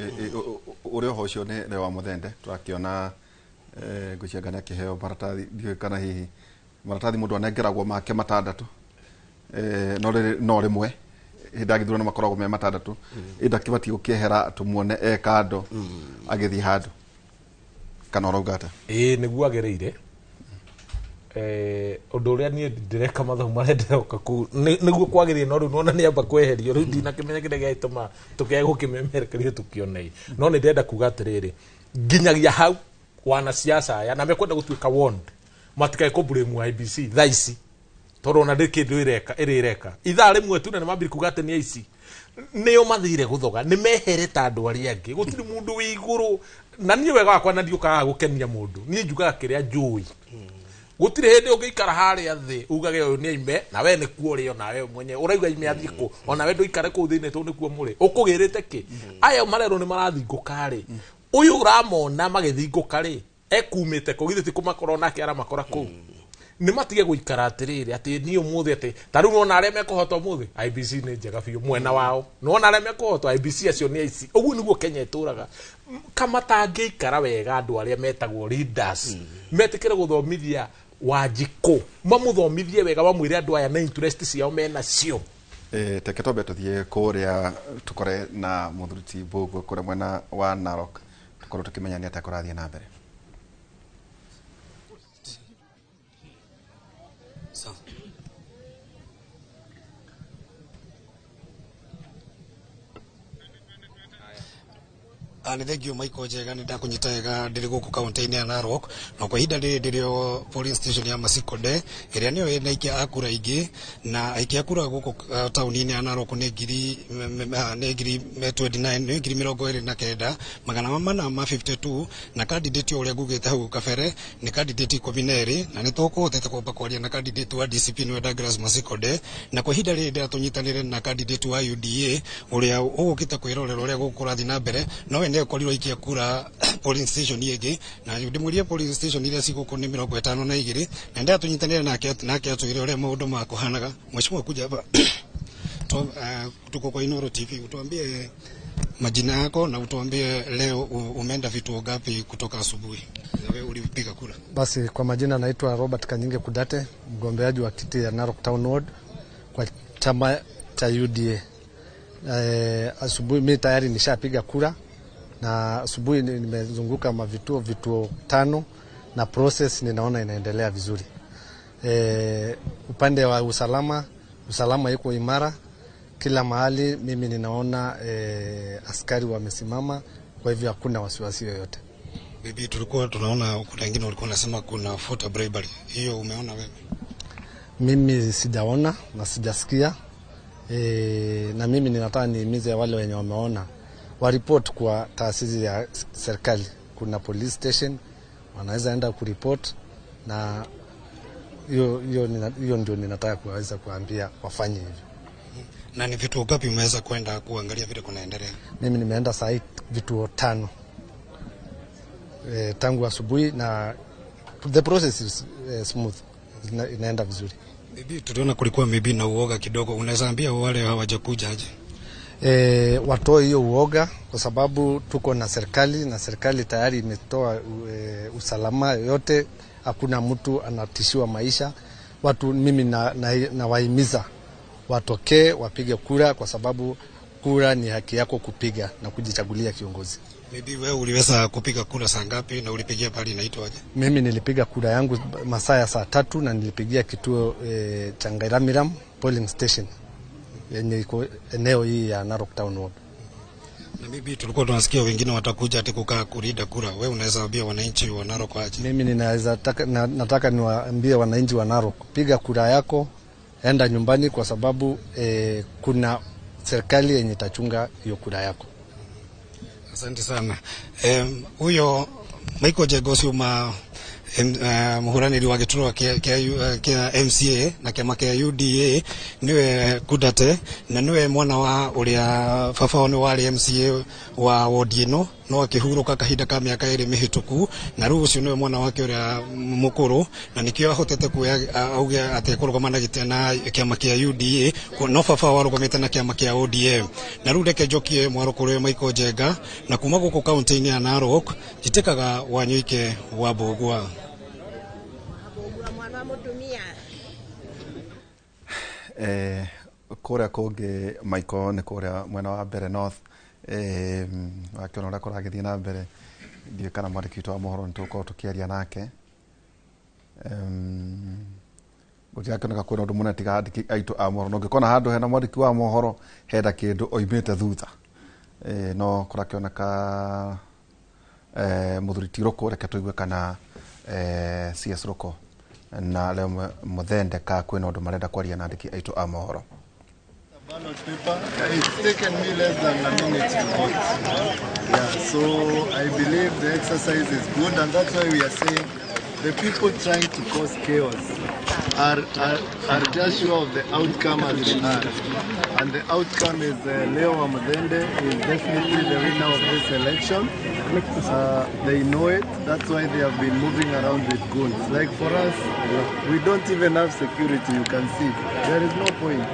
uria ho ucio ni wa Muthende turakiona nguciangania kiheo maratathi ndiũĩ kana hihi maratathi mundu anengeragwo make matandatu no rimwe hĩndĩ ya gĩthurano makoragwo me matandatu ĩndĩ akĩbatiĩ gũkĩehera tumuone e kando agĩthiĩ handũ kana ũrauga atĩa? Ĩĩ nĩguo agĩrĩire ũndũ ũrĩa niĩ ndĩreka mathabu marĩa ndĩroka kũu nĩguo kwagĩrĩire no rĩu nĩwona nĩamba kweherio rĩu ndinakĩmenya kĩrĩa gĩatũma tũkĩage gũkĩmemerekeria tũkĩone no nĩ ndĩrenda kuga atĩrĩrĩ nginyagia hau wanasiasa aya na mekwenda gũtuĩka warned matikae kũ blame IEBC thaa ici tondũ ona ndĩ kĩndũ ĩrĩreka ithaa rĩmwe tu na nĩmambire kuga atĩ nĩ aici nĩo mathire gũthoga nĩ meherete andũ arĩa angĩ gũtirĩ mũndũ wĩ igũrũ na niĩ wega wakwa na ndiũkaga gũkenia mũndũ niĩ njugaga kĩrĩa njũĩ gũtirĩ hĩndĩ ũngĩikara harĩa thĩ ugage ũyũ nĩ aime na we nĩ kuo ũrĩ onawe mwenyewe ũrauga aime athiĩ kũ onawe ndũikare kũu thĩinĩ tondũ nĩkuo mũrĩ ũkũgĩrĩte kĩ aya marerwo nĩ marathingũka rĩ ũyũ ũramona magĩthingũka rĩ ekumĩte kũ githĩ ti kũmakora onake aramakora kũu nĩ matige gũikara atĩrĩrĩ atĩ niĩ ũmũthĩ atĩ ta rĩu nĩwona arĩa mekũhota ũmũthĩ IEBC nĩ njega biũ mwena wao nĩwona arĩa mekũhota IEBC acio nĩ aici ũguo nĩguo Kenya ĩtũraga kama tangĩikara wega andũ arĩa metagwo leaders metĩkĩre gũthomithia Wanjikũ mamũthomithie wega mamwĩre andũ aya na interest ciao menacio. Teke twambe tũthiĩ kũrĩa tũkore na mũthuri ti Mbũgua kũrĩa mwena wa Narok tũkorwo tũkĩmenya nĩ atĩa kũrathiĩ na mbere. Nĩ thengio Michael Njega nĩ ndakũnyita wega ndĩrĩ gũkũ kaunti-inĩ ya Narok na kwa ihinda rĩrĩ ndĩrĩ o polling station ya Masikonde ĩrĩa nĩyo ĩna aikia a kura aingĩ na aikia a kura gũkũ taũni-inĩ ya Narok nĩ ngiri 29 nĩ ngiri 29,452 na candidate ũrĩa ngugĩte hau kabere nĩ candidate 12 na nĩ tũkũhotete kwamba kwaria na candidate wa DCP nĩwe Douglas Masikonde na kwa ihinda rĩrĩ ndĩratũnyitanĩre na candidate wa UDA ũrĩa ũgũkĩte kwĩrorera ũrĩa gũkũ kũrathiĩ na mbere no we korirwo ikia kura polling station ĩngĩ na ndĩmwĩrire polling station iria cigũkũ nĩ 52 na ndĩratũnyitanĩre nake atwĩre ũrĩa maũndũ makũhanaga. Mheshimiwa kuja hapa tuko kwa Inooro TV, utuambie majina yako na utuambie leo umeenda vituo ngapi kutoka asubuhi na wewe ulipiga kura. Basi kwa majina naitwa Robert Kanyinge Kudate, mgombeaji wa kiti ya Narok Town Ward kwa chama cha UDA. Asubuhi mimi tayari nishapiga kura na asubuhi nimezunguka mavituo 5 na process ninaona inaendelea vizuri. Upande wa usalama yuko imara kila mahali, mimi ninaona askari wamesimama, kwa hivyo hakuna wasiwasi yoyote. Bibi, tulikuwa tunaona kuna wengine walikuwa wanasema kuna voter bribery. Hiyo umeona wewe? Mimi sijaona na sijasikia. Na mimi ninataka nihimize wale wenye wameona Waripoti kwa taasisi ya serikali, kuna police station wanaweza enda kuripoti, na hiyo ndio ninataka kuweza kuambia wafanye hivyo. Na ni vituo gapi umeweza kwenda kuangalia vile kunaendelea? Mimi nimeenda saa hii vituo 5 tangu asubuhi, na the process is smooth, inaenda vizuri. Maybe tuliona kulikuwa maybe na uoga kidogo, unaweza ambia wale hawajakuja aje? Watoe hiyo uoga, kwa sababu tuko na serikali, na serikali tayari imetoa usalama yote, hakuna mtu anatishiwa maisha. Watu mimi nawahimiza watokee wapige kura, kwa sababu kura ni haki yako kupiga na kujichagulia kiongozi. Maybe wewe uliweza kupiga kura saa ngapi na ulipigia pale inaitwaje? Mimi nilipiga kura yangu masaa ya saa 3 na nilipigia kituo cha Ngairamiram polling station yenye iko eneo hii ya Narok Town Ward. Na maybe tulikuwa tunasikia wengine watakuja ati kukaa kulinda kura. Wewe unaweza ambia wananchi wa Narok aje? Mimi ninaweza nataka niwaambie wananchi wa Narok, piga kura yako, enda nyumbani, kwa sababu kuna serikali yenye itachunga hiyo kura yako. Asante sana. Huyo Michael Njenga uma muhuraniri wa giturwa kia MCA na kiama kia UDA niwe Kudate, na niwe mwana wa uria baba wao ni wari MCA wa wodi ino, no akihuruka kahinda ka miaka 2 mihituku, na riu ucio niwe mwana wake uria mukuru, na nikio ahotete kuoya auge ati ekurugama na gite na kiama kia UDA, no baba wao arugamite na kiama kia ODM. Na riu reke njokie mwaro kuri Michael Njenga, na kuma guku kaunti-ini ya Narok njitikaga Wanyoike wa Mbugua. Kuria kungi Michael ni kuria mwena wa Mbere North, wakiona uria kuragithie na mbere, ndiũĩ kana mwandĩki witũ wa mohoro nĩtũgũkorwo tũkĩaria nake. Gũtirakĩoneka kwĩna ũndũ mũnene tiga andĩki aitũ a mohoro, na ũngĩkona handũ hena mwandĩki wa mohoro hena kĩndũ oimĩte thutha, no kũrakĩoneka mũthuri ti Rũkũ. Reke tũigue kana CS Rũkũ na Leo Muthende ka kwĩna ũndũ marenda kwaria na andĩki aitũ a mohoro. Ballot paper. It's taken me less than a minute to vote. Yeah, so I believe the exercise is good, and that's why we are saying the people trying to cause chaos are just sure of the outcome as they are. And the outcome is Leo Wamuthende is definitely the winner of this election. They know it. That's why they have been moving around with guns. Like for us, we don't even have security, you can see. There is no point.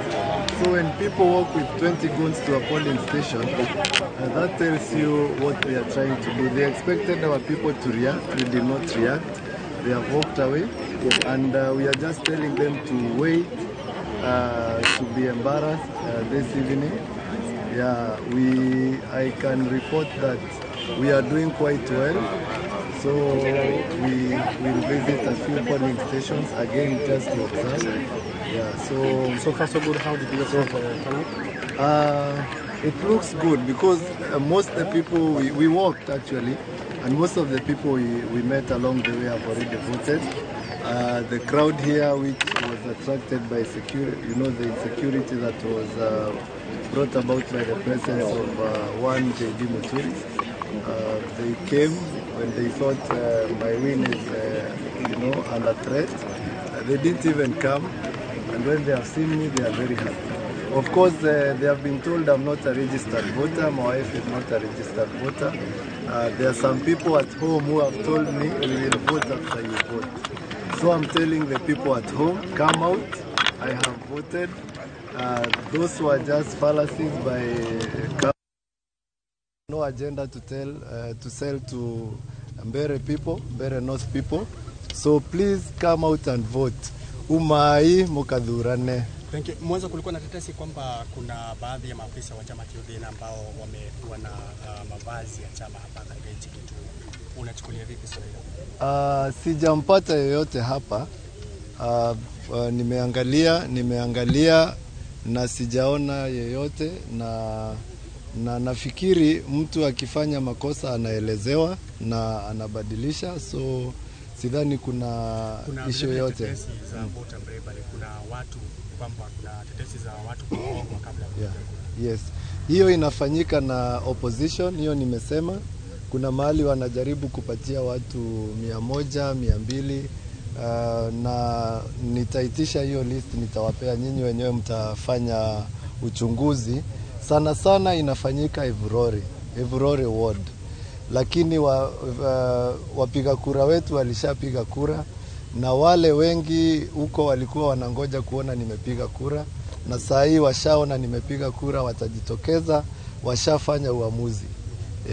So when people walk with 20 guns to a polling station, that tells you what they are trying to do. They expected our people to react. We did not react. They have walked away. And we are just telling them to wait, to be embarrassed this evening. Yeah, I can report that we are doing quite well. So we will visit a few polling stations again just to observe. Yeah, so far so good. How did you observe turnout? It looks good because most of the people we walked actually, and most of the people we met along the way have already voted. The crowd here, which was attracted by security, you know, the insecurity that was brought about by the presence of one JD Muturi. They came when they thought my win is, you know, under threat. They didn't even come, and when they have seen me, they are very happy. Of course, they have been told I'm not a registered voter. My wife is not a registered voter. There are some people at home who have told me we will vote after you vote. So I'm telling the people at home, come out. I have voted. Those who are just fallacies by no agenda to tell, to sell to Mbere people, Mbere North people. So please come out and vote. Umai mukathurane. Thank you. Mwanzo kulikuwa na tetesi kwamba kuna baadhi ya maafisa wa chama cha ODM ambao wamekuwa na mavazi ya chama hapa katika hichi kituo. Unachukulia vipi swala hilo? Sijampata yoyote hapa. Nimeangalia na sijaona yeyote, na nafikiri mtu akifanya makosa anaelezewa na anabadilisha. So Sidhani kuna issue yoyote. Tetesi za voter bribery, kuna watu kwamba kuna tetesi za watu kuhongwa kabla ya kupiga kura. Yes. Hiyo inafanyika na opposition, hiyo nimesema. Kuna mahali wanajaribu kupatia watu 100, 200, na nitaitisha hiyo list, nitawapea nyinyi wenyewe mtafanya uchunguzi. Sana sana inafanyika Evurore ward. Lakini wapiga kura wetu walishapiga kura, na wale wengi huko walikuwa wanangoja kuona nimepiga kura, na saa hii washaona nimepiga kura, watajitokeza, washafanya uamuzi.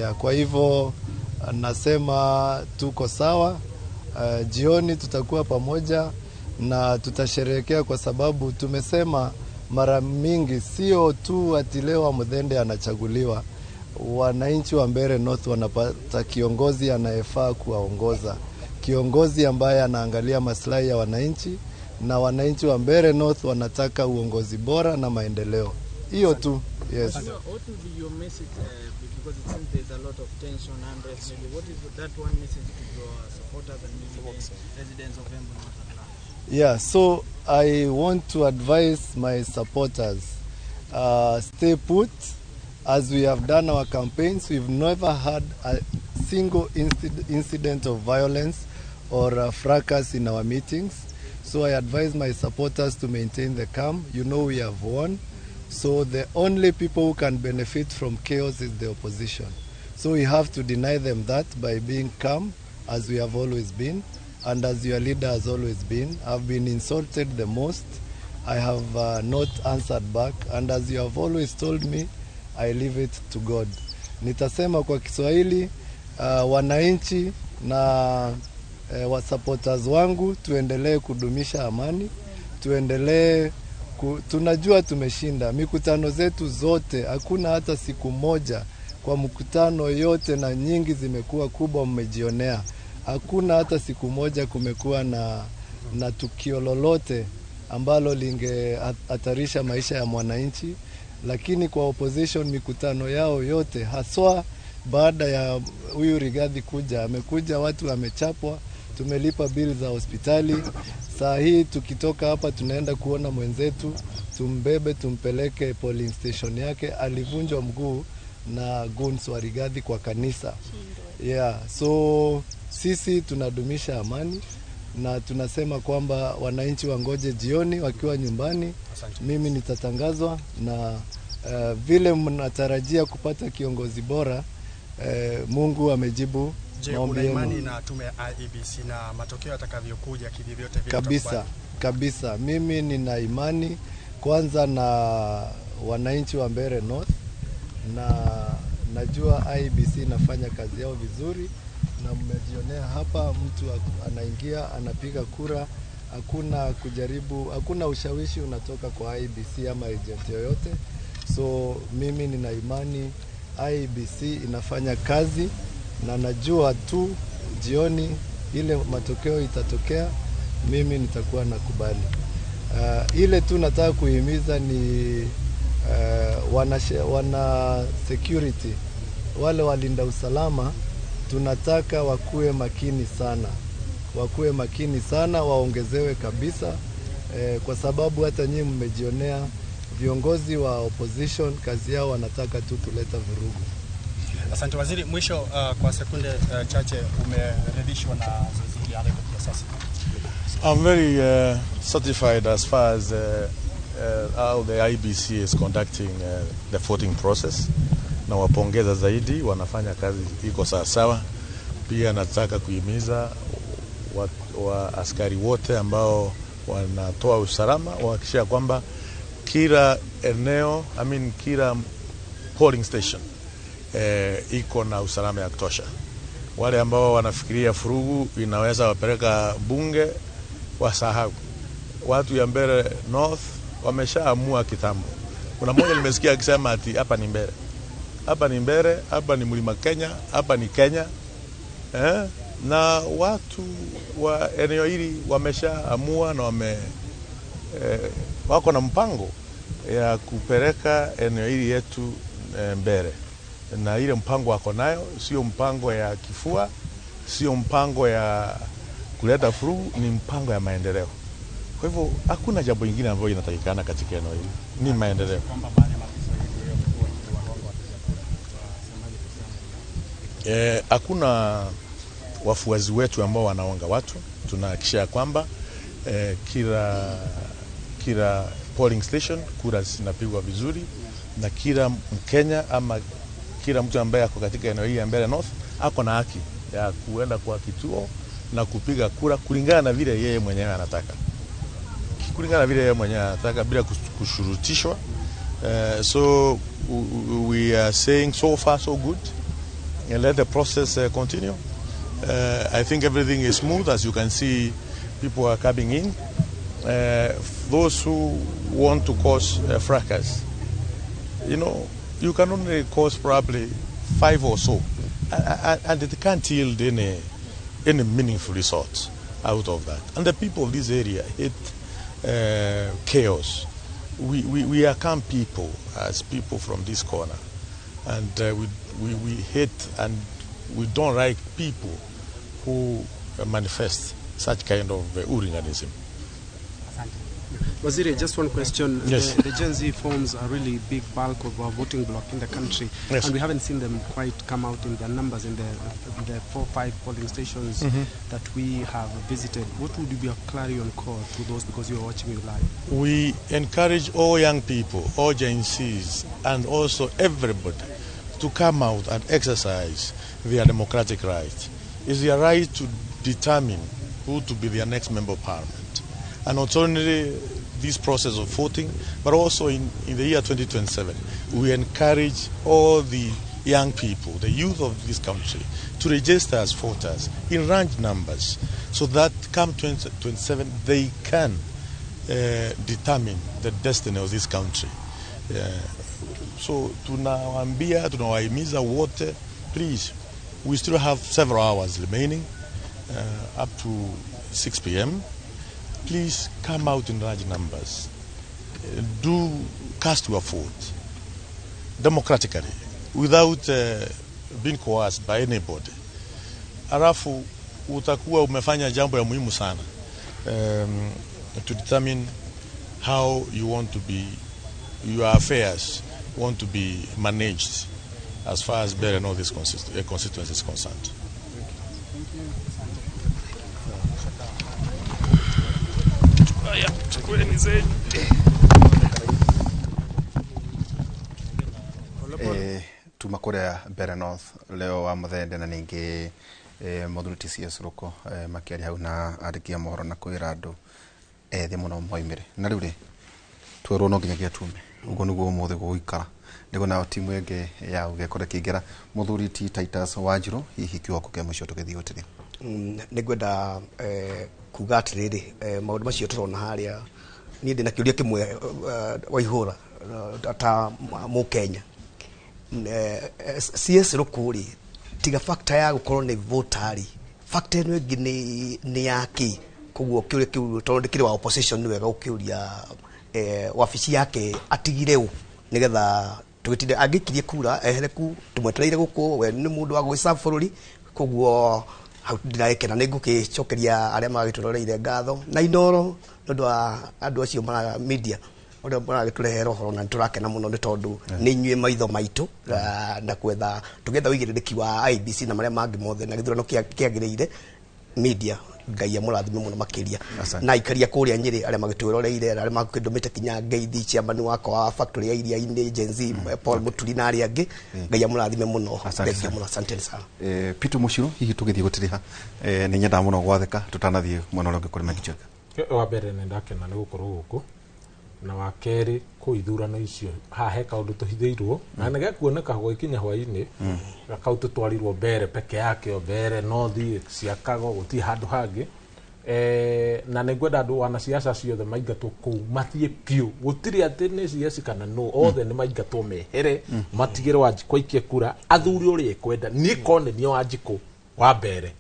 Ya, kwa hivyo nasema tuko sawa. Jioni tutakuwa pamoja na tutasherehekea, kwa sababu tumesema mara mingi sio tu ati leo Wamuthende anachaguliwa. Wananchi wa Mbeere North wanapata kiongozi anayefaa kuwaongoza, kiongozi ambaye anaangalia maslahi ya wananchi, na wananchi wa Mbeere North wanataka uongozi bora na maendeleo. Hiyo tu. Yes. What will be your message, because it seems there's a lot of tension, unrest, maybe what is that one message to your supporters and maybe the residents of Embu North at large? Yeah, so I want to advise my supporters, stay put. As we have done our campaigns, we've never had a single incident of violence or a fracas in our meetings. So I advise my supporters to maintain the calm. You know we have won. So the only people who can benefit from chaos is the opposition. So we have to deny them that by being calm, as we have always been, and as your leader has always been. I've been insulted the most. I have not answered back. And as you have always told me, I leave it to God. Nitasema kwa Kiswahili, wananchi na wasupporters wangu, tuendelee kudumisha amani, tuendelee tunajua tumeshinda. Mikutano zetu zote, hakuna hata siku moja kwa mkutano yote, na nyingi zimekuwa kubwa, mmejionea. Hakuna hata siku moja kumekuwa na tukio lolote ambalo lingehatarisha maisha ya mwananchi. Lakini kwa opposition mikutano yao yote, haswa baada ya huyu Rigathi kuja, amekuja watu wamechapwa, tumelipa bill za hospitali. Saa hii tukitoka hapa tunaenda kuona mwenzetu, tumbebe tumpeleke polling station yake, alivunjwa mguu na goons wa Rigathi kwa kanisa. Yeah, so sisi tunadumisha amani na tunasema kwamba wananchi wangoje jioni wakiwa nyumbani. Mimi nitatangazwa na vile mnatarajia kupata kiongozi bora, Mungu amejibu maombi yenu. Je, una imani na tume ya IEBC na matokeo yatakavyokuja kivyovyote vile? Kabisa, kabisa. Mimi nina imani kwanza na wananchi wa Mbeere North, na najua IEBC inafanya kazi yao vizuri, na mmejionea hapa, mtu anaingia anapiga kura, hakuna kujaribu, hakuna ushawishi unatoka kwa IEBC ama agent yoyote. So mimi nina imani IEBC inafanya kazi, na najua tu jioni ile matokeo itatokea, mimi nitakuwa nakubali. Ile tu nataka kuhimiza ni wana security, wale walinda usalama, tunataka wakuwe makini sana. Wakuwe makini sana, waongezewe kabisa, kwa sababu hata nyinyi mmejionea viongozi wa opposition kazi yao wanataka tu kuleta vurugu. Asante waziri. Mwisho, kwa sekunde chache, umeridhishwa na zoezi hili hadi kufikia sasa? I'm very satisfied as far as how the IEBC is conducting the voting process. Na wapongeza zaidi, wanafanya kazi iko sawa sawa. Pia nataka kuhimiza wa askari wote ambao wanatoa usalama wahakikisha kwamba kila eneo, kila polling station iko na usalama ya kutosha. Wale ambao wanafikiria furugu inaweza wapeleka bunge wasahau. Watu ya Mbeere North wameshaamua kitambo. Kuna mmoja nimesikia akisema ati hapa ni Mbeere. Hapa ni Mbeere, hapa ni Mlima Kenya, hapa ni Kenya. Na watu wa eneo hili wameshaamua na wako na mpango ya kupeleka eneo hili yetu Mbeere. Na ile mpango wako nayo sio mpango ya kifua, sio mpango ya Kuleta furugu ni mpango ya maendeleo. Kwa hivyo hakuna jambo lingine ambayo inatakikana katika eneo hili, ni maendeleo. Hakuna wafuasi wetu ambao wanaonga watu. Tunahakikisha kwamba kila polling station kura zinapigwa vizuri, na kila Mkenya ama kila mtu ambaye ako katika eneo hili ya Mbeere North ako na haki ya kuenda kwa kituo na kupiga kura kulingana na vile yeye mwenyewe anataka, kulingana na vile yeye mwenyewe anataka bila kushurutishwa. So we are saying so far so good, and let the process continue. I think everything is smooth. As you can see, people are coming in. Those who want to cause fracas, you know, you can only cause probably 5 or so, and it can't yield any meaningful result out of that. And the people of this area hate chaos. We are calm people, as people from this corner, and we hate and we don't like people who manifest such kind of hooliganism. Waziri, just one question. Yes. The Gen Z forms a really big bulk of our voting bloc in the country, Yes. and we haven't seen them quite come out in their numbers in the 4 or 5 polling stations that we have visited. What would be a clarion call to those, because you are watching you live? We encourage all young people, all Gen Zs, and also everybody to come out and exercise their democratic right. It's their right to determine who to be their next member of parliament. And not only this process of voting, but also in the year 2027, we encourage all the young people, the youth of this country, to register as voters in large numbers, so that come 2027, they can determine the destiny of this country. So tunawaambia, tunawahimiza wote, please, we still have several hours remaining, up to 6 p.m. Please come out in large numbers. Do cast your vote democratically, without being coerced by anybody. Alafu utakuwa umefanya jambo ya muhimu sana, to determine how you want to be, your affairs want to be managed as far as Mbeere North is constituency is concerned. Tuma kuria Mbeere North leo wa muthende na ningi muthuri TCS Ruko makiaria hau na andiki a mohoro na kwira andu ethi muno moimire na riu ri twerwo no nginyagia tume uguo niguo umuthi guguikara niguo nao timu ĩngĩ ya ũgekora kĩingĩra muthuri ti Titus Wanjiru hihi kiugo kĩa mũico tũgĩthiĩ gũtĩrĩ. Nĩngwenda kuga atĩrĩrĩ, maũndũ macio tũrona harĩa niĩ ndĩna kĩũria kĩmwe Waihũra ta Mũkenya. CS Ruku rĩ, tiga factor ya gũkorwo nĩ voter rĩ, factor ĩno ĩngĩ nĩ ya kĩ? Koguo kĩũria kĩu tondũ ndĩkĩrĩ wa opposition nĩ wega gũkĩũria wabici yake atigire ũ nĩgetha tũgĩtinde angĩkirie kura ehere ku tũmwetereire gũkũ, we nĩ mũndũ wa gwĩca bũrũri. Koguo hau ndĩragĩkena nĩ ngũgĩcokeria arĩa magĩtũroreire ngatho na Inoro nĩ ũndũ wa andũ acio mara media ũrĩa maragĩtũrehera ũhoro, na nĩtũrakena mũno nĩ tondũ nĩ inyuĩ maitho maitũ na kwetha tũgĩetha ũigĩrĩrĩki wa IEBC na marĩa mangĩ mothe na gĩthurano kĩagĩrĩire media. Ngai amũrathime mũno makĩria na aikaria kũrĩa Nyĩrĩ arĩa magĩtwĩroreire na arĩa makĩndũmĩte kinya ngeithi chairman wakwa wa factory ya Iria-inĩ Gen Z Paul Muturi na arĩa angĩ. Ngai amũrathime mũno, thengia mũno, asante sana. Peter Muciru, hihi tũgĩthiĩ gũtĩrĩha nĩ nyendaga mũno gwathĩka tũtanathiĩ mwena ũrĩa ũngĩ kũrĩ Mike Njenga. Wa mbere nĩ ndakena nĩ gũkorwo gũkũ, na wa kerĩ kũ ithurano icio haha he kaũndũ tũhithĩirwo na nĩgekuoneka gũgĩkinya hwaĩ-inĩ kau tũtwarirwo Mbeere peke yake, Mbeere North Ciakago gũtirĩ handũ hangĩ. Na nĩngwenda andũ wanasiasa ciothe maingatwo kũu mathiĩ biũ, gũtirĩ atĩ nĩ CS kana no, othe nĩ maingatwo mehere matigĩre Wanjikũ aikie kura athuri ũrĩa ekwenda. Niĩ korwo nĩ niĩ Wanjikũ wa Mbeere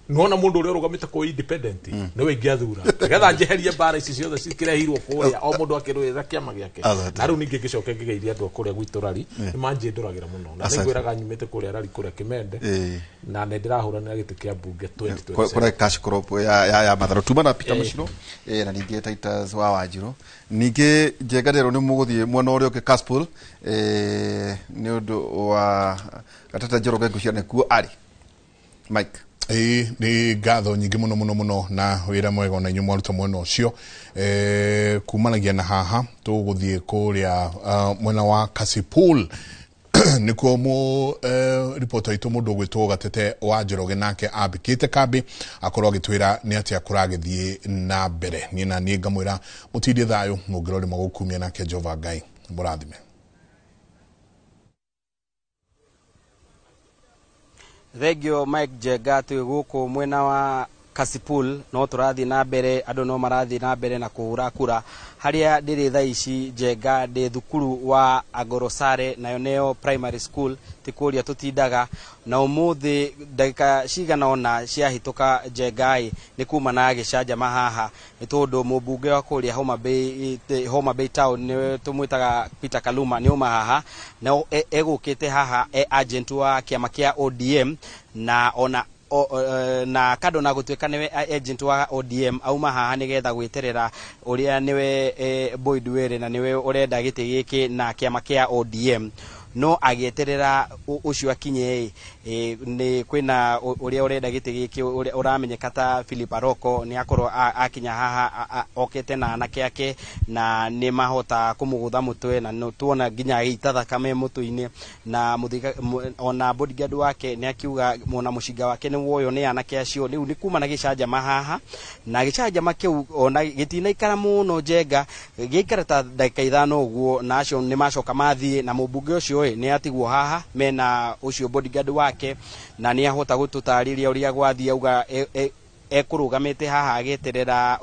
Nona mundu uria urugamite ku independent niwe ingĩathura getha njeherie mbara ici ciothe cikĩrehirwo kũrĩa o mũndũ akĩrũĩra kĩama gĩake. Na rĩu ningĩ ngĩcoke ngĩgeithia andũ a kũrĩa gwitũ Rari, nĩ manjĩndũragĩra mũno na nĩngwĩraga nyumĩte kũrĩa Rari kũrĩa Kĩmende, na nĩ ndĩrahũranĩra gĩtĩ kĩa mbunge 2027 kũrĩa cash crop ya Mathare. Tuma na Peter Muciro, na ningĩ Titus wa Wanjiru, ningĩ njenganĩrwo nĩ mũgũthiĩ mwena ũrĩa ũngĩ Kasipul, nĩ ũndũ wa Gatete Njoroge ngwĩciria nĩkuo arĩ. Mike. Ĩĩ, nĩ ngatho nyingĩ mũno mũno mũno na wĩra mwega ona inyuĩ mwaruta mwena ũcio. Kumanagia na haha tũgũthiĩ kũrĩa mwena wa Kasipul nĩkuo mũ ripota witũ mũndũ ũgwĩtwo Gatete wa Njoroge nake ambĩkĩte kambĩ akorwo agĩtwĩra nĩ atĩa kũragĩthiĩ na mbere. Niĩ na niĩ ngamwĩra mũtindie thayũ mũngĩrora rĩmwe gũkumia nake Jehova Ngai mũrathime. Thengio Mike Njenga, twĩ gũkũ mwena wa Kasipul no tũrathiĩ na mbere, andũ no marathiĩ na mbere na kũhũra kura. Harĩa ndĩrĩ thaa ici Njenga ndĩ thukuru wa Agorosare, nayo nĩyo primary school, ti kũrĩa tũtindaga. Na ũmũthĩ ndagĩka cigana ũna ciahĩtũka Njenga ĩ nĩ kuma na gĩcanjama haha, nĩ tondũ mũmbunge wa kũrĩa Homa Bay town nĩwe tũmwĩtaga Peter Kaluma nĩ uma haha, na egũkĩte haha e agent wa kĩama kĩa ODM, na ona na kando na gũtuĩka nĩwe agent wa ODM auma haha nĩgetha gwĩterera ũrĩa nĩwe Boyd Were na nĩwe ũrenda gĩtĩ gĩkĩ na kĩama kĩa ODM, no agĩeterera ũcio akinye nĩ kwĩna ũrĩa ũrenda gĩtĩ gĩkĩ ũramenyeka ta Philip Aroko nĩ akorwo akinya haha okĩte na anake ake na nĩ mahota kũmũgũtha mũtwe, na no tuona nginya agĩita thakame mũtwe-inĩ, na ona bodyguard wake nĩ akiuga ona mũcinga wake nĩ woywo nĩ anake acio. Rĩu nĩ kuma na gĩcanjama haha, na gĩcanjama kĩu ona gĩtinaikara mũno Njenga, gĩaikara ta ndagĩka 5 ũguo, na acio nĩ macoka mathiĩ, na mũmbunge ũcio nĩ atigwo haha mena ũcio bodyguard wake, na nĩ ahota gũtũtarĩria ũrĩa gwathiĩ, auga ekũrũgamĩte haha agĩeterera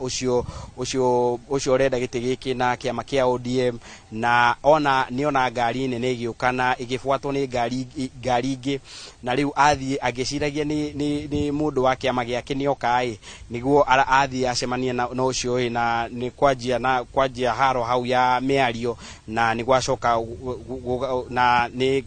ũcio ũrenda gĩtĩ gĩkĩ na kĩama kĩa ODM, na ona nĩona ngari nene ĩgĩũka na ĩgĩbuatwo nĩ ngari ingĩ, na rĩu athiĩ agĩciragia nĩ mũndũ wa kĩama gĩake nĩoka ĩ nĩguo athiĩ acemanie na ũcio ĩ, na nĩ kwanjia haro hau ya mĩario, na nĩ gwacoka na nĩ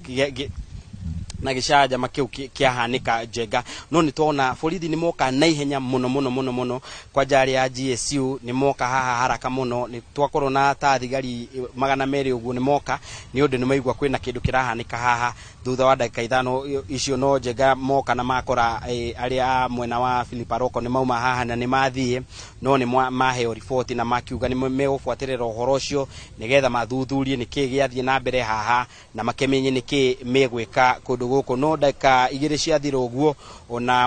na gĩcanjama kĩu kĩahanĩka Njenga. No nĩ tuona borithi nĩ moka na ihenya mũno mũno mũno mũno, kwanja arĩa a GSU nĩ moka haha haraka mũno, nĩ twakorwo na ta thigari 200 ũguo nĩ moka, nĩ ũndũ nĩ maigua kwĩna kĩndũ kĩrahanĩka haha. Thutha wa ndagĩka 5 icio no Njenga moka na makora arĩa mwena wa Philip Aroko nĩ mauma haha na nĩ mathiĩ, no nĩ maheo riboti na makiuga nĩ megũbuatĩrĩra ũhoro ũcio nĩgetha mathuthurie nĩkĩĩ gĩathiĩ na mbere haha na makĩmenye nĩkĩĩ megwĩka kũndũ gũkũ. No ndagĩka 2 ciathira ũguo ona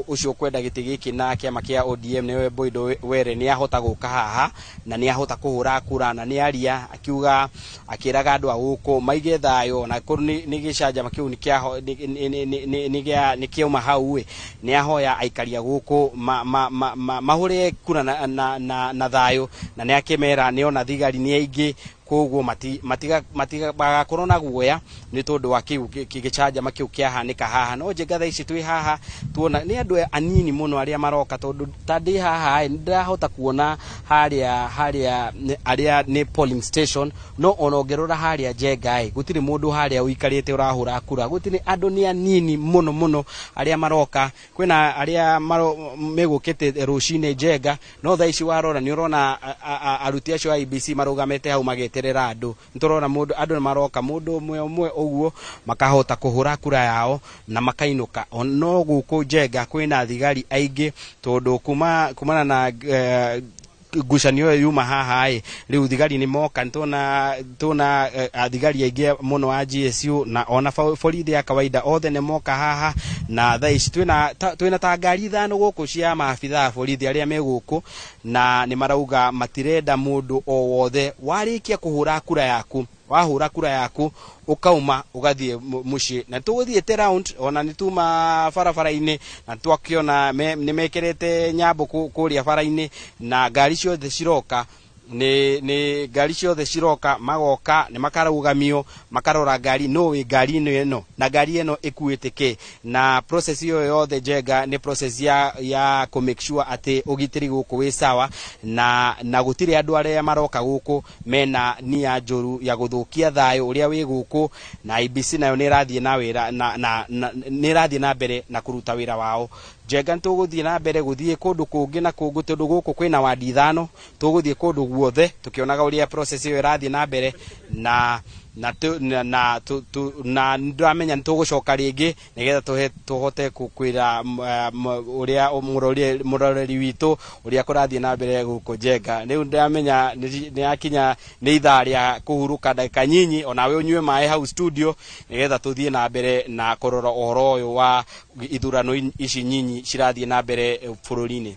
ũcio ũkwenda gĩtĩ gĩkĩ na kĩama kĩa ODM nĩwe Boyd Were nĩ ahota gũka haha na nĩ ahota kũhũra kura, na nĩ aria akiuga akĩraga andũ a gũkũ maige thayũ, na korwo nĩ gĩcanjama kĩu nĩ kĩauma hau ĩ, nĩ ahoya aikaria gũkũ mahũre kura na thayũ, na nĩ akĩmera nĩ ona thigari nĩ aingĩ, koguo magakorwo na guoya nĩ tondũ wa kĩu gĩcanjama kĩu kĩahanĩka haha. No Njenga thaa ici twĩ haha tuona nĩ andũ anini mũno arĩa maroka, tondũ ta ndĩ haha nĩ ndĩrahota kuona harĩa arĩa nĩ polling station, no ona ũngĩrora harĩa Njenga ĩ gũtirĩ mũndũ harĩa ũikarĩte ũrahũra kura, gũtirĩ, andũ nĩ anini mũno mũno arĩa maroka. Kwĩna arĩa megũkĩte rũcinĩ Njenga, no thaa ici warora nĩ ũrona aruti acio a IEBC marũgamĩte hau magĩeterera andũ, nĩtũrona mũndũ andũ nĩ maroka mũndũ ũmwe ũmwe ũguo makahota kũhũra kura yao na makainũka. No gũkũ Njenga kwĩna thigari aingĩ, tondũ kumana na ngucanio ĩyo yuma haha ĩ, rĩu thigari nĩ moka, nĩtuona thigari aingĩ mũno a GSU na ona borithi ya kawaida othe nĩ moka haha, na thaa ici twĩna ta ngari 5 gũkũ cia maabitha a borithi arĩa me gũkũ, na nĩ marauga matirenda mũndũ o wothe warĩkia kũhũra kura yaku, wahũra kura yaku ukauma ugathie muciĩ. Na tũgũthiĩte round ona nĩ tuma barabara-inĩ na twakĩona nĩ mekĩrĩte nyambo kũrĩa bara-inĩ na ngari ciothe ciroka. Nĩ ngari ciothe ciroka magoka nĩ makarũgamio, makarora ngari no wĩ ngari-inĩ ĩno na ngari ĩno ĩkuĩte kĩ, na process ĩyo yothe, Njenga, nĩ process ya kũ make sure atĩ ũgitĩri gũkũ wĩ sawa na gũtirĩ andũ arĩa maroka gũkũ mena nia njũru ya gũthũkia thayũ ũrĩa wĩ gũkũ. Na IEBC nayo nĩ ĩrathiĩ na wĩra na nĩ ĩrathiĩ na mbere na kũruta wĩra wao. Njenga, nĩ tũgũthiĩ na mbere gũthiĩ kũndũ kũngĩ na kũngĩ, tondũ gũkũ kwĩna wandi 5. Tũgũthiĩ kũndũ guothe tũkĩonaga ũrĩa process ĩyo ĩrathiĩ na mbere na tu, na, na, tu, tu, na ndĩramenya nĩ tũgũcoka rĩngĩ nĩgetha tũhote kwĩra ũrĩa mũroreri witũ ũrĩa kũrathiĩ na mbere gũkũ. Njenga, rĩu ndĩramenya nĩ yakinya nĩ ithaa rĩa kũhurũka ndagĩka nyinyi, onawe ũnyue maĩ hau studio, nĩgetha tũthiĩ na mbere na kũrora ũhoro ũyũ wa ithurano ici nyinyi cirathiĩ na mbere bũrũri-inĩ.